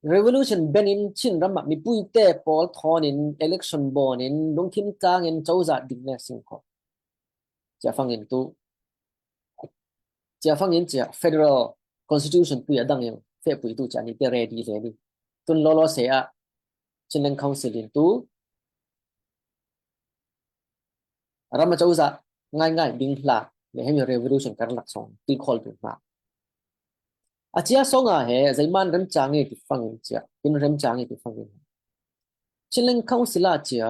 revolution ben in Chin ram ah mipui te pawl thawn in election bawn in lungthim tlang in cozah ding le sing kho. Cia fang in tu, cia fang in cia federal constitution pui a dang in feh pui tu cia ni te ready le ni. Tun lolo se ah Chinland Council in tu ram a cozah ngaingai ding hla le hemi revolution karlak song ti khol tu hna. A cia song a he zeiman remcang e ti fang in cia, in remcang e ti fang in. Chinland Council a cia,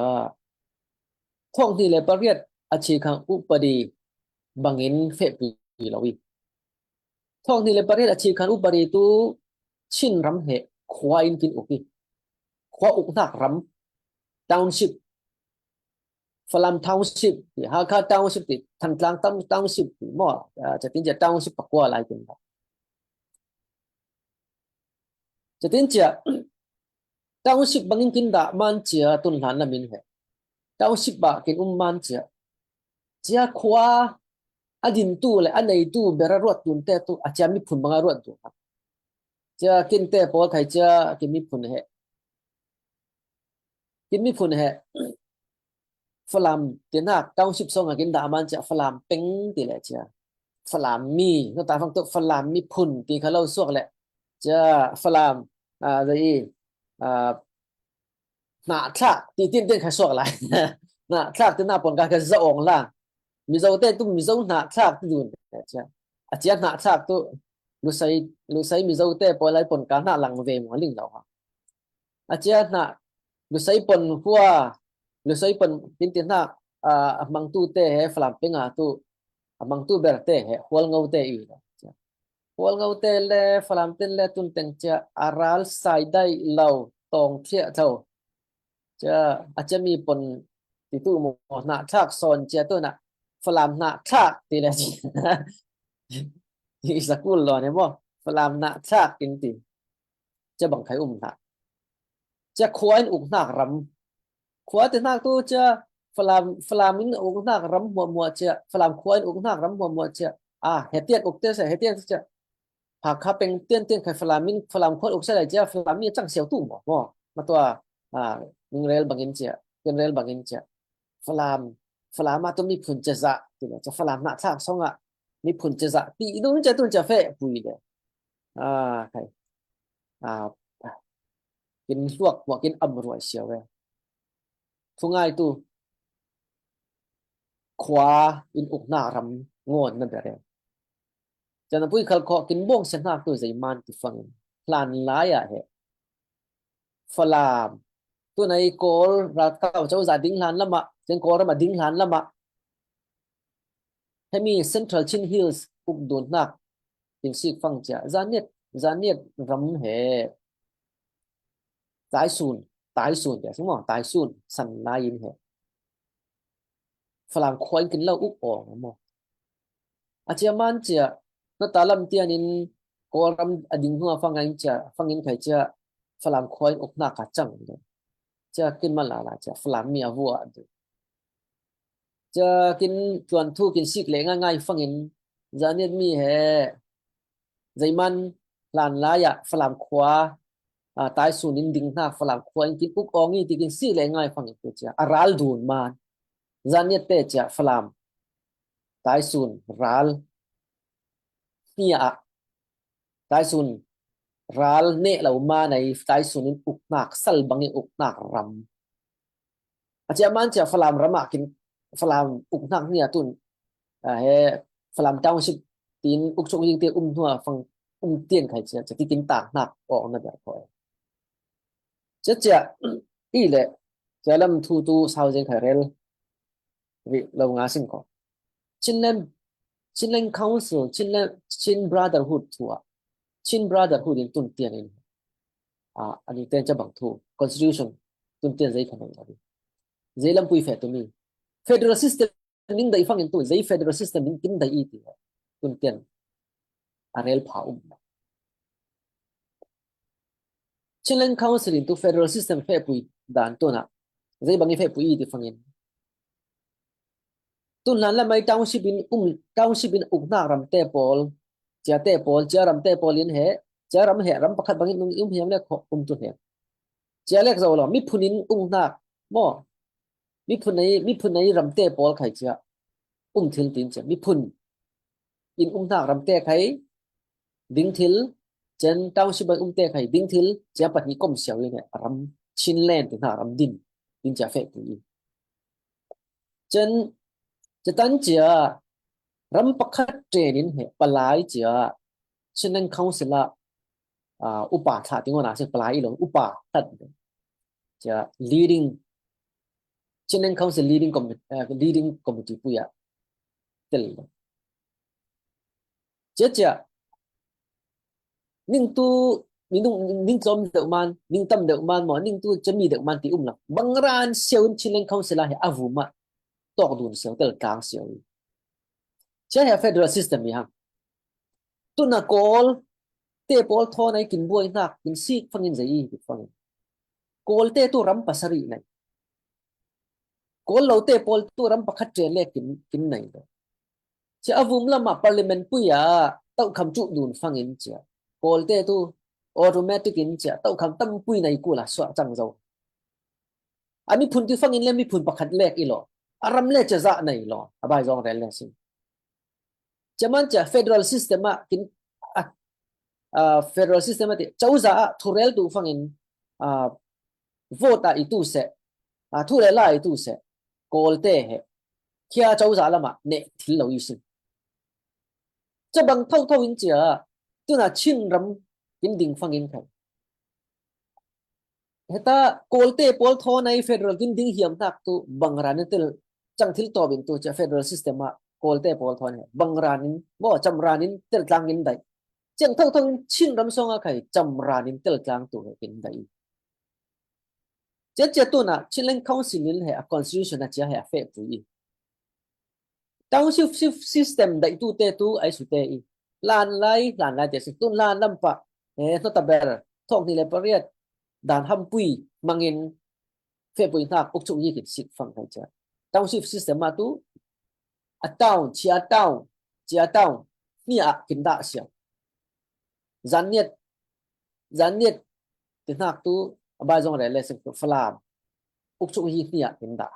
thawk hnih le pariat a cia khang upadi bangin feh pui lo i. Thawk hnih le pariat a chik khan upadi tu Chin ram he khua in kin uk hi. Khua uknak ram, township, Falam Township ti, Hakha Township ti, Thantlang Town-, Township ti maw, ah, catin cia township pakua lai kin maw. Catin cia township bangin kin dah man cia tun hlan lamin he. Township ah kin um man cia. Cia khua a dintu le a neitu bera ruat dunte tu a cia miphun banga ruat dun. Cia kinte pawl khai cia kin miphun he. Kin miphun he. Falam tinak township song a kin dah man cia Falam peng ti le cia. Falam mi, no ta fang tu Falam miphun ti kha lo suak le. Cia Falam, ah, zai, ah, hnah thlak ti tin tin kha suak lai. Hnah thlak ti na pon ka kha za ong la. Mizo te tu Mizo hnah thlak ti dun. Cia. A cia hnah thlak tu Lusai, Lusai Mizo te pawl lai pon ka hnah lang ve mo ling lo ha. A cia hnah Lusai pon khua, Lusai pon tin tin hnah, ah, a mangtu te he Falam penga tu a mangtu ber te he Hualngo te i. Hualngo te le Falam ten le tun teng cia a ral sai dai lo tong thiah tho. Cia a cia mi pon ti tu mo hnah thlak son cia tu na Falam hnah thlak ti le cia. Ti sakul lo ne mo Falam hnah thlak in ti. Cia bang khai um hna. Cia khua in uk hnak ram. Khua te hnak tu cia Falam, Falam in uk hnak ram hmuahhmuah cia, Falam khua in uk hnak ram hmuahhmuah cia. Ah, hetian uk te se, hetian cia. Hakha peng tian tian khai Falam in, Falam khua in uk se lai cia, Falam mi cang siau tu maw, maw. Matua, ah, mingrel bangin cia, tinrel bangin cia. Falam, Falam ah tu miphun cia zah, ti le cia Falam hnah thlak song ah miphun cia zah, ti dun cia tun cia feh pui le. Ah, khai. Ah, kin hluak puak kin am ruai sia ve. Thungai tu khua in uknak ram ngawn na bia reng. Chan a pui khal khawh kin bawng sia hnak tu zeiman ti fangin hlan lai ah he Falam. Tunai Kawl ralkau cozah ding hlan lamah, chan Kawl ram a ding hlan lamah. Hemi Central Chin Hills uk dun hnak in sik fang cia. Zaniat, Zaniat ram he Taisun, Taisun cia sung maw, Taisun san lai in he Falam khua in kin lo uk awng maw. A cia man cia, na ta lam tian in Kawl ram a ding hnu a fang in cia, fang in khai cia, Falam khua in uknak a cang. Cia kin man la la cia, Falam mi a vua a ding. Cia kin tuan thu kin sik le ngai ngai fangin, Zaniat mi he, zeiman hlan lai ah Falam khua, ah, Taisun in ding hnak Falam khua in kin uk awng i ti kin sik le ngai fangin tu cia, a ral dun man. Zaniat te cia Falam, Taisun, ral, hnia ah, Taisun, ral neh lo man ai, Taisun in uknak, sal bangin uknak ram. A cia man cia Falam ram ah kin Falam uknak ni a tun, ah, he Falam Township tin uk chung ying te um hnu a fang um tian khai cia, cia ki kin tak hnak awng na bia khoi. Cia cia, i le, cia lam thu tu sau zeng khai rel, ri lo nga sin ko. Chinland, Chinland Council, Chinland, Chin Brotherhood thu a. Chin Brotherhood in tun tian in. Ah, ani ten cia bang thu, constitution, tun tian zei khan ang. Zei lam pui fe tu mi. Federal system ning dai fangin tu, zei federal system ning kin dai i ti. Tun tian a rel pha um. Chinland Council in tu federal system feh pui dan tu na. Zei bangin feh pui i ti fangin. Tun hlan lamai township in um, township in uknak ram te pawl, cia te pawl, cia ram te pawl in he, cia ram he, ram pakhat bangin um, um hiam le kho, um tu he. Cia lek zo lo, miphun in uknak, maw. Miphun nei, miphun nei ram te pawl khai cia. Um thil tin cia, miphun in uknak ram te khai, ding thil, cen township bai um te khai, ding thil, cia pahnih kom siau in he, ram Chinland ti hna ram din, din cia feh pui i. Cen, cia tan cia, ram pakhat ten in he, palai cia, Chinland Council ah, ah, upa thla ti ngona se palai i lo, upa thla cia leading, Chinland Council leading committee, ah, leading committee pui ah tel lo. Cia cia, ningtu, minung, ningtlawm deuh man, ningtam deuh man maw, ningtu cemi deuh man ti um lo. Bangran siau in Chinland Council ah hi a vum ah tawk dun siau, tel tlang siau. Cia hi a federal system hi hang. Tuna Kawlte pawl thawn ai kin buai hnak, kin sik fangin zei i, kin fangin. Kawlte tu ram pasarih nei. Kawl lote pawl tu ram pakhat ṭe le kin, kin nei lo. Cia a vum lamah parliament pui ah tohkham cuh dun fangin cia. Kawlte tu automatic in cia tohkham tampui nei kul a suah cang zo. A miphun ti fangin le miphun pakhat lek i lo. A ram le cia zah nei lo. A bai zawng rel le sin. Cia man cia federal system ah kin, a, a, federal system ah ti, cozah ah thurel tu fangin, a, vote ah i tu seh, a, thu le la i tu seh, Kawlte he, khia cozah lamah neh thil lo i sin. Cia bang thotho in cia, tuna Chin ram kin ding fangin khai. Heta Kawlte pawl thawn ai federal kin ding hiam hnak tu bangran in tel cang thil tawp in tu cia federal system ah Kawlte pawl thawn he bangran in, maw, camran in tel tlang in daih. Ciang thotho in Chin ram sawng a khai camran in tel tlang tu he kin daih. Cia cia tuna Chinland Council in he a constitution a cia he a fehpui i. Township sys-, system daihtute tu ai sute i. Hlan lai, hlan lai te si. Tun hlan lam pah, eh, hnawta ber, thawk hnih le pariat, dan hampui mangin fehpui hnak ukchuk yi kin sik fang hai cia. Township system ah tu, a town, cia town, cia town, hniah kin dah siang. Zanniat, zanniat, ti hnak tu, a bai zawng rel le sing tu, Falam. Ukchuk yi hniah kin dah.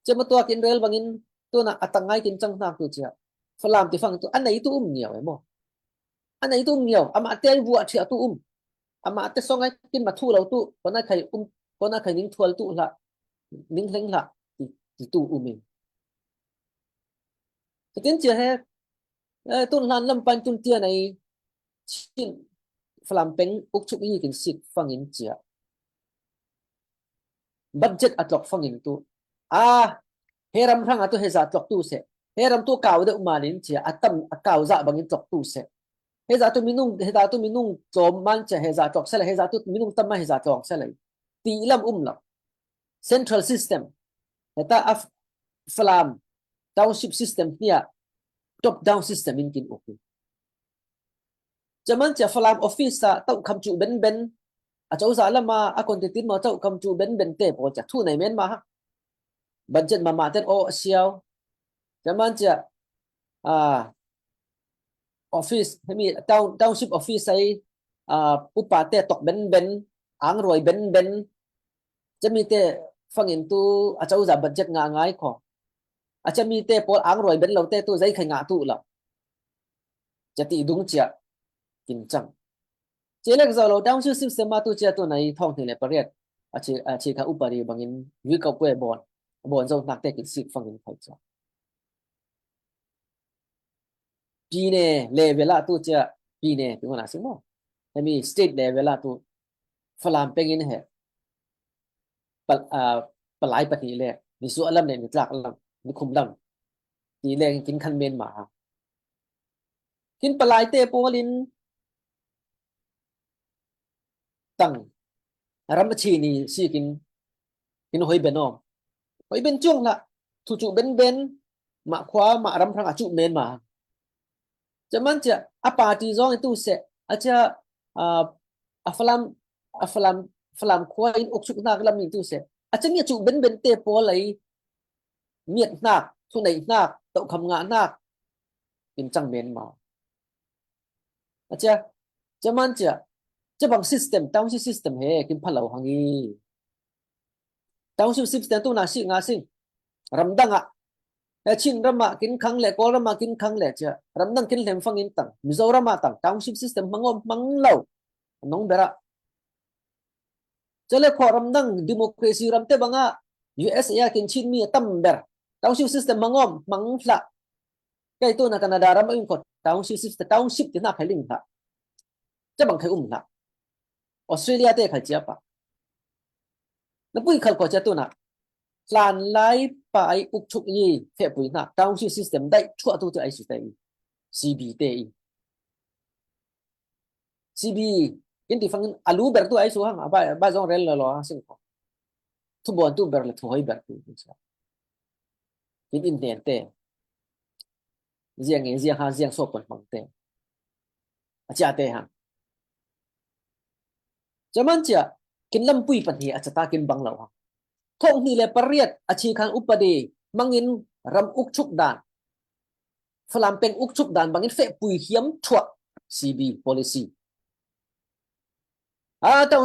Cia matuak in rel bangin tuna a tangai kin cang hnak tu cia. Falam ti fang tu a nei tu um ngiau e maw? A nei tu um ngiau. Amah te ai vuah ṭhiah tu um. Amah te sawng ai kin ma thu lo tu. Kona khai um, kona khai ning thual tu hlah. Ning hleng hlah. Ti, ti tu um in. Ka tin cia he, eh, tun hlan lam pan tun tia nei. Chin Falam peng ukchuk yi kin sik fangin cia. Budget a tlok fangin tu. A, he ram hrang a tu he za tlok tu seh. He ram tu kau deuh malin cia. A tam a kau zah bangin tlok tu seh. He za tu minung, he za tu minung tlawm man cia. He za tlok seh le. He za tu minung tam ma he za tlawng seh le. Ti lam um lo. Central system. Heta a F-, Falam township system hniah top down system in kin uk. Cia man cia Falam office ah tohkham cuh benben, a cozah lama a kontitin maw tohkham cuh benben te pawl cia thu nei men ma ha. Budget mama ten aw siau. Cia man cia, a, office, hemi town, township office ai, a, upa te tok benben, angruai benben. Cia mi te fangin tu a cozah budget ngah ngai kho. A cia mi te pawl angruai ben lo te tu zei khai ngah tu lo. Cia ti dung cia kin cang. Cia lek zo lo township system ah tu cia tu nai thawng hnih le pariat. A ci, a ci kha upadi bangin wi kau kue bon. Bon zo hnak te kin sik fangin khai cia. Pine level ah tu cia pine pi ngona si maw? Hemi state level ah tu Falam pengin he. Pal-, a, palai pahnih le, ni suah lam le, ni tlak lam, ni khum lam. Ti le kin khan men ma ha. Kin palai te pawl in tang. Ram a chi ni si kin, kin hoi ben om. Hoi ben cuang hlah. Thu cuh benben, mah khua, mah ram hrang a cuh men ma. Cia man cia, a party zong i tu seh. A cia, a, a Falam, a Falam, Falam khua in ukchuk hnak lam i tu seh. A cia mi a cuh benben te pawl ai miat hnak, thuneih hnak, tohkham ngah hnak. In cang men ma. A cia, cia man cia, cia bang system, township system he, kin pha lo hang i. Township system tu na si nga sing. Ramdang ah. Eh, Chin ram ah kin khang le, Kawl ram ah kin khang le cia. Ramdang kin hlem fangin tang. Mizoram ah tang. Township system hmang om hmang lo. Nong ber ah. Cia le kho ramdang democracy ram te bang ah U S A ah kin Chin mi a tam ber. Township system hmang om hmang hlah. Kei tu na Canada ram ah in kho township system, township ti hna khai ling hlah. Cia bang khai um hlah. Australia te khai cia pa. Na pui khal kho cia tu na. Hlan lai pa ai ukchuk i fehpui hna. Township system daih thuah tu tu ai su te i. C B te i. C B, kin ti fangin a lu ber tu ai su hang, a bai, a bai zong rel lo lo hang sing ko. Thu bon tu ber le thu hoi ber tu. Kin in nen te. Ziang e, ziang ha, ziang so pon mang te. A chia te hang. Chaman chia, kin lampui pan hi a chata kin bang lo hang. Thong ni le pariat, a chi khan upadi, mangin ram uk chuk dan. Falam peng uk chuk dan bangin feh pui hiam thuak C B policy. A tau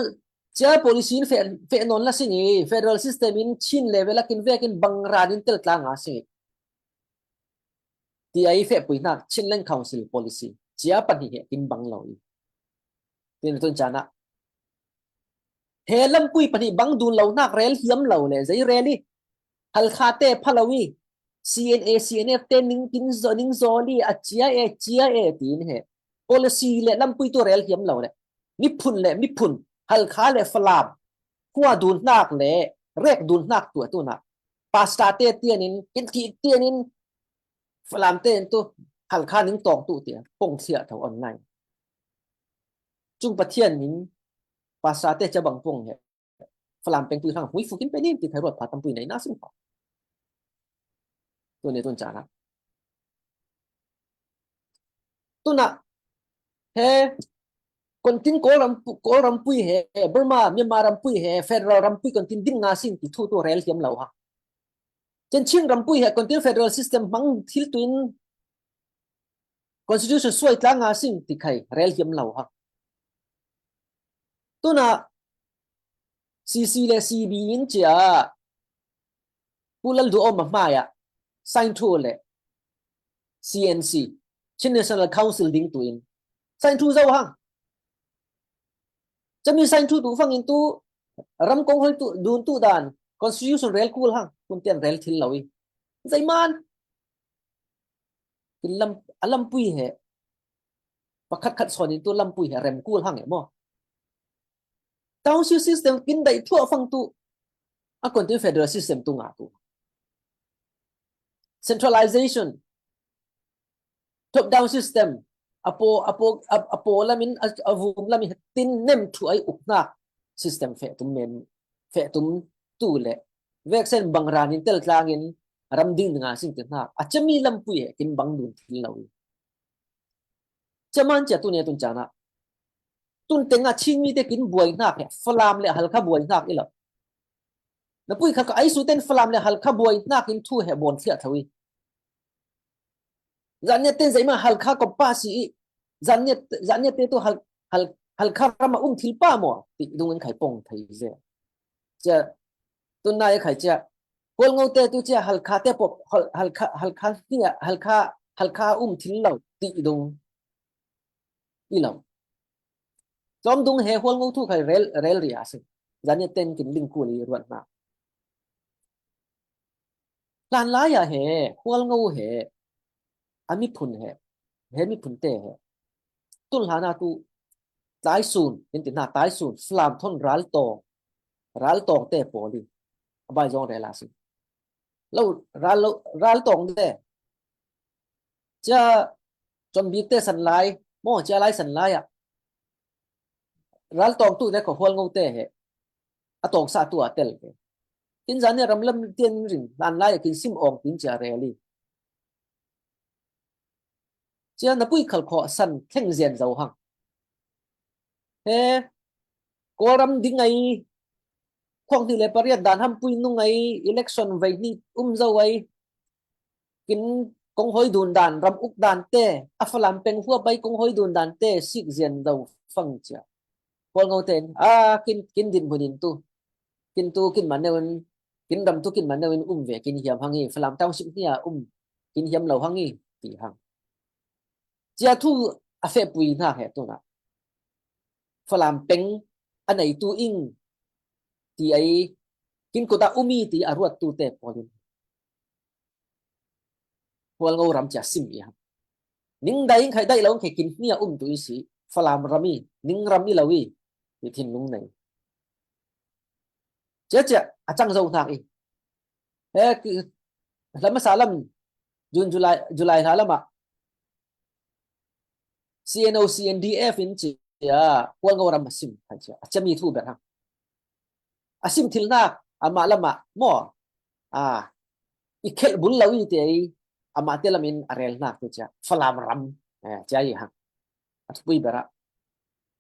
chia policy in feh, feh non la singi, federal system in Chin level a kin vekin bang ran in tel tlang a singi. Ti ai feh pui nak Chinland Council policy. Chia pan hi he kin bang lo i. Tin tun chana. He lampui pan hi bang dun lo nak rel hiam lo le, zei rel i. Halkha te pha lo i. C N A, C N F te ning kin zo, ning zo li, a chia e, chia e, tin he. Policy le lampui tu rel hiam lo le. Miphun le, miphun. Halkha le Falam. Khua dun nak le, rek dun nak tu, tu nak. Pasta te tianin, kin ti tianin, Falam te tu, Halkha ning tong tu tia, pong thia tho online. Chung Pathian ning, pasta te cha bang pong he. Falam peng pui hang, hui fukin penin, ti khai ruat pa tam pui nei na sing pa. Tu ne tun chana. Tuna, he, kon tin Kawl ram, Kawl rampui he, Burma, Myanmar rampui he, federal rampui kon tin din nga sing ti thu tu rel hiam lo ha. Chen Chin rampui he, kon tin federal system mang thil tuin constitution suai tlang nga sing ti khai rel hiam lo ha. Tuna, C C le C B in chia, Pu Lalduhoma hmai a, sign thu le C N C, Chin National Council ding tuin. Sign thu zo hang. Chami sign thu tu fangin tu, ram kong hoi tu, dun tu dan, constitution rel kul hang, kun tian rel thil lo i. Zai man. Kin lam, a lampui he. Pakhat khat sonin tu lampui he, rem kul hang e mo. Township system kin dai thuak fang tu. A kon tu federal system tu nga tu. Centralization. Top down system. Apo, apo, ap-, apo lamin, a, avum lamin tin nem thu ai uk nak. System fe tum men, fe tum tu le. Veksen bang ranin tel tlangin ram ding nga sing te hna. A chami lampui he kin bang dun thil lo. Chaman chia tu ne tun chana. Tun tenga Chin mi te kin buai hnak he, Falam le Halkha buai hnak i lo. Na pui kha ka ai su ten Falam le Halkha buai hnak in thu he bon thliah tho i. Zaniat ten zeima Halkha kop pa si i. Zaniat, zaniat te tu hal, hal, Halkha rama um thil pa mo. Ti dung in khai pong thei ze. Chia, tun na e khai chia. Hual ngo te tu chia Halkha te pop, hal, Halkha, Halkha hnia, Halkha, Halkha um thil lo. Ti dung. I lo. Tlawm dung he hual ngo thu khai rel, rel ri a si. Zaniat ten kin ling kul i ruat hna. Hlan lai a he, hual ngo he, a miphun he, he miphun te he. Tun hlan a tu, tlai sun, in ti hna tlai sun, Falam thon ral tawng, ral tawng te pawl i. A bai zong rel a si. Lo, ral, lo, ral tawng te. Chia, chom bik te san lai, mo chia lai san lai a. Ral tawng tu te ko hual ngo te he. A tawng sa tu a tel ke. Kin zan ne ram lam tian rin, hlan lai a kin sim ong tin chia rel i. Chia na pui khal kho san thleng zian zo hang. He, Kawl ram ding ai, khuang hnih le pariat dan hampui nung ai, election vei hnih um zo ai, kin kong hoi dun dan, ram uk dan te, a Falam peng huap ai kong hoi dun dan te, sik zian zo fang chia. Pawl ngo ten, a, kin, kin din hmun in tu, kin tu, kin man neu in, kin ram tu, kin man neu in um ve, kin hiam hang i, Falam township hnia um, kin hiam lo hang i, ti hang. Chia thu a feh pui hna he tu na. Falam peng a nei tu ing ti ai kin kut a um i ti a ruat tu te pawl in. Hual ngo ram chia sim i ha. Ning dai ing khai dai lo ing khai kin hnia um tu i si. Falam ram i, ning ram i lo i. Ti thinlung nei. Chia chia a chang zo hnak i. He ki, lam a sa lam, June, July, July hla lam ah. C N O, C N D F in chia, cia, Hualngo ram a sim kha cia, a cia mi thu ber hang. A sim thil nak, amah lamah, maw? A, i khelh bul lo i te i, amah te lamin a rel nak tu cia, Falam ram, eh, cia i hang. A thupui ber ah.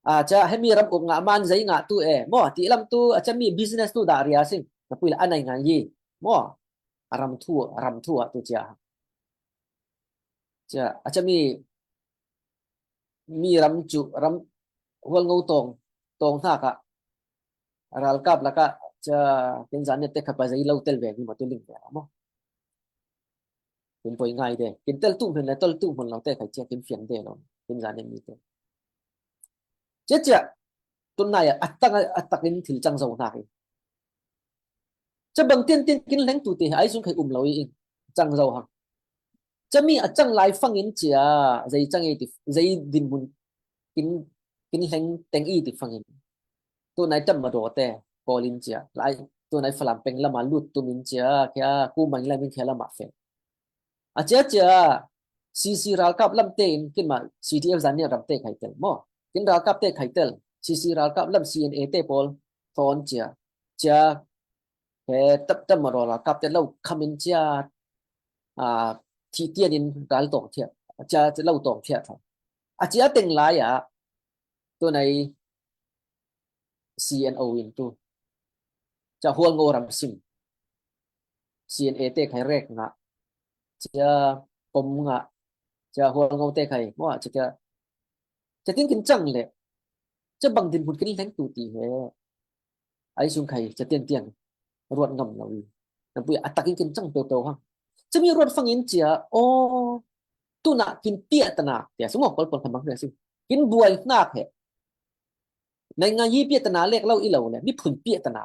A, cia, hemi ram uk ngah man zei ngah tu e, maw? Ti lam tu, a cia mi business tu dah ria sing. Na pui la a nai ngai i, maw? A ram thu, a ram thu ah tu cia hang. Cia, a cia mi, mi ram cu, ram Hualngo tawng, tawng hnak ah, ralkap lakah, cia, kin zan nek te kha pa zei lo tel ve ni maw tu ling ve maw? Kin poi ngai de, kin tel tu hmun le tel tu hmun lo te khai cia kin fian de lo, kin zan nek mi te. Cia cia, tun nai ah, a tak, a tak in thil cang zo hnak i. Cia bang tian tian kin hleng tu te, ai sung khai um lo i in, cang zo hang. Cia mi a cang lai fangin cia, zei cang i ti, zei dinhmun kin, kin hleng teng i ti fangin. Tu nai tam ma daw te, kawl in cia, lai, tu nai Falam peng lama lut tum in cia, kia, ku mai lam in kia lama fe. A cia cia, C C ralkap lam te in, kin ma C T F zan nek ram te khai tel, maw? Kin ralkap te khai tel, C C ralkap lam C N A te pawl, thawn cia, cia, he tap tam ma raw ralkap te lo kham in cia, a, thi tian in ral tawng thiat, cia, cia lo tawng thiat thaw. A cia teng lai ah, tu nai C N O in tu. Cia Hualngo ram sim. C N A te khai rek ngah. Cia pom ngah. Cia Hualngo te khai. Maw, cia, cia tin kin cang le. Cia bang dinhmun kin hleng tu ti he. Ai sung khai, cia tian tian. Ruat ngam lo i. Na pui a tak in kin cang peuh peuh hang. Cia mi ruat fangin cia, aw, tu na kin piah ta na. Tia sung aw, pol pol kha mang ria sing. Kin buai hnak he. Nai ngai i piah ta na lek lo i lo le, miphun piah ta na.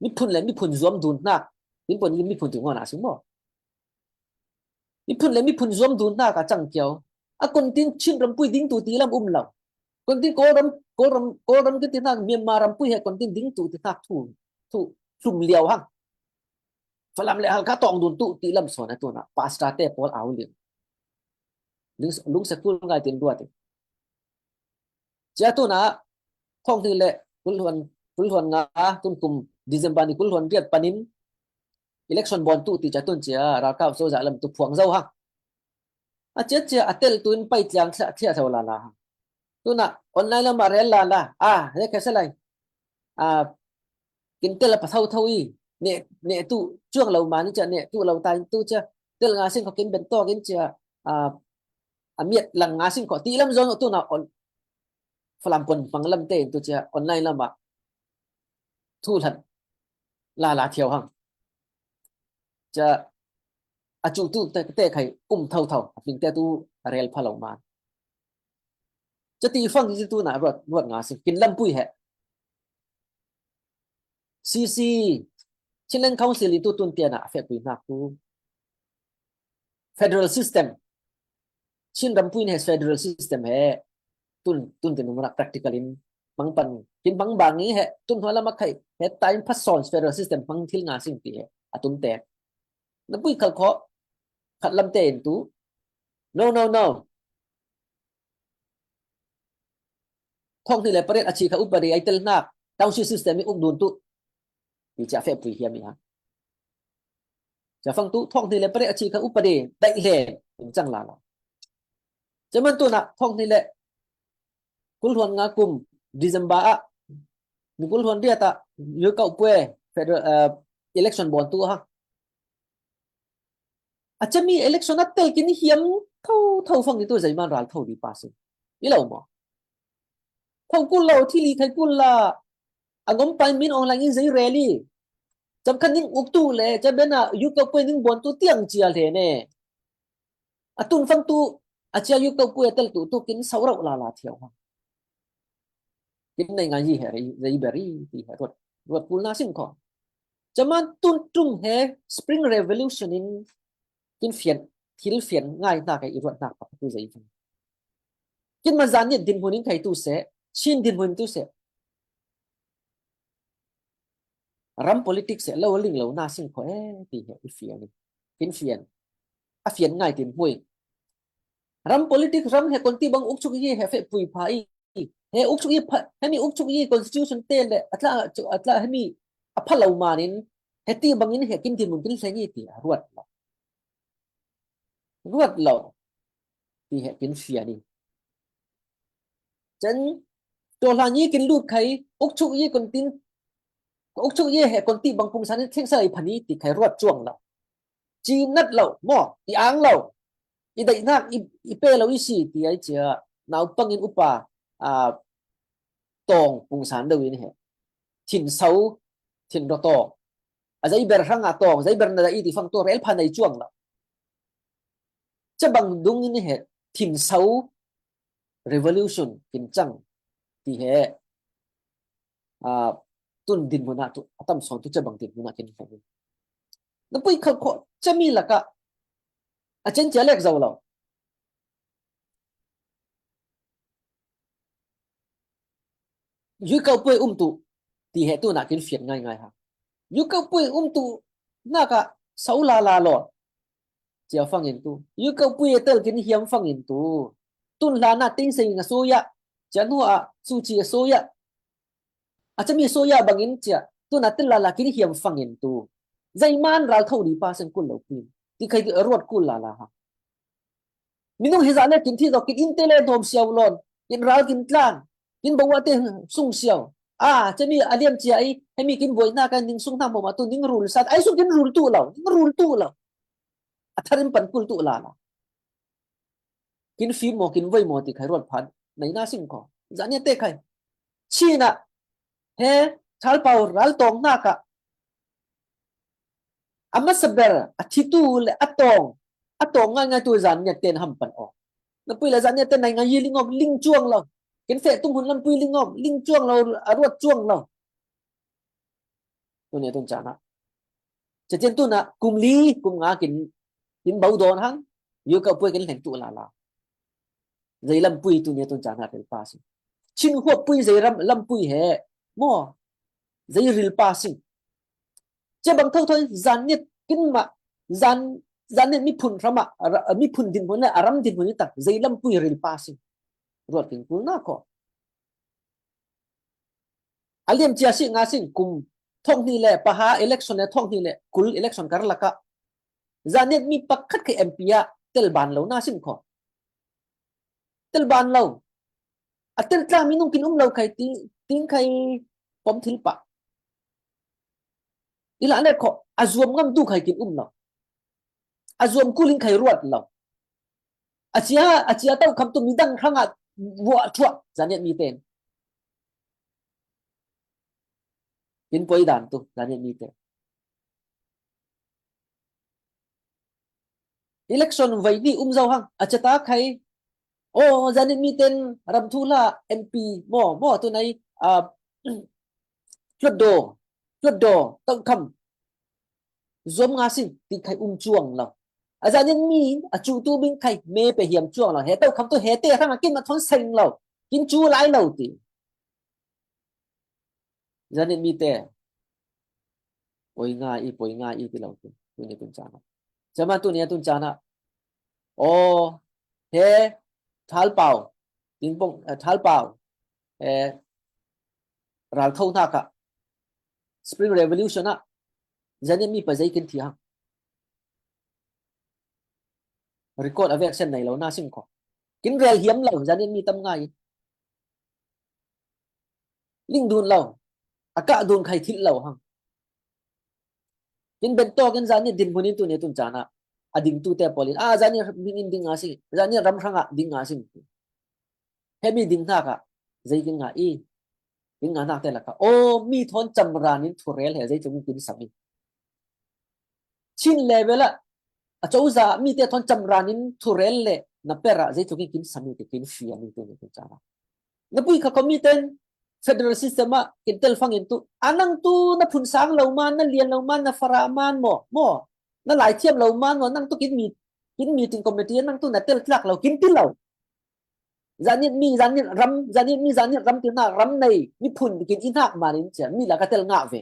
Miphun le miphun zuam dun hnak. Kin pon miphun ti ngawh na sing maw? Miphun le miphun zuam dun hnak a cang kiau. A kon tin Chin rampui ding tu ti lam um lo. Kon tin Kawlram, Kawlram, Kawlram kin ti hnak, Myanmar rampui he kon tin ding tu ti hnak thu, thu, hlum liau hang. Falam le Halkha tawng dun tu ti lam sawn a tu na, pastor te pawl au liau. Lung, lungsa kul ngai tin ruat i. Cia tu na, thawng hnih le kul hluan, kul hluan nga, tun kum December ni kul hluan riat panin, election bawn tu ti cia tun cia, ralkap so zah lam tu phuang zo hang. A cia cia, a tel tu in pai tliang thliah, thliah tho la la hang. Tu na, online lam a rel la la, a, he khe sa lai. A, kin tel a pa tho tho i, ne, ne tu, cuang lo ma ni cia, ne tu lo ta in tu cia, tel nga sing kho kin ben tawk in cia, a, a miat lang nga sing kho, ti lam zawn tu na, on, Falam pon hmang lam te in tu cia, online lam ah, thu hlat, la la thiau hang. Cia, a cu tu te, te khai um tho tho, a hming te tu a rel pha lo man. Cia ti fang ti tu na ruat, ruat nga si, kin lampui he. C C, Chinland Council i tu tun tiana a fehpui hnak tu. Federal system. Chin rampui he federal system he. Tun, tun tin umrak practical in. Mang pan, kin mang bang i he. Tun hua lama khai. He time pass on federal system mang thil nga sing ti he. A tum te. Na pui khal kho. Khat lam te in tu. No, no, no. Thawng hnih le pariat a chikha upadi ai tel hnak. Township system i uk dun tu. Ti cia fehpui hiam i ha. Cia fang tu, thawng hnih le pariat a chikha upadi. Daih hle. In cang la la. Cia man tu na, thawng hnih le kul hluan nga kum, December ah, ni kul hluan riat ah, yu kau pue, federal, uh, election bawn tu ha. A cia mi election a tel kin hiam tho, tho fang ni tu zei man ral tho di pa si. I lo maw? Tho kul lo, thili khai kul la. A ngom pai min online in zei rally. Cam khan ning uk tu le, cia bena yu kau pue ning bawn tu tiang cia hle ne. A tun fang tu, a cia yu kau pue a tel tu, tu kin sau rau la la thiau ha. Kin nei ngai hi he, zei beri, ti he, ruat, ruat kul na sing kho. Cia man tun tung he, Spring Revolution in, kin fian, thil fian ngai hnak he, i ruat hnak pak tu zei. Kin ma zan ni dinhmun in khai tu se, Chin dinhmun tu se. Ram politics se, lo ling lo na sing kho e, ti he, i fian. Kin fian. A fian ngai tin hmui. Ram politics ram he kon ti bang ukchuk i he feh pui pha i. He ukchuk i pha, hemi ukchuk i constitution te le atla, atla hemi a pha lo manin, he ti bangin he kin dinmun kin hleng i ti a ruat lo. Ruat lo. Ti he kin fian i. Chan, to hla ni kin lut khai, ukchuk i kon tin, ukchuk i he kon ti bang pungsan in thleng sa i phan i ti khai ruat chuang lo. Ci nat lo, mo, i ang lo. I daihnak, i, i pe lo i si ti ai cia, naupangin upa, a, tawng pungsan deuh in he. Thin so, thin ro tawng. A zei ber hrang a tawng, zei ber na da i ti fang tu rel pha nei chuang lo. Ca bang dung in he, thin so, revolution, kin chang, ti he. A, tun dinhmun ah tu, a tam sawn tu ca bang dinhmun ah kin hong. Na pui khal kho, ca mi laka, a chen cia lek zo lo. Yui kau pui um tu, ti he tu na kin fiat ngai ngai ha. Yui kau pui um tu, na ka, sau la la lo. Cia fangin tu. Yui kau pui e tel kin hiam fangin tu. Tun hla na ting sei nga soya. Cia nu a, su ci a soya. A cami soya bangin cia, tuna tel lala kin hiam fangin tu. Zeiman ral tho li pa sen kul lo pin. Ti khai ruat kul lala ha. Minung hiza le kin thi zo kin inte le nom siau lon. Kin ral kin tlan. Kin bawa te sung siau. A, cami a liam cia i, hemi kin buai na kan ning sung na moma tu ning rul sat. Ai sung kin rul tu lo, ning rul tu lo. A tharin pan kul tu lala. Kin fim maw, kin voi maw ti khai ruat phan. Nei na sing ko. Zania te khai. China. He, thalpau ral tawng na ka. A masa ber, a thitu le a tawng. A tawng ngai ngai tu zan nia ten ham pan aw. Na pui le zan nia ten nai ngai yi ling om, ling chuang lo. Kin feh tung hun lam pui ling om, ling chuang lo, a ruat chuang lo. Tu nia tun cana. Cia cian tu na, kum li, kum nga kin, kin bau dawn hang. Yu kau pui kin hleng tu lala. Zei lam pui tu nia tun cana ril pa sing. Chin huap pui zei ram, lam pui he. Maw. Zei ril pa sing. Cia bang tho tho zan nit kin ma, zan, zan nit mi phun ram a, a ra-, mi phun dinhmun le, a ram dinhmun i tak, zei lam pui ril pa sing. Ruat kin kul na ko. A liam cia si nga sing kum thong ni le, paha election le thong ni le, kul election kar laka. Zan nit mi pakhat ke M P a, tel ban lo na sing ko. Tel ban lo. A tel tlang minung kin um lo khai ting, ting khai pom thil pa. Ila le kho, a zuam ngam tu khai kin um lo. A zuam kulin khai ruat lo. A cia, a cia tau kham tu midang hrang a vua thuak, zan nit mi ten. Kin poi dan tu, zan nit mi ten. Election vai ni um zo hang, a cata khai. O, zan nit mi ten ram thu la M P, maw, maw, tu nai, a, tluat do, tluat do, tau kham. Zuam nga sing, ti khai um chuang lo. A zan nit mi, a cu tu bing khai, me pe hiam chuang lo. He tau kham tu he te hrang a kin ma thon seng lo. Kin cu lai lo ti. Zan nit mi te. Poi nga i, poi nga i ti lo tu. Tu ni tun cana. Cama tu ni tun cana. O, he, thalpau. Tingpong, eh, thalpau. Eh, ral tho na ka. Spring Revolution a. Zan nit mi pa zei kin thi hang. Record a vek sen nei lo na sing ko. Kin rel hiam lo, zan nit mi tam ngai. Ling dun lo. A kah dun khai thil lo hang. Kin ben to kin zan nit dinhmun in tu ni tun cana. A ding tu te polin. A, zan nit ding in ding nga sing. Zan nit ram hrang a ding nga sing. Hemi ding na ka. Zei kin nga i. Kin nga nak te laka. O, mi thon cam ran in thurel he zei cung kin sami. Chin level a, a cozah mi te thon cam ran in thurel le na pera zei cung kin sami te kin fia mi te ni kin cana. Na pui kha ko mi ten federal system a kin tel fang in tu. A nang tu na phun sang lo man, na lian lo man, na fara man maw, maw. Na lai thiam lo man maw, nang tu kin mi, kin meeting committee, nang tu na tel tlak lo, kin ti lo. Zan nit mi, zan nit ram, zan nit mi, zan nit ram ti na ram nei, mi phun kin i nak man in cia, mi la ka tel ngah ve.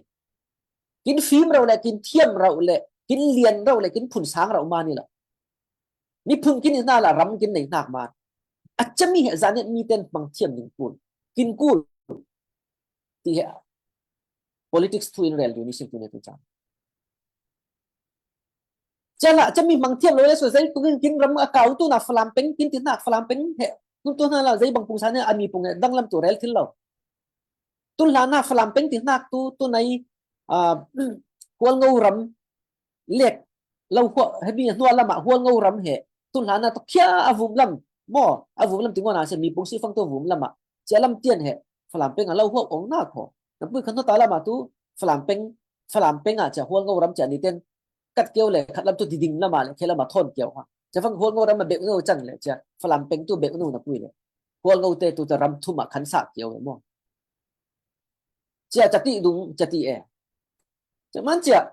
Kin fim rau le, kin thiam rau le, kin lian rau le, kin phun sang rau man i lo. Miphun kin i hna la ram kin nei hnak man. A cami he Zanniat mi ten hmang thiam ding kul. Kin kul. Ti he politics thu in rel dun i sin tu ne tu cang. Cia hlah, cami hmang thiam lo le so zei tung in kin ram a kau tu na Falam peng, kin ti hnak Falam peng he. Tun tu hna la zei bang pung sa ne a mi pung he dang lam tu rel thil lo. Tun hlan na Falam peng ti hnak tu, tu nai, ah, Hualngo ram lek lo huah, he mi hnuah lamah Hualngo ram he. Tun hlan na tu khia a vum lam maw, a vum lam ti ngona se mi pung si fang tu vum lamah. Cia lam tian he Falam peng a lo huah ong na kho. Na pui khan ta lamah tu Falam peng, Falam peng ah cia Hualngo ram cia ni ten kat keu le khat lam tu diding lamah le khe lamah thawn keu ha. Cia fang Hualngo ram a bek no cang le cia Falam peng tu bek no na pui le. Hualngo te tu ta ram thum ah khan sa keu e maw. Cia cati dung cati e. Cia man cia.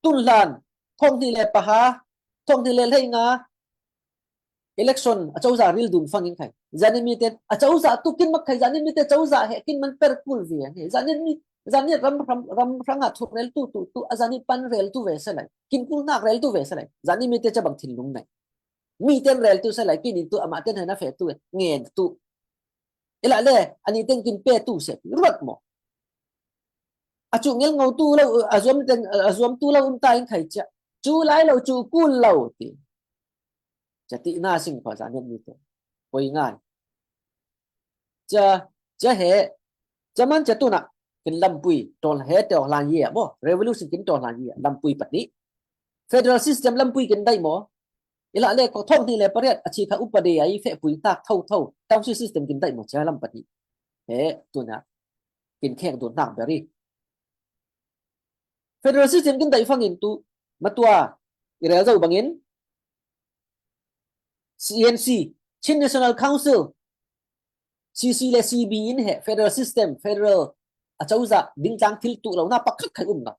Tun hlan, thong hnih le paha, thong hnih le hlei nga, election a cozah ril dun fangin khai. Zanniat mi te a cozah tu kin mak khai, Zanniat mi te cozah he kin man per kul ve he. Zanniat mi, Zanniat ram, ram, ram hrang ah thu rel tu, tu, tu, a Zanniat pan rel tu ve se lai. Kin kul nak rel tu ve se lai. Zanniat mi te ca bang thinlung nai. Mi ten rel tu se lai, kin in tu amah ten he na fe tu, ngen tu. Ila le, ani ten kin pe tu se, ruat maw. A cu ngel ngo tu lo, a zuam ten, a zuam tu lo um ta in khai cia. Cu lai lo, cu kul lo ti. Cia ti na sing kho Zanniat mi te. Poi ngai. Cia, cia he, cia man cia tu na, kin lampui, tol he te hlan ye maw. Revolution kin tol hlan ye, lampui pat ni. Federal system lampui kin dai maw. Ila le ko thong hnih le pariat a chi kha upadi ai fe pui tak tho tho. Township system kin dai maw cia lam pat ni. He, tu na. Kin khek dun hnak beri. Federal system kin daih fangin tu matua i rel zo bangin C N C, Chin National Council, C C le C B in he federal system, federal a cozah dingtlang thil tuh lo na pakhat khai um lo.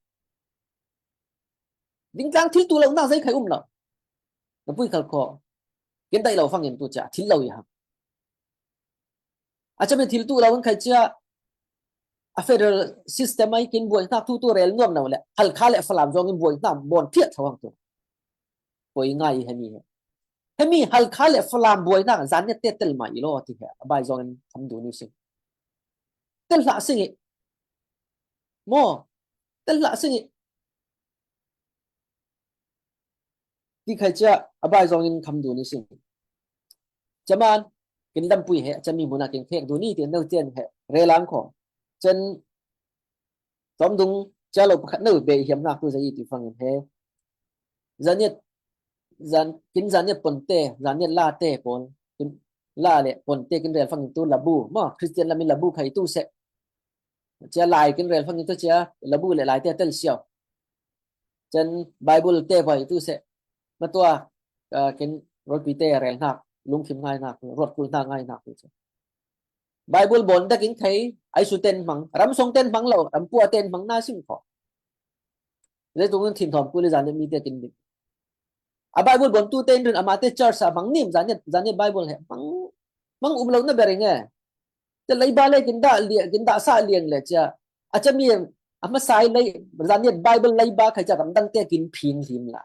Dingtlang thil tuh lo na zei khai um lo. Na pui khal kho. Kin daih lo fangin tu cia thil lo i hang. A cami thil tuh lo in khai cia a federal system ai kin buai hnak thu tu rel nuam no le Halkha le Falam zong in buai hnak bon thiat tho hang tu. Poi ngai he mi he. He mi Halkha le Falam buai hnak Zanniat te tel mai i lo ti he. A bai zong in tham dun i sing. Tel hlah sing i. Maw. Tel hlah sing i. Ti khai cia a bai zong in kham dun i sing. Cia man, kin lampui he, cia mi hmun ah kin khek dun i ti no tian he, relang kho. Cen tom dung cia lo pakhat no be hiam hnak tu zei i ti fangin he. Zanniat, zan, kin Zanniat ponte, Zanniat late pon, kin la le ponte kin rel fangin tu labu, maw, Christian lamin labu khai tu se. Cia lai kin rel fangin tu cia, labu le lai te tel siau. Cen Bible te bai tu se. Matua, ah, kin rotpi te rel hnak, lungkhim ngai hnak, ruat kul hnak ngai hnak tu se. Bible bon dak in khai, ai su ten hmang, ram song ten hmang lo, ram pua ten hmang na sim kho. Zeitung in thin thawm kul i Zanniat mi te kin ding. A Bible bon tu te in rin amah te church a hmang nim Zanniat, Zanniat Bible he hmang, hmang um lo na bering e. Te leiba le kin dah liang, kin dah sa liang le cia. A cami a hmasa i lei, Zanniat Bible leiba khai cia ramdang te kin phing hlim la.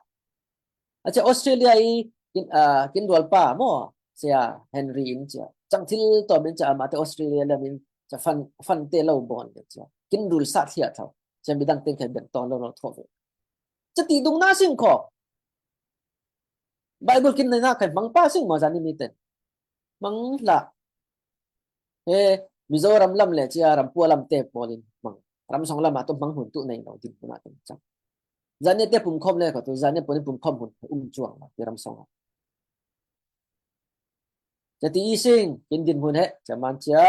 A cia Australia i kin, ah, kin rualpa maw, cia Henry in cia. Cang thil tawm in cia amah te Australia lam in cia fan, fan te lo bawn le cia. Kin rul sat hliah tho. Cia midang teng khai ben tawn lo lo tho ve. Cia ti dung na sing kho. Bible kin na khai hmang pa sing maw Zanniat mi ten. Hmang hlah. He, Mizoram lam le cia ram pua lam te pawl in hmang. Ram song lam ah tu hmang hun tu nei lo din hun ah tu cang. Zanniat te pumkhawm le kho tu, Zanniat pawh nih pumkhawm hun um cuang lo, ti ram song ah. Cia ti i sing, kin din hun he, cia man cia,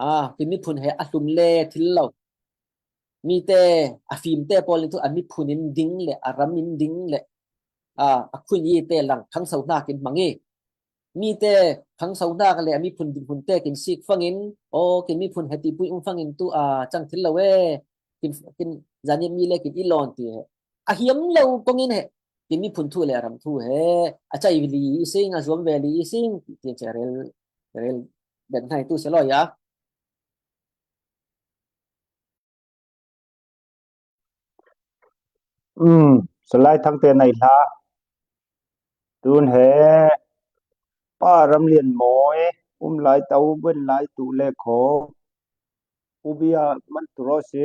ah, kin miphun he a hlum le thil lo. Mi te, a fim te pawl nih tu a miphun in ding le, a ram in ding le, ah, a khun i te lang, khangso hna kin hmang i. Mi te, khangso hna le, a miphun din hun te kin sik fangin, aw, kin miphun he ti pui um fangin tu, ah, cang thil lo e. Kin, kin Zanniat mi le kin i lawn ti he. A hiam lo kong in he. Kin miphun thu le ram thu he. A cai li i sing, a zuam ve li i sing. Ti, ti cia rel, rel ben hnai tu se lo ya. Um, Salai Thang te nai hla. Tun he pa Ramlian Mawi um lai tau ben lai tu le kho. Ubia man tu ro si.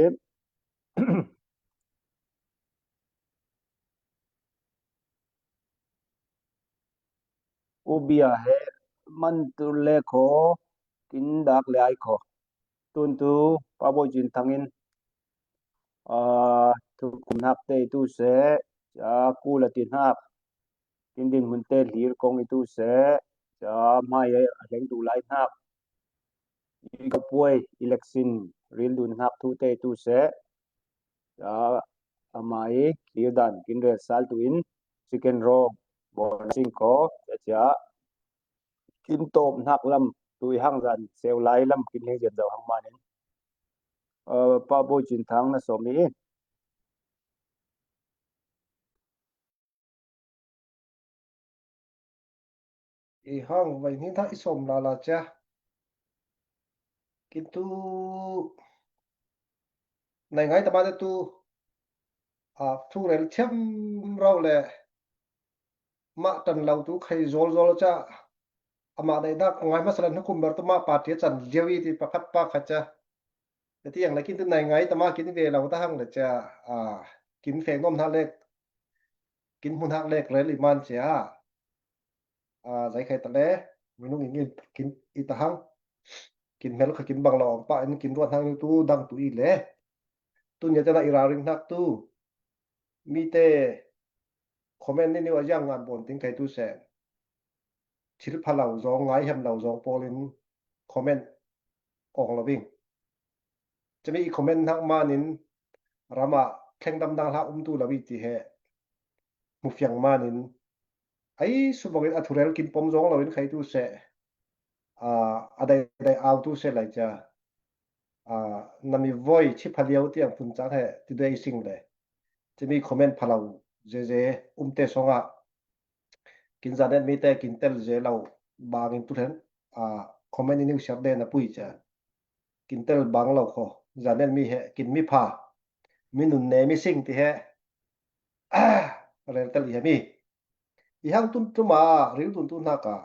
Ubia he man tu le kho. Kin dak le ai kho. Tun tu pa Bawi Cin Thangin, aa, thukum hnak te tu se, ca ku la ti hnak, kin din hmun te hlir kong i tu se, ca hmai a hleng tu lai hnak, i ka puai, election ril dun hnak thu te tu se, ca amai hlir dan kin rel sal tu in, chicken raw, bon sing ko, ca ca, kin tawp hnak lam, tui hang zan, seu lai lam, kin heng zian zo hang manin. Aa, pa Bawi Cin Thang na sawm i. I hang vai ni hna i sawm lala cia. Kin tu nai ngai tama te tu, a, thu rel thiam rau le mah tan lo tu khai zawl zawl ca. Amah daihnak a ngai hmasa le hnukum ber tu mah party a can lio i ti pakhat pakhat ca. Ka ti ang le kin tu nai ngai tama kin ve lo ta hang le ca, a, kin fek nuam hna lek, kin hmu hnak lek rel i man cia. A, zai khai ta le, minung in kin i ta hang, kin hmel kha kin bang lo ang pa in kin ruat hang tu dang tu i le. Tun ya cana i ralring hnak tu, mi te comment ni niu a ziang ngan bon ting khai tu se. Thil pha lo zong, ngai hem lo zong pawl in comment ong lo bing. Cami i comment hnak manin ram ah thlengdam dang hlah um tu lo i ti he hmu fiang manin ai sumangin a thurel kin pom zong lo in khai tu se, a, a dai dai au tu se lai cia, a, na mi voi chi pha lio tiang phun cang he ti dei sing le. Cami comment pha lo zeze um te song ah kin zanet mi te kin tel ze lo bangin tu hlen, a, comment in siar de na pui cia. Kin tel bang lo kho. Zanet mi he, kin mi pha. Mi nun ne mi sing ti he. A, rel tel i he mi. I hang tun tuma, ril tun tu hna ka.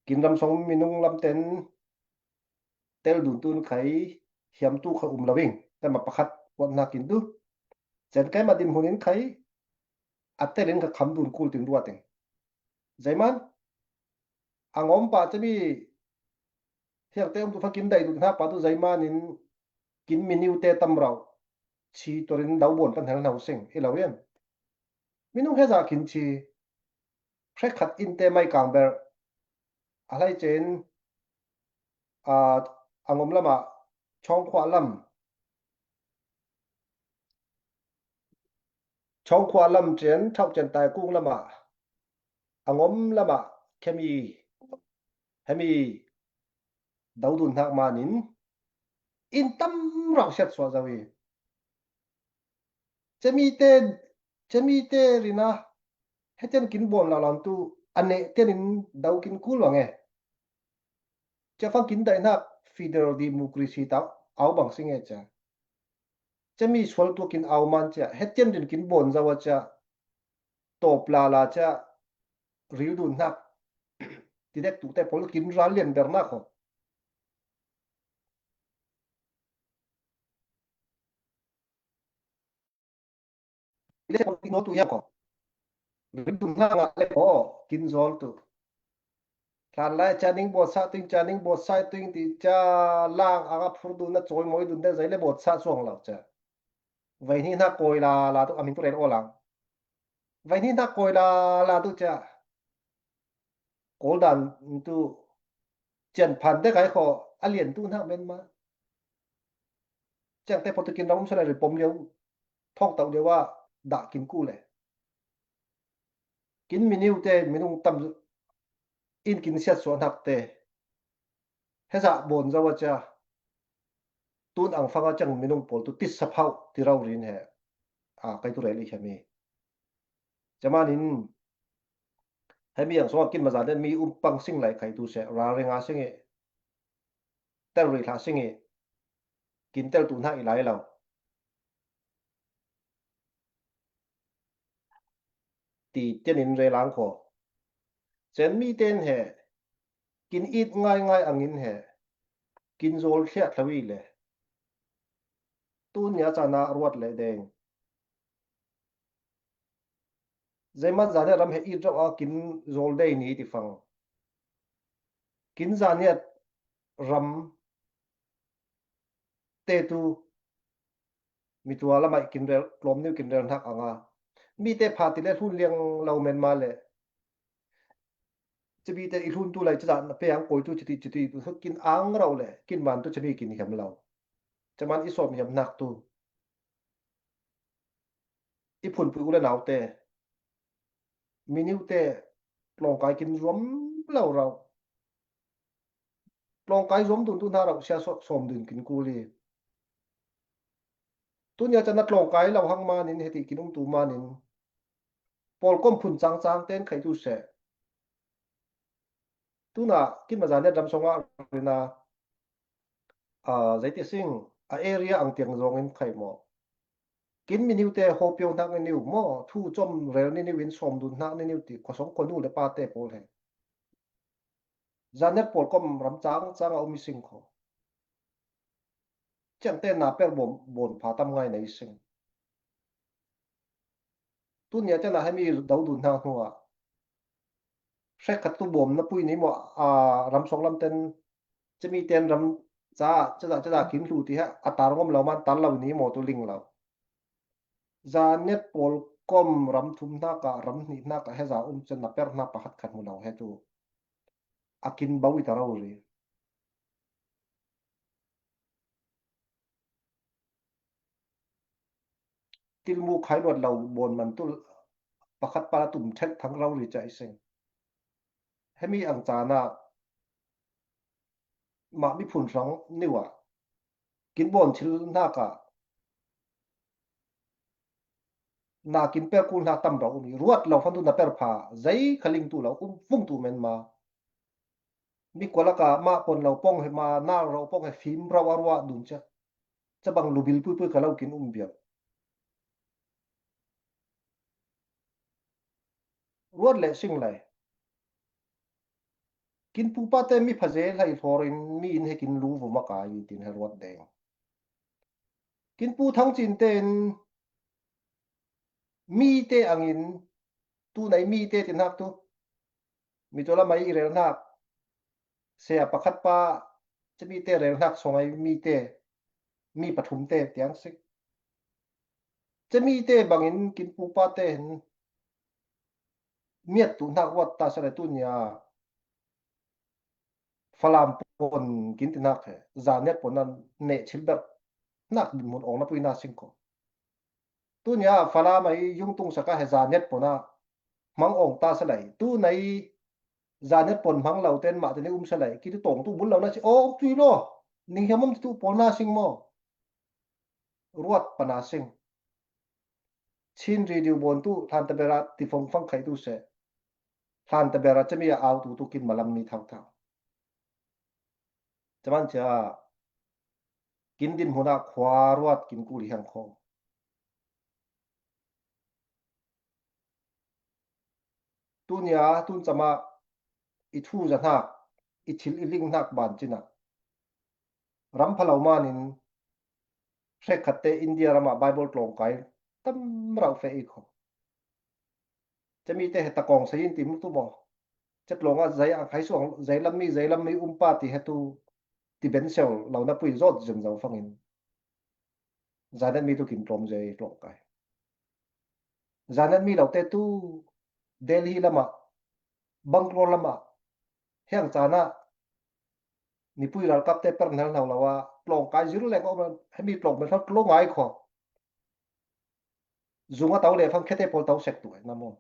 Kin ram song minung lam ten tel dun tun khai hiam tu kha um lo ing. Tema pakhat wat hna kin tu. Cen kai ma din hun in khai a tel in kha kham dun kul tin ruat ing. Zaiman a ngom pa cami hiang te um tu kha kin dai dun hna pa tu zaiman in kin miniu te tam rau. Chi torin dau bon pan hel hna sing i lo yan. Minung he za kin chi. Hrekhat in te mai kang ber. A hlei cen, a, a ngom lamah chawngkhuah lam, chawngkhuah lam cen, thauh cen tai kung lamah, a ngom lamah khemi, hemi daudun hnak manin in tam rau siat suah zo i. Cemite, cemite rina hetian kin bon lalam tu a neh tian in dau kin kul bang e. Cia fang kin daihnak federal democracy ta au bang sing e cia. Cemi sual tu kin au man cia. Hetian din kin bon zawa cia. Tawp lala cia. Ril dun hnak. Tidek tu te pol kin ral lian bernak ho. Le ko ti no tu yang ko. Rim dum hna ngah le ko kin zawl tu. Hlan lai ca ning bawt sa tuing, ca ning bawt sa tuing ti ca lang a phur dun na cawi mawi dun deuh zai le bawt sa cuang lo ca. Vai hnih hna kawi la la tu a min tu rel aw lang. Vai hnih hna kawi la la tu ca. Kawl dan tu cian phan dek ai kho a lian tu hnak men ma. Ciang te pawh tu kin ram um sa le ri pom lio, thawng tauh lio ah dah kin ku le. Kin miniu te minung tam in kin siat suah hnak te. Hezah bawn zo a cia. Tun ang fang a ciang minung pawl tu tisa phauh ti rau rin he. A, kai tu rel i khemi. Camanin hemi ang sawng a kin mazan den mi um pang sing lai kai tu se, ralring a sing i, tel rih hlah sing i, kin tel tu hna i lai lo. ti tian in rel ang kho. Cen mi ten he, kin it ngai ngai angin he, kin zol thliah thlo i le. Tu nia cana ruat le deng. Zeiman zaniat ram he it rau a kin zol dei ni ti fang. Kin zaniat ram te tu mi tua lamai kin rel, tlom niu kin rel hnak anga. Mi te pha ti le hlun liang lo men ma le. Cabi te i hlun tu lai cazah na pe ang koi tu citi, citi tu kin ang rau le, kin man tu cabi kin hiam lo. Caman i sawm hiam hnak tu. I phunpui u le nau te. Miniu te tlawngkai kin zuam lo rau. Tlawngkai zuam dun tu hna rau sia sawm dun kin kul i. Tu nia cana tlawngkai lo hang manin heti kin um tu manin. Pawlkom phun cangcang ten khai tu seh. Tuna kin mazan net ram songa rina, a, zeiti sing a area ang tiang zongin khai maw. Kin miniu te hopio hnak niniu maw, thu com rel niniu in sawm dun hnak niniu ti khosong khonu le pa te pawl he. Zanet pawlkom ram cangcang a um i sing kho. Ciangte na per bawm, bawn pha tam ngai na i sing. Tu nia ciana hemi dau dun hna hnuah. Hrekkhat tu bawm na pui ni maw, a, ram song lam ten, cemi ten ram ca, caza, caza kin hlu ti he, a tar ngom lo man tar lo ni maw tu ling lo. Zanet pawlkom ram thum hnaka, ram hnih hnaka, he za um cen na per hna pakhat khat hmu lo he tu. A kin bau i ta rori. Tilmu khai luat lo bawn man tu pakhat pa la tum thet thang rori ca i seng. Hemi ang cana mah miphun hrang niwa. Kin bawn thil hnaka. Na kin per kul hna tam rau um i ruat lo fan tu na per pha. Zei kha ling tu lo um vung tu men ma. Mi kualaka mah pon lo pong he ma, nal ro pong he fim ro a ruah dun cia. Cabang lubil puipui ka lo kin um biak. Ruat le sing lai. Kin pupa te mi phaze lai hlorin mi in he kin lu vuma ka i tin he ruat deng. Kin pu thang cin ten mi te angin tu nai mi te tin hak tu. Mi tu lamai i rel hnak. Sea pakhat pa, cemi te rel hnak songai mi te, mi pathum te tiang sik. Cemi te bangin kin pupa te hin miat tu hnak ruat ta sa le tu nia Falam pon kin ti hnak he, Zanet pon nan neh chil ber hnak din mun ong na pui na sing ko. Tu nia Falam ai yung tung saka he Zanet pon a hmang ong ta sa lai. Tu nai Zanet pon hmang lo ten mah teni um sa lai. Kiti tong tu bul lo na si ong tui lo. Ning hiam om tu pol na sing mo. Ruat pa na sing. Chin radio bon tu hlan tabera ti fong fang khai tu se. Hlan tabera cemi a au tu tu kin malam mi thau thau. Caman cia kin din hmuna khua ruat kin kul hiang kho. Tunia tun cama i thu za hnak, i thil i ling hnak ban cina. Ram phalo manin hrekkhat te India rama Bible tlawngkai tam rau fe i kho. Cemi te he takawng sayin ti mu tu maw? Ca tlawng a zai ang khai suang zai lam mi, zai lam mi um pa ti he tu ti ben sel lo na pui zawt zem zo fangin. Zanet mi tu kin tlawm zai tlawngkai. Zanet mi lo te tu Delhi lama, Bangalore lama, hiang cana mipui ralkap te per hnal hlau lo a, tlawngkai zir leng om, hemi tlawng ben hlau tlawng ngai kho. Zunga tau le fang khete pol tau sek tu ai na mo.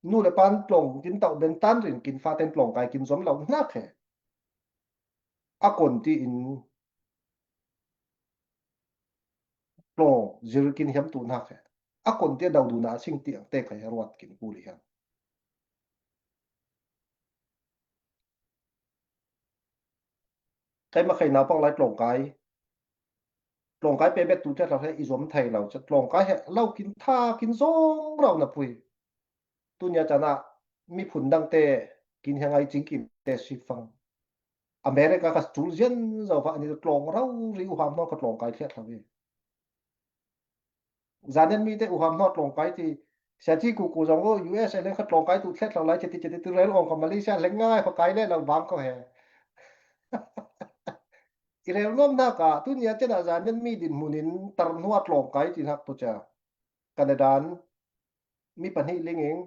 Nu le pan tlawng kin tau ben tan rin kin fa ten tlawngkai kin zom lo hnak he. A kon ti in tlawng zir kin hiam tu hnak he. A kon ti a dau duna a sing ti ang te khai he ruat kin kul i hiam. Keima khai naupang lai tlawngkai. Tlawngkai pe bet tu tlek lo he i zuam thei lo, tlawngkai he lo kin tha kin zawng rau na pui. Tunia chan ah miphun dangte kin he ngai cing kim te sifang. America kha chul zian zo va ani tlawng rau ri u ham hnaw kha tlawngkai thliat lo hi. Zanen mi te u ham hnaw tlawngkai ti sia ti ku ku zong o U S A leng kha tlawngkai tu thliat lo lai cheti cheti tu rel ong kha Malaysia leng ngai kha kai le lo bang ko he. I rel nuam hna ka tunia chan ah zanen mi din hmunin tar hnuah tlawngkai ti hnak tu cha. Canada mi pahnih linging,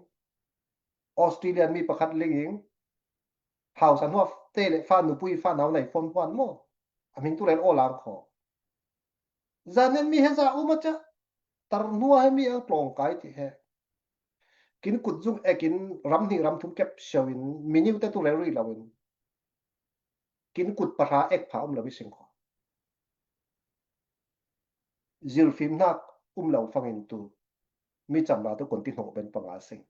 Australian mi pakhat linging, hausa hnuah te le fa nupui fa nau nei phone huan maw? A hming tu rel aw lang kho. Zanen mi he za um a cha. Tar hnuah he mi a tlawngkai ti he. Kin kut zung ekin ram hnih ram thum kep siau in miniu te tu rel ri lo in. Kin kut pahra ek pha um lo i sing kho. Zirfim hnak um lo fangin tu mi cham la tu kon ti hnawh ben panga sing.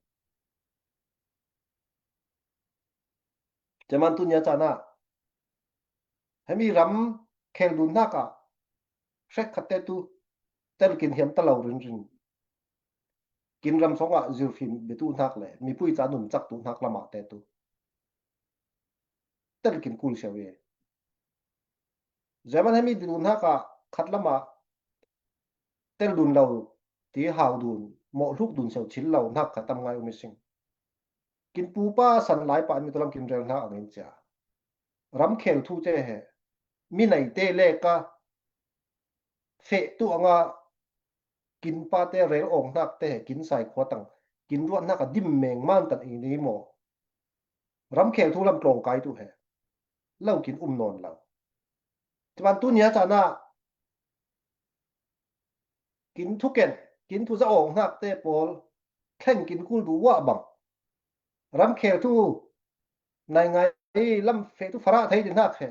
Ceman tunia chan ah hemi ram khel dun hnak ah hrek khat te tu tel kin hiam ta lo rinrin. Kin ram song ah zirfim bitu hnak le mipui ca nun cak tu hnak lamah te tu tel kin kul siau i. Zeman hemi dun hnak ah khat lamah tel dun lo ti hau dun mawh hluk dun siau chil lo hnak kha tam ngai um i sing. Kin pupa san lai pa mi tulam kin rel hna angin cia. Ram khel thu te he mi nei te le ka feh tu anga kin pa te rel ong hnak te he kin sai khua tang kin ruat hnak a dim meng man tan i ni maw? Ram khel thu lam tlawngkai tu he lo kin um nawn lo. Tuan tunia chan ah kin thuken kin thu za ong hnak te pawl thleng kin kul duh uah bang. Ram khel thu nai ngai lam feh tu farah thei din hnak he.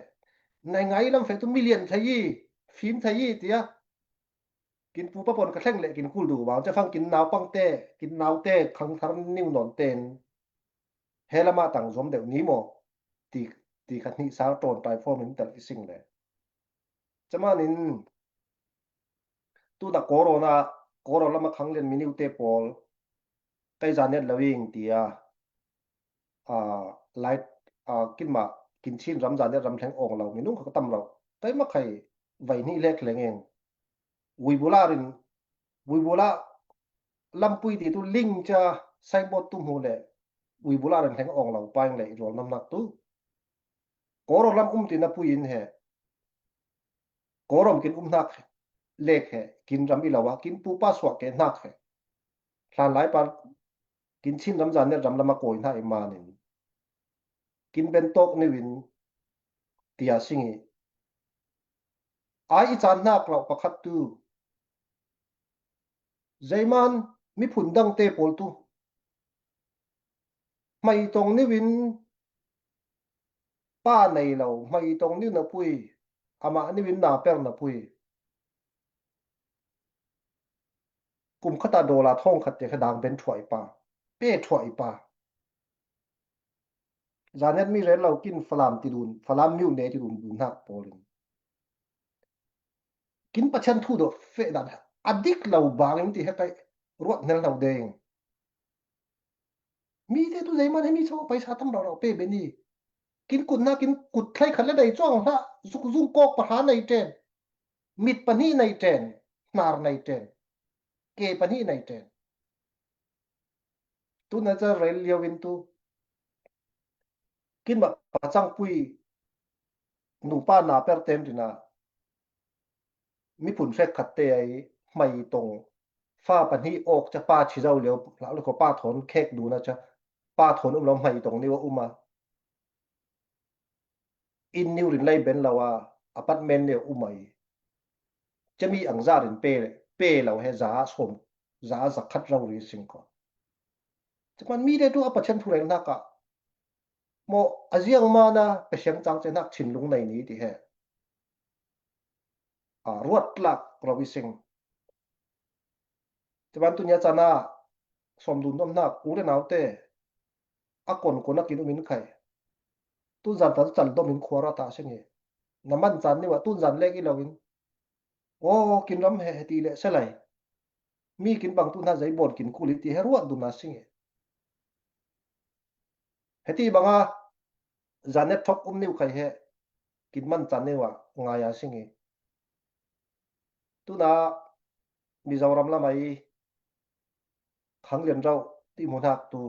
Nai ngai lam feh tu million thei i fim thei i tia. Kin pupa pon ka thleng le kin kul duh bang. Cafang kin naupang te kin nau te khang thar niu nawn ten. He lamah tang zuam deuh ni maw? Ti, ti kha hnih sar tawn tai form in tel i sing le. Camanin tuna corona, corona lama khang lian miniu te pawl kai zanet lo ing tia. A, lai, a, kinma, kin Chin ram zanet ram thleng ong lo minung kha ka tam lo. Kai ma khai vai hnih lek leng eng. Uibula rin, uibula lampui ti tu ling cha signboard tu hmu le uibula rin thleng ong lo paing le i rual nam nak tu. Kawr lam um ti na pui in he. Kawr kin um hnak lek he, kin ram i lo a, kin pupa suak ke hnak he. Hlan lai pa, kin Chin ram zanet ram lama kawi hna i manin. Kin ben tawk niu in, tia sing i. Ai i caan hnak lo pakhat tu. Zeiman miphun dang te pawl tu. Hmai tong niu in pa nei lo, hmai tong niu na pui, amah niu in na per na pui. Kum khata dollar thong khat te kha dang ben thuai pa, pe thuai pa. Zanet mi rel lo kin Falam ti dun, Falam miu ne ti dun dun hnak pawl in. Kin Pathian thu dawh feh dan a dik lo bang in ti he kai ruat hnel lo deng. Mi te tu zeiman he mi chaw paisa tam rau rau pe beni. Kin kut na kin kut thlai khat le dai chuang hla zuk zung kawk pahra nei ten. Mit pahnih nei ten. Hnar nei ten. Ke pahnih nei ten. Tu na cha rel liau in tu. Kin ma pachang pui nupa na per ten tina. Miphun hrek khat te ai hmai tong fa pahnih awk cha pa chi zo lio hla lo ko pa thawn khek duna cha pa thawn um lo hmai tong niu a um a. Inn niu rin lai ben lo a apartment niu um ai. Chami ang za rin pe pe lo he za a som za a za khat rau ri sing ko. Chaman mi te tu a Pathian thu rel hnak a maw a ziang mana pe siang chang che hnak chin lung nei ni ti he. A ruat tlak rau i sing. Chaman tu nia chana som dun dom hnak u le nau te a kon kon a kin um in khai. Tun zan ta chal dom in khua ra ta sing e. Na man chan niu a tun zan lek i lo in. Aw, kin ram he, heti le selai. Mi kin bang tu na zai bon kin kuli ti he ruat dun na sing e. Heti banga zanet thok um niu khai he. Kin man chan niu a ngai a sing e. Tuna Mizoram lamai khang lian rau ti mun hak tu.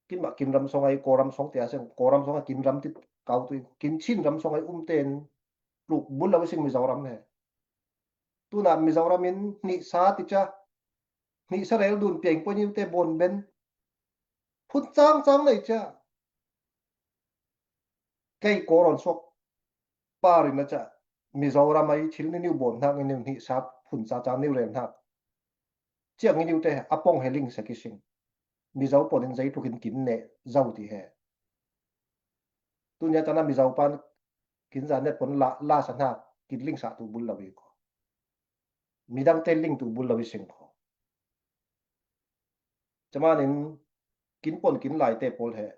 Kin ma kin ram song ai ko ram song tia seng, ko ram song ai kin ram ti kau tu, kin chin ram song ai um ten tluk bul lo sing Mizoram he. Tuna Mizoram in ni sa ti cha, ni sa rel dun piang poi niu te bon ben. Phun chang chang nei cha. Kei ko ron sok. Parin a cha. Mizoram ai thil ni niu bon hak ni niu ni sa phun sa chang niu rel hak. Chiang ni niu te apong he ling sa kising. Mizo pon in zai thukin kin ne zau ti he. Tunia tana Mizo pan kin zanet pon la, la sa hak, kin ling sa tu bul lo i ko. Midang te ling tu bul lo i sing ko. Chamanin kin pon kin lai te pol he.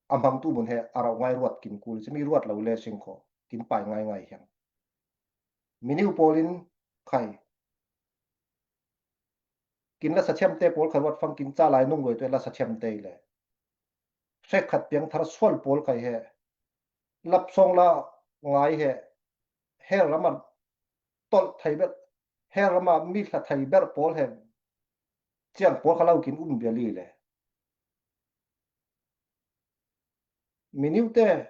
Amang tu mun he arau ngai ruat kin kul, chami ruat lo le sing ko. Kin pai ngai ngai hiang. Miniu polin khai. Kin la sa thiam te pol khai ruat fang kin cha lai nung roi tu la sa thiam te le. Sek khat piang thar sual pol khai he. Lap song la ngai he. Her rama tol thai ber. Her rama mi thla thai ber pol he. Chiang pol kha lau kin um bia li le. Miniu te.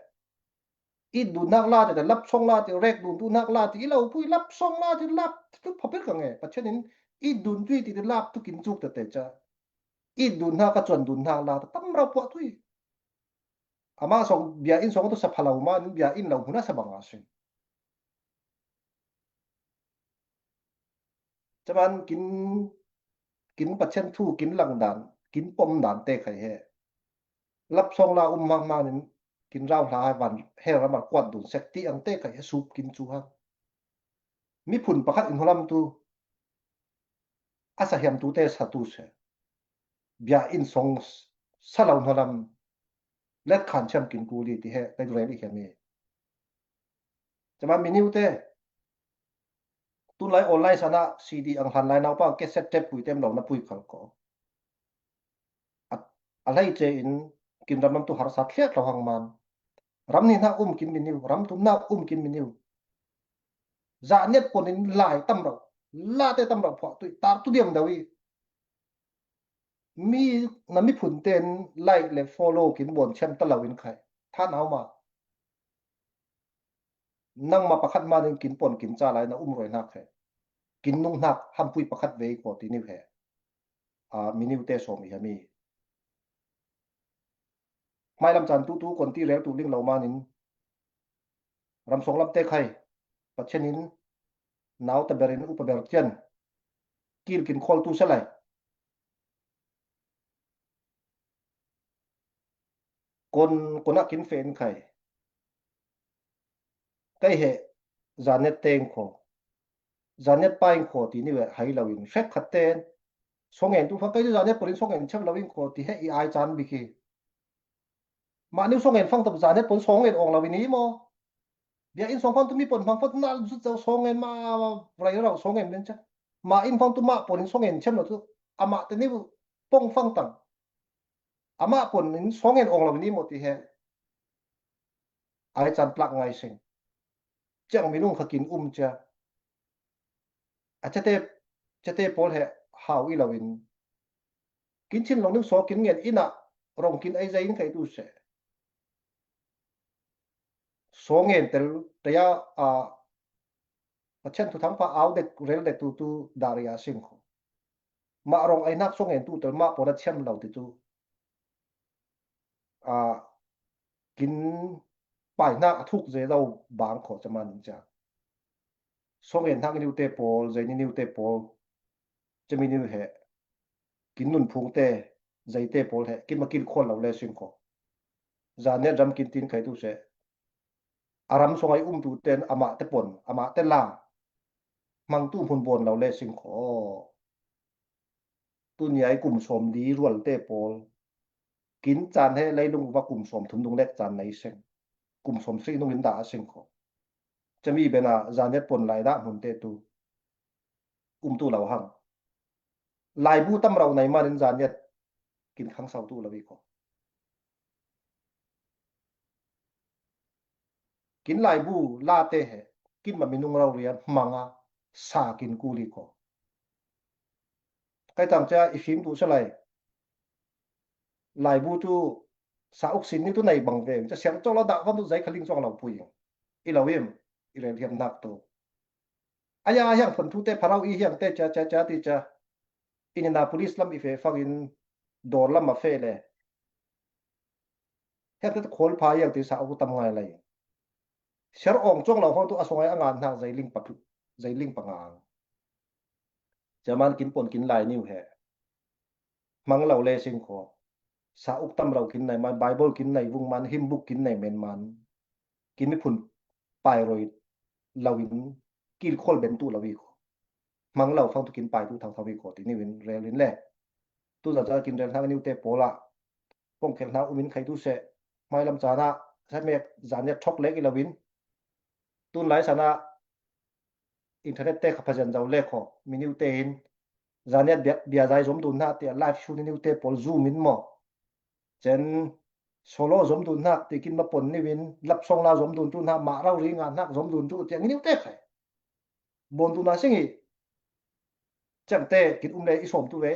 I dun nak la te, lap song la te, rek dun tu nak la te, i lau pui lap song la te, lap tu pha ber ka nge. Pathian in i dun tu i ti te lap tu kin chuk te te cha. I dun nak ka chuan dun nak la te, tam rau pua tu i. Ama song bia in song tu sa pha lau ma, bia in lau huna sa bang a sin. Chaman kin, kin Pathian thu, kin lang dan, kin pom dan te khai he. Lap song la um mang manin, kin rau hla hai van, her rama kuat dun sek ti ang te khai he sup kin chu ha. Mi phun pakhat in holam tu, a sa hiam tu te sa tu se. Bia in song s-, sa lau holam, let khan chiam kin kuli ti he, kai rel i hiam i. Chama miniu te, tun lai online sana C D ang hlan lai nau pa cassette tape pui tem lo na pui khal ko. A, a lai che in kin ram lam tu har sa thliat lo hang man. Ram ni na um kin miniu, ram tu na um kin miniu. Za net pon in lai tam rau, la te tam rau phuak tu, tar tu diam dau i. Mi na mi phun ten like le follow kin bon chem ta lo in khai. Tha nau ma. Nang ma pakhat ma ding kin pon kin cha lai na um roi nak he. Kin nung nak hampui pakhat vei ko ti niu he. A, miniu te som i ha mi. Mai lam chan tu tu kon ti rel tu ling lo manin. Ram song lam te khai. Pathian in nau ta berin upa ber chian. Kil kin khol tu sa lai. Kon, kon a kin fe in khai. Kai he, zanet teng kho. Zanet pa in kho ti ni ve hai lo in. Sek khat ten. Song en tu fa kai zanet pon in song en chem lo in kho ti he i ai chan bi ki. Ma niu song en fang tu zanet pon song en ong lo in i mo. Bia in song fang tu mi pon fang fat na zu zau song en ma rai rau song en den cha. Ma in fang tu ma pon in song en chem lo tu. Ama te ni bu pong fang tang. Ama pon in song en ong lo ni mo ti he. Ai chan plak ngai sing. Chiang mi nung kha kin um cha. A chate, chate pol he hau i lo in. Kin chin long niu so kin ngen ina rong kin ai zai in kai tu se. So ngen tel, te ya, a, Pathian thu thang pa au dek, rel dek tu, tu, daria sing kho. Ma rong ai nak so ngen tu tel ma pon a chem lo ti tu. A, kin pai nak a thuk ze lo bang kho chama ning cha. So ngen nak niu te pol, zai ni niu te pol. Chami niu he. Kin nun phung te, zai te pol he. Kin ma kin khol lo le sing kho. Zanet ram kin tin khai tu se. A ram song ai um tu ten ama te pon, ama te la. Mang tu phun bon lo le sing kho. Tuni ai kum som di rual te pol. Kin chan he lai lung va kum som thum dung lek chan nai seng. Kum som sri nung in da a seng kho. Chami bena zaniat pon lai dah hmunte tu um tu lo hang. Laibu tam rau nai manin zaniat kin khang sau tu lo i ko. Kin laibu late he, kin ma minung rau ria manga sa kin kuli ko. Kai tang cha i fim tu sa lai. Laibu tu sa uk sin ni tu nai bang ve. Cha siang chok lo dah vam tu zai khaling chok lo pui. I lo im, i rel hiam nak tu. Aya hiang phun thu te pharau i hiang te cha cha cha ti cha. Inina police lam i fe fangin dor lam a fe le. Hiang te khol pha hiang ti sa uk tam ngai lai. Siar ong chok lo hong tu a songai a ngan hak zai ling pa tu, zai ling pa ngang. Chaman kin pon kin lai niu he. Mang lo le sing kho. Sa uk tam rau kin nai man, Bible kin nai vung man, hymn book kin nai men man. Kin mi phun pai roi lo in kil khol ben tu lo i kho. Mang lo fang tu kin pai tu thau thau i kho ti niu in rel in le. Tu za cha kin rel hang niu te pola. Kong khel hna um in khai tu se. Mai lam cha na, sa mek zaniat thok lek i lo in. Tun lai sa na, internet te kha phazian zau le kho, miniu te in, zaniat bia, bia zai zom dun hna te, live show ni niu te pol Zoom in mo. Chen solo zom dun hna te kin ma pon niu in, lap song la zom dun tu hna, ma rau ri nga hna zom dun tu te, miniu te khai. Bon dun na singi, chang te kin um le i som tu ve.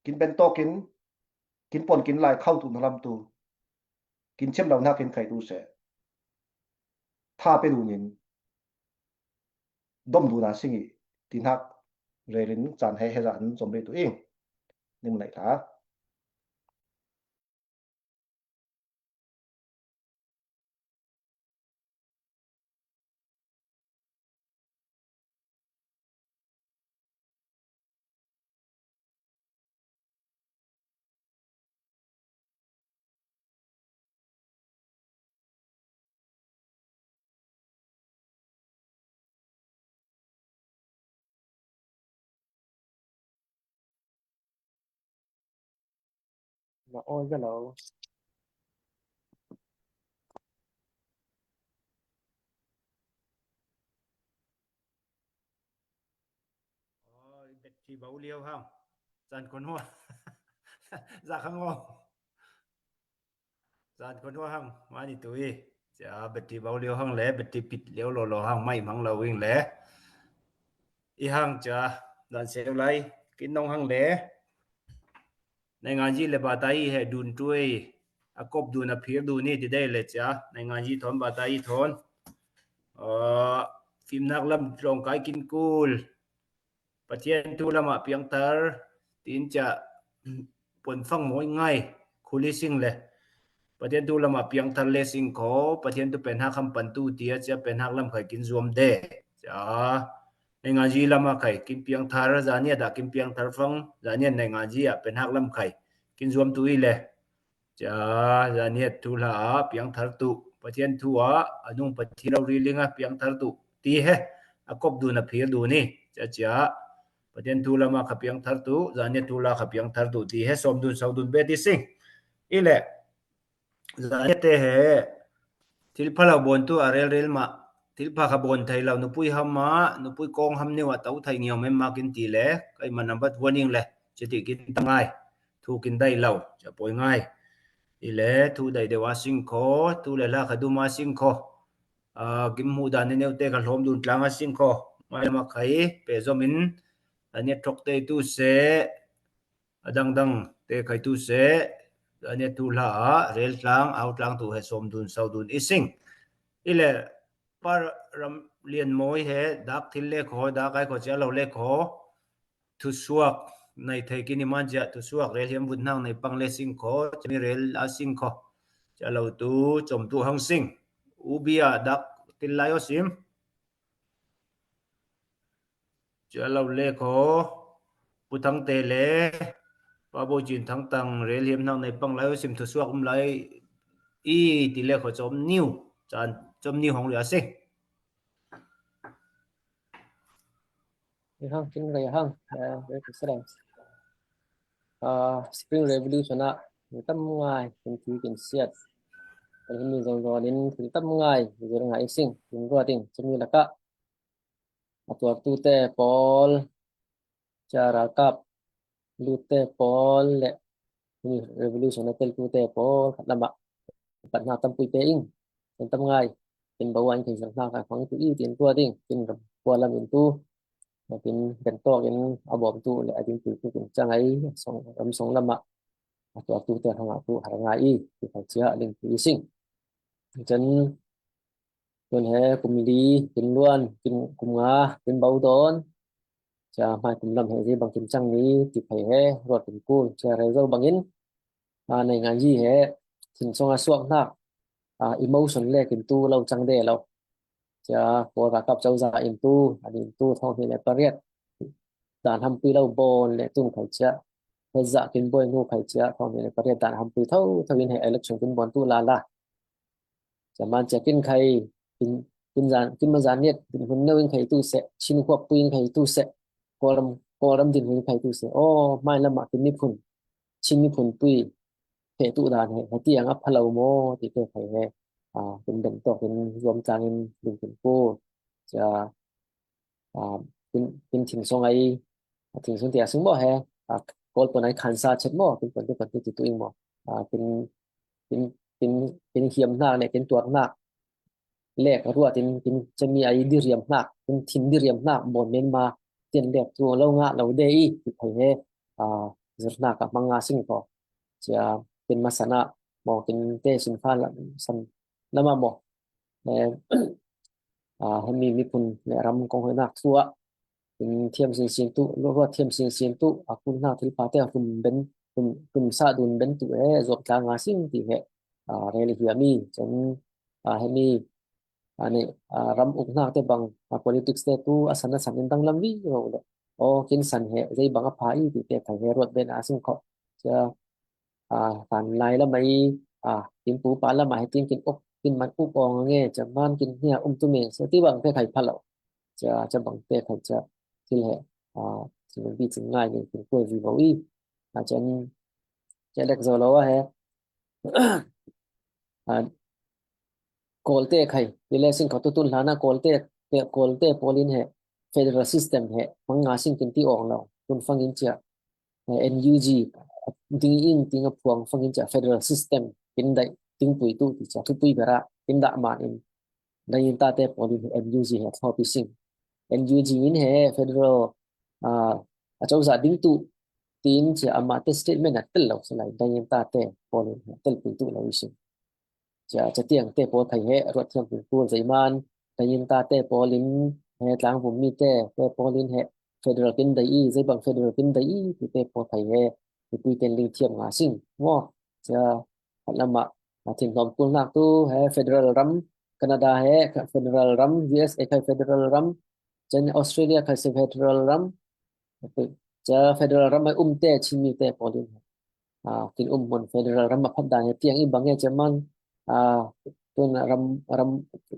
Kin ben to kin, kin pon kin lai khau tu na lam tu. Kin chem lo na kin khai tu se. Tha pe dun in. Dom dun na singi. Ti hnak rel in chan he he zan zom ve tu ing. Ning lai ta. Na oi ka lo. Oi, battery bau liau hang. Zan kon hua. Za khang o. Zan kon hua hang. Mani tu i. Cha battery bau liau hang le, battery pit liau lo lo hang, mai mang lo wing le. I hang cha. Zan seu lai. Kin nong hang le. Nainganzi le batai he dun tui. A kop dun a phir dun i ti dei le cha. Nainganzi thon batai thon. Aa, fimnak lam tlawngkai kin kul. Pathian thu lamah piangthar, tin cha pon fang mawi ngai, khuli sing le. Pathian thu lamah piangthar le sing kho, Pathian thu penhak ham pan tu tia cha penhak lam khai kin zuam de. Cha, nainganzi lamah khai kin piangthar, zaniat ah kin piangthar fang, zaniat nainganzi ah penhak lam khai kin zuam tu i le. Cha, zaniat thu hla ah piangthar tu, Pathian thu ah a nung Pathian lo riling ah piangthar tu, ti he, a kop dun a phir dun i, cha cha, Pathian thu lamah kha piangthar tu, zaniat thu hla kha piangthar tu, ti he, sawm dun sau dun be ti sing. I le, zaniat te he, thil pha lo bawn tu a rel rel mah, thil pha kha bawn thei lo, nupui ham ah, nupui kawng ham neu ah to thei ngiau mem mak in ti le, kai ma number one ing le, chiti kin ta ngai. Thu kin dai lo, cha pawi ngai. I le, thu dai deuh a sing kho, thu le hla kha dum a sing kho. A, kim hmuh dan ni neu te kha hlawm dun tlang a sing kho. Mai lam a khai, pe zom in, a niat thok te tu se, a dang dang te khai tu se, a niat thu hla a, rel tlang, au tlang tu he sawm dun, sau dun i sing. I le, pa ram lian mawi he, dak thil le kho, dak ai kho chia lo le kho. Thusuak nei thei kin i man chia, thusuak rel hiam vut hnang nei pang le sing kho, chami rel a sing kho. Chia lo tu, chom tu hang sing. Ubi a dak til lai o sim. Chia lo le kho. Pu Thang te le. Pa Bo Chin Thang tang rel hiam hnang nei pang lai o sim, thusuak um lai. I ti le kho chom niu. Chan chom niu hong ria sing. Ri hang, kin rei hang, eh, rei ka serang. Ah, Spring Revolution ah, mi tam ngai, kin thi, kin siat. Himi zong zong in thil tam ngai zir ngai sing, kin ruat ding, cumi lakah a tuartute pawl, cia ralkap lute pawl le himi revolution a teltute pawl khat lamah patna tampui pe ing. Kin tam ngai, kin bawa in kin zirna kai fang tu i tin ruat ding, kin ram kualam in tu, kin bentawk in a bawmtu le a dingtu tu kin cangai, song, ram song lamah a tuartute hangah tu har ngai i, ti kha cia ling tu i sing. Cun tun he kum li kin luan, kin kum nga kin bo dawn. Cia hmai kum lam he zei bang kin cang ni ti phei he ruat kin kul. Cia rei zo bangin, a, nei ngan yi he thin song a suak hnak, a, emotion le kin tu lo cang de lo. Cia Kawl ralkap cozah in tu, an in tu thawng hnih le pariat dan hampui lo bawn le tun khai cia, he zah kin buai nu khai cia thawng hnih le pariat dan hampui tho tho in he election kin bawn tu lala. Cia man cia kin khai, kin, kin zan, kin ma zan niat dinhmun neu in khai tu seh, Chin huap pui in khai tu seh, Kawlram, Kawlram dinhmun in khai tu seh. Aw, mai lamah kin miphun, Chin miphun pui, he tu dan he, he tiang a phalo maw, ti te khai he, a, kin bentawk in zuam tlang in ding kin pu. Cia, a, kin, kin thin song ai, a thin song ti a sing maw he, a, Kawl pon ai khansa chet maw, kin pon tu pon tu ti tu ing maw. A, kin, kin, kin, kin hiam hnak le kin tuar hnak le ka ruat in kin cemi ai diriam hnak, kin thin diriam hnak bawn men ma tian lek tu lo ngah lo de i ti phei he, a, zir hnak a hmang nga sing ko. Cia kin masan ah maw kin te sin fa lam, san lamah maw. Eh, a, hemi miphun le ram kong hoinak thu ah kin thiam sinsin tu, ruat thiam sinsin tu, a kul hnak thil pate a hum ben, hum, hum sa dun ben tu he, zuak tla nga sing ti he, a, rel hiam i, cun, a, hemi, a, ne, a, ram uk hnak te bang, a, politics te tu, a san a san in dang lam vivo le. Aw, kin san he, zei bang a pha i ti te khai he ruat ben a sing khawh. Cia, a, hlan lai lam ai, a, kin pu pa lam ai, tin kin uk, kin man uk awng nge, cia man kin hnia um tu meng, cia ti bang te khai pha lo. Cia, cia bang te khai cia, thil he, a, thil bi cin ngai ni kin kuai vivo i. A, cia, cia lek zo lo a he. A, Kawlte khai, ti le sing kho tu tun hlan a Kawlte, te, Kawlte pawl in he, federal system he, hmang nga sing kin ti awng lo, tun fang in cia, eh, N U G, ding in ting a phuang fang in cia, federal system, kin daih, tingpui tu ti cia, thupui bera, kin dah man in, dai in tate pawl in he, N U G he, thawpi sing. N U G in he, federal, ah, a cozah ding tu, tin cia, amah te statement a tel lo, salai, dai in tate pawl in he, telpui tu lo i sing. Cia, cia tiang te pawl khai he, ruat thiam pin kul zei man, dai in tate pawl in he, tlang vum mi te, te pawl in he, federal kin dai i, zei bang federal kin dai i, ti te pawl khai he, ti pui ten ling thiam nga sing. Maw, cia, khat lamah, a thin hlawm kul hnak tu, he, federal ram, Canada he, federal ram, U S A khai federal ram, cun Australia khai si federal ram, cia federal ram ai um te, Chinmi te pawl in, a, kin um hmun federal ram a phat dan he tiang i bang e cia man, a, tun ram, ram,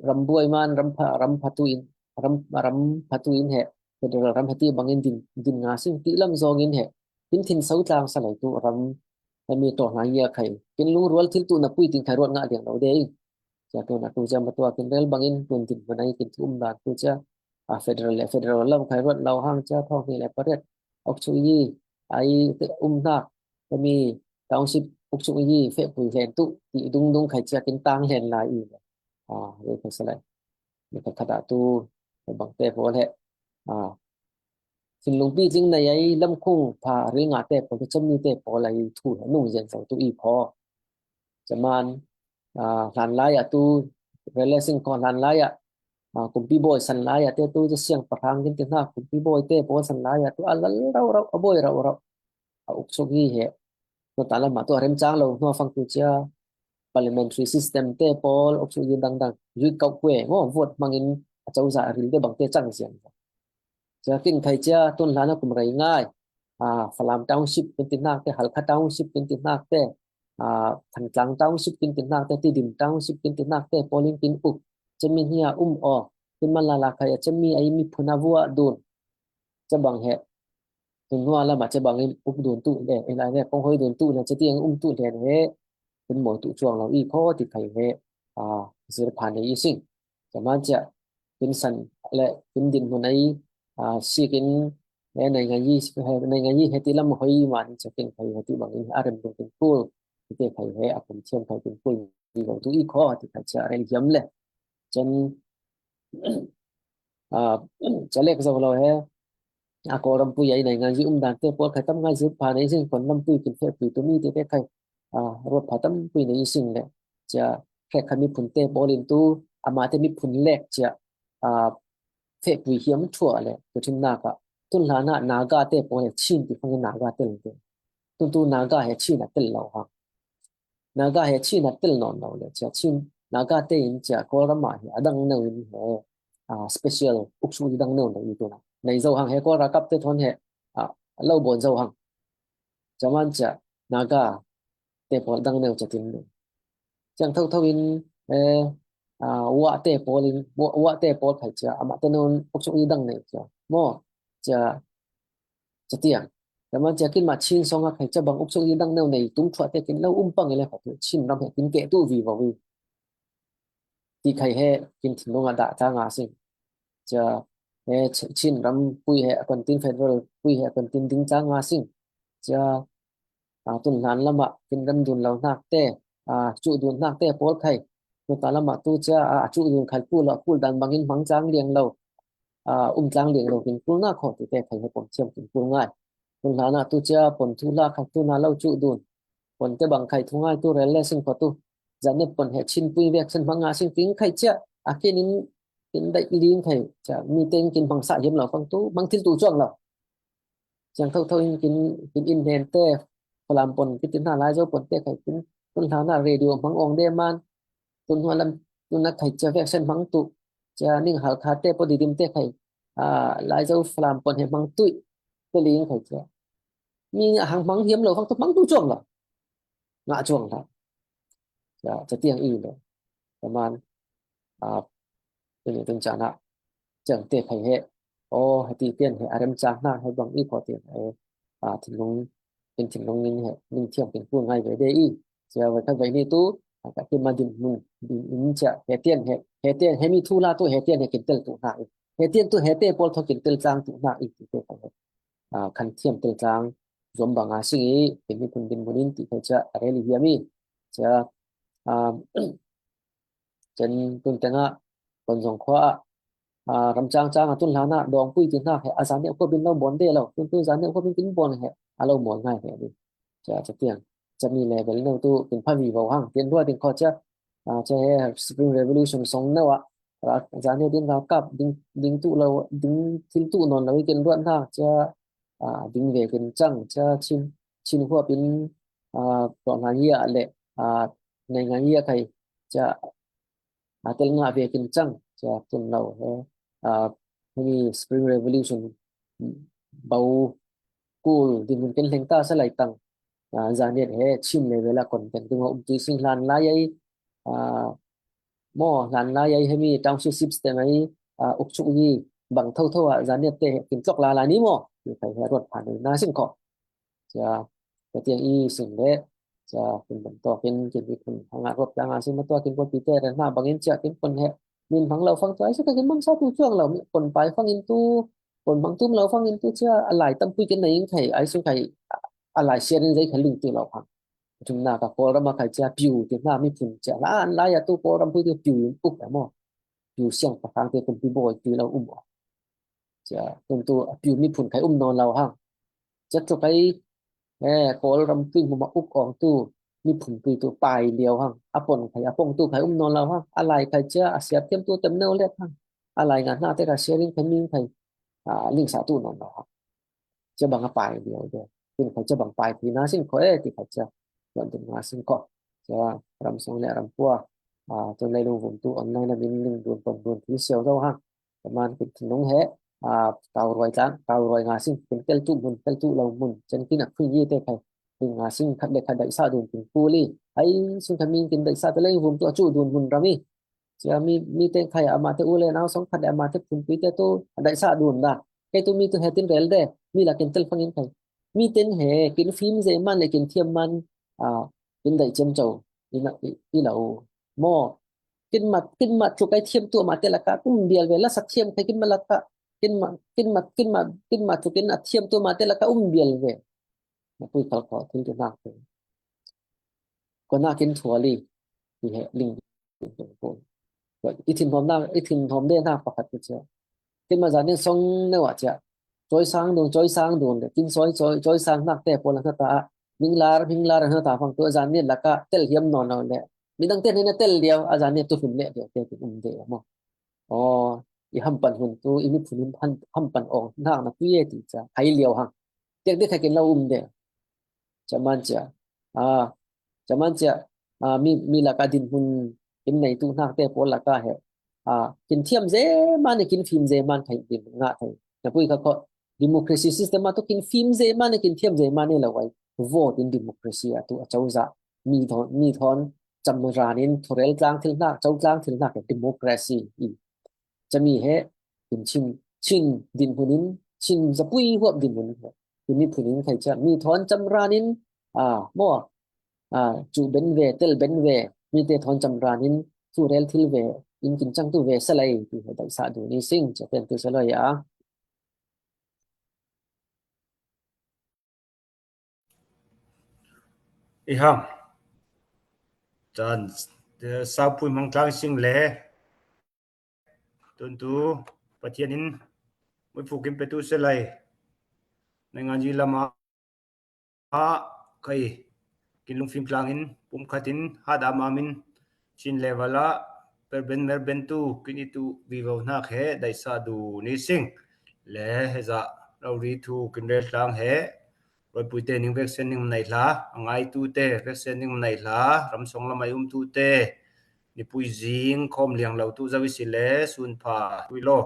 ram buai man, ram pha, ram phatu in, ram, ram phatu in he, federal ram he ti bang in din, din nga sing ti lam zong in he, kin thin so tlang sa lai tu ram, he mi tawh hna ngia khai, kin lungrual thil tu na pui tin khai ruat ngah liang lo de i. Cia tu na tu cia ma tua kin rel bang in tun din hmun ai kin thu um dan tu cia, a, federal le federal lam khai ruat lo hang cia thawng hnih le pariat. Uk chung yi, ai te um hnak, kami township uk chung yi feh pui hlen tu, ti dung dung khai cia kin tang hlen lai i. A, zei khai salai. Ni khat khat ah tu, bang te pawl he. A, thinlung pi tling nei ai lam khung pha ril nga te pawl tu, cami te pawl ai thu he nung zian zo tu i phaw. Caman, a, hlan lai ah tu, rel le sing kho hlan lai ah, a, kumpi bawi san lai ah te tu, ca siang pahrang kin ti hna, kumpi bawi te pawl san lai ah tu, a lal rau rau, a bawi rau rau, a uk suk hi he. Nota lam ah tu, a remcang lo, hnuah fang tu cia, parliamentary system te pawl, uk suk hi dang dang, zui kau kue, ngo, vote hmang in, a cozah a ril te bang te cang siang. Cia kin khai cia, tun hlan a kum rei ngai, a, Falam Township kin ti hnak te, Halkha Township kin ti hnak te, a, Thantlang Township kin ti hnak te, Tidim Township kin ti hnak te, pawl in kin uk, cami hnia um aw, kin man lala khai a cami ai miphun a vuah dun, ca bang he, tun hnuah lam ah ca bang in uk dun tu le, in lai le, kong hoi dun tu le, ca tiang um tu le he, mawi tuh chuang lo i khaw ti khai he, a, zir pha nei i sing. Tua man ciah, kin san le kin dinhmun ei, a, sikin, e, nei ngai i, he, nei ngai i heti lam hoi man ciah kin khai heti bangin a rem ding kin kul, ti te khai he a kum thiam khai kin kul i lo tuh i khaw ti khai ciah rel hiam le. Cian, a, ca lek zo lo he, a, Kawlrampui a i nei ngai i um dan te pawl khai tam ngai zir pha nei sing, kon lampui kin fehpui tu mi te te khai, a, ruat pha tampui nei i sing le. Cia, hrekkhat miphun te pawl in tu, amate miphun lek cia, a, fehpui hiam thuah le, tu thim nak a. Tun hlan a Naga te pawl he Chin ti khong Naga tel te. Tun tu Naga he Chin a tel lo hang. Naga he Chin a tel nawn lo le, cia Chin, Naga te in cia Kawlram a he a dang neu in he, a, special uksu i dang neu neu i tu na. Nei zo hang he Kawl ralkap te thawn he, a, lo bawn zo hang. Cia man cia Naga te pawl dang neu cia tin neu. Ciang tho tho in, e, a, Wa te pawl in, Wa, Wa te pawl khai cia, amah te nawn uksu i dang neu cia. Maw, cia, cia tiang. Cia man cia kin mah Chin song a khai cia bang uksu i dang neu nei tung thuah te kin lo um pang i le kha tu Chin ram he kin keh tu vi va vi. Ti khai he kin thinlung a dah ca nga sing. Cia, he Ch-, Chin ram pui he a kon tin federal pui he a kon tin ding ca nga sing. Cia, a, tun hlan lam a kin ram dun lo hnak te, a, cuh dun hnak te pawl khai. Tuta lam a tu cia, a, a cuh dun khai kul lo, kul dan bangin hmang cang liang lo. A, um tlang liang lo kin kul nak khaw ti te khai he pom thiam kin kul ngai. Tun hlan a tu cia pon thu hla khai tu na lo cuh dun. Pon te bang khai thu ngai tu rel le sing khaw tu. Zan ne pon he Chin pui vek sen hmang nga sing ting khai cia. A kin in, kin daih ling khai cia. Mi teng kin hmang sa hiam lo fang tu, hmang thil tu chuang lo. Ciang tho tho in kin, kin in hen te, Falam pon, kin tin hna Laizo pon te khai kin, tun hlan a radio hmang ong de man, tun hua lam, tun a khai cia vek sen hmang tu, cia ning hal kha te pon Didim te khai, a, Laizo Falam pon he hmang tuih, te ling khai cia. Mi a hang hmang hiam lo, hang tu hmang tu chuang lo. Ngah chuang lo. Cia, cia tiang i lo. Cia man, a, tun, tun cia na, ciang te khai he, o, heti tian he, a rem cang hna, he bang i khaw tian he, a, thinlung, kin thinlung in he, ning thiam kin kul ngai ve de i. Cia vai khat vai ni tu, a, ka kin ma din mun, din in cia, he tian he, he tian he mi thu la tu, he tian he kin tel tu hna i. He tian tu he te pawl thaw kin tel cang tu hna i ti te khai he. A, khan thiam tel cang, zuam bang a sing i, kin mi kun din mun in ti khai cia, a rel i hiam i. Cia, a, Cen tun tengah, Konzong khua ah, a, ramcang cang a tun hlan ah, dawngpui ti hna he, a zan neu khua bin lo bawn de lo, tun tun zan neu khua bin kin bawn he, a lo mawl ngai he ni. Cia, cia tiang, cia mi level neu tu, kin pha vivo hang, tin ruat ding khaw cia, a, cia he Spring Revolution song neu ah, ra, zan neu din ralkap, ding, ding tu lo, ding thil tu nawn lo, kin ruat hna, cia, a, ding ve kin cang, cia Chin, Chin huap in, a, tuah hna ngiah le, a, nei ngai ngiah khai, cia, a, tel ngah ve kin cang, cia tun lo he, a, hemi Spring Revolution, bau kul, din mun ken hleng ta sa lai tang, a, zaniat he Chin level a kon ken tung a um tui sing hlan lai ai, a, maw hlan lai ai hemi township system ai, a, ukchuk i bang tho tho a zaniat te he kin tlok la la ni maw, ti khai he ruat pha nei na sing kho. Cia, ka tiang i sing le, cia, kin ban tawk in, kin i kun hang a ruat tlang a sing ma tua kin ruat pi te ren hna bangin cia kin pon he, min hmang lo fang tua, ai sing ka kin hmang sa tu chuang lo, pon pai fang in tu, pon hmang tum lo fang in tu cia, a lai tam pui kin na ing khai, ai sing khai, a lai sian in zei khai ling tu lo fang. Thumnak a Kawlram a khai cia piu ti hna miphun cia la an lai a tu Kawlram pui tu piu in uk a maw. Piu siang pakhang te kumpi bawi ti lo um aw. Cia tun tu a piu miphun khai um nawn lo hang. Cia tluk ai, eh, Kawlram pui hmuma uk awng tu miphun pui tu pai liau hang. A pon khai, a pong tu khai um nawn lo hang. A lai khai cia a siap thiam tu tem neu let hang. A lai ngan hna te ka sharing khai ming khai, ah, lingsa tu nawn lo hang. Cia bang a pai liau de. Tin khai cia bang pai phi na sing kho e, ti khai cia. Tuan tin na sing kho. Cia ram song le ram pua. Ah, tun lei lung vum tu online a min ling dun pon dun phi siau zo hang. Kaman kin thinlung he. Ah, kau ruai tlang, kau ruai nga sing. Kin tel tu mun, tel tu lo mun. Chen kin a khui ye te khai. Kin nga sing khat le khat daih sa dun kin kuli. Ai sing kha min kin daih sa te lei vum tu a chu dun mun ram i. Cia mi, mi teng khai amah te u le nau song khat le amah te phunpui te tu a daih sa dun da. Kei tu mi tu he tin rel de, mi la kin tel fangin khai. Mi teng he, kin fim ze man le kin thiam man, a, kin daih ciam co. i na, i, i la u. Maw, kinmat, kinmat tluk ai thiam tu mah te laka um bial ve, la sa thiam khai kinmat laka, kinmat, kinmat, kinmat, kinmat tluk in a thiam tu mah te laka um bial ve. Na pui khal kho, thil tu nak te. Ko nak in thuali, i he ling. I thin hom nak, i thin hom de nak pakhat ku chia. Kinmat zan in song ne wa chia. Choi sang dun, choi sang dun le, kin soi, choi, choi sang nak te pol na ta a. Minglar, minglar na ta fang tu zan ni laka tel hiam non non le. Midang te ni na tel liau, a zan ni tu him le liau te tu um de mo. O, i hampan hun tu, i mi phun in han, hampan ong, nak na tu ye ti cha. Hai liau hang. Tek de kha kin lau um de. Chaman chia. A, chaman chia. A, mi, mi laka din hun, kin nei tu nak te pol laka he. A, kin thiam ze man, kin fim ze man khai din nga khai. Na pui kha kho, democracy system a tu kin fim ze man, kin thiam ze man la wai. Vote in democracy a tu a chau za. Mi thon, mi thon, cham ran in thurel tlang thil nak, chau tlang thil nak, democracy i. Chami he, in Chin, Chin din hun in, Chin zapui huap din hun he. In mi phun in khai chia, mi thon cham ran in, a, mo, a, chu ben ve, tel ben ve, mi te thon cham ran in, thurel thil ve, in kin chang tu ve, salai, ti he dai sa du ni sing, cha ten tu salai ya. I ham. Chan, eh, saupui mang tlang sing le. Tun tu, Pathian in, mui fu kim pe tu se lai. Nai ngan ji lama, a, kai, kin lung fim tlang in, pum khat in, ha da ma min, Chin level a, per ben mer ben tu, kin i tu, vi vau nak he, dai sa du ni sing. Le, he za, rau ri tu, kin rel tlang he, Roipui te ning veksen ning nai hla, a ngai tu te veksen ning nai hla, ramsong lamai um tu te, nipui zing khom liang lau tu zawi si le, sun pha tui lo.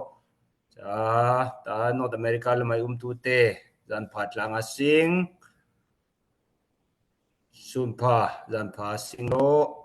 Cha, ta North America lamai um tu te, zan pha tlang a sing, sun pha, zan pha sing lo.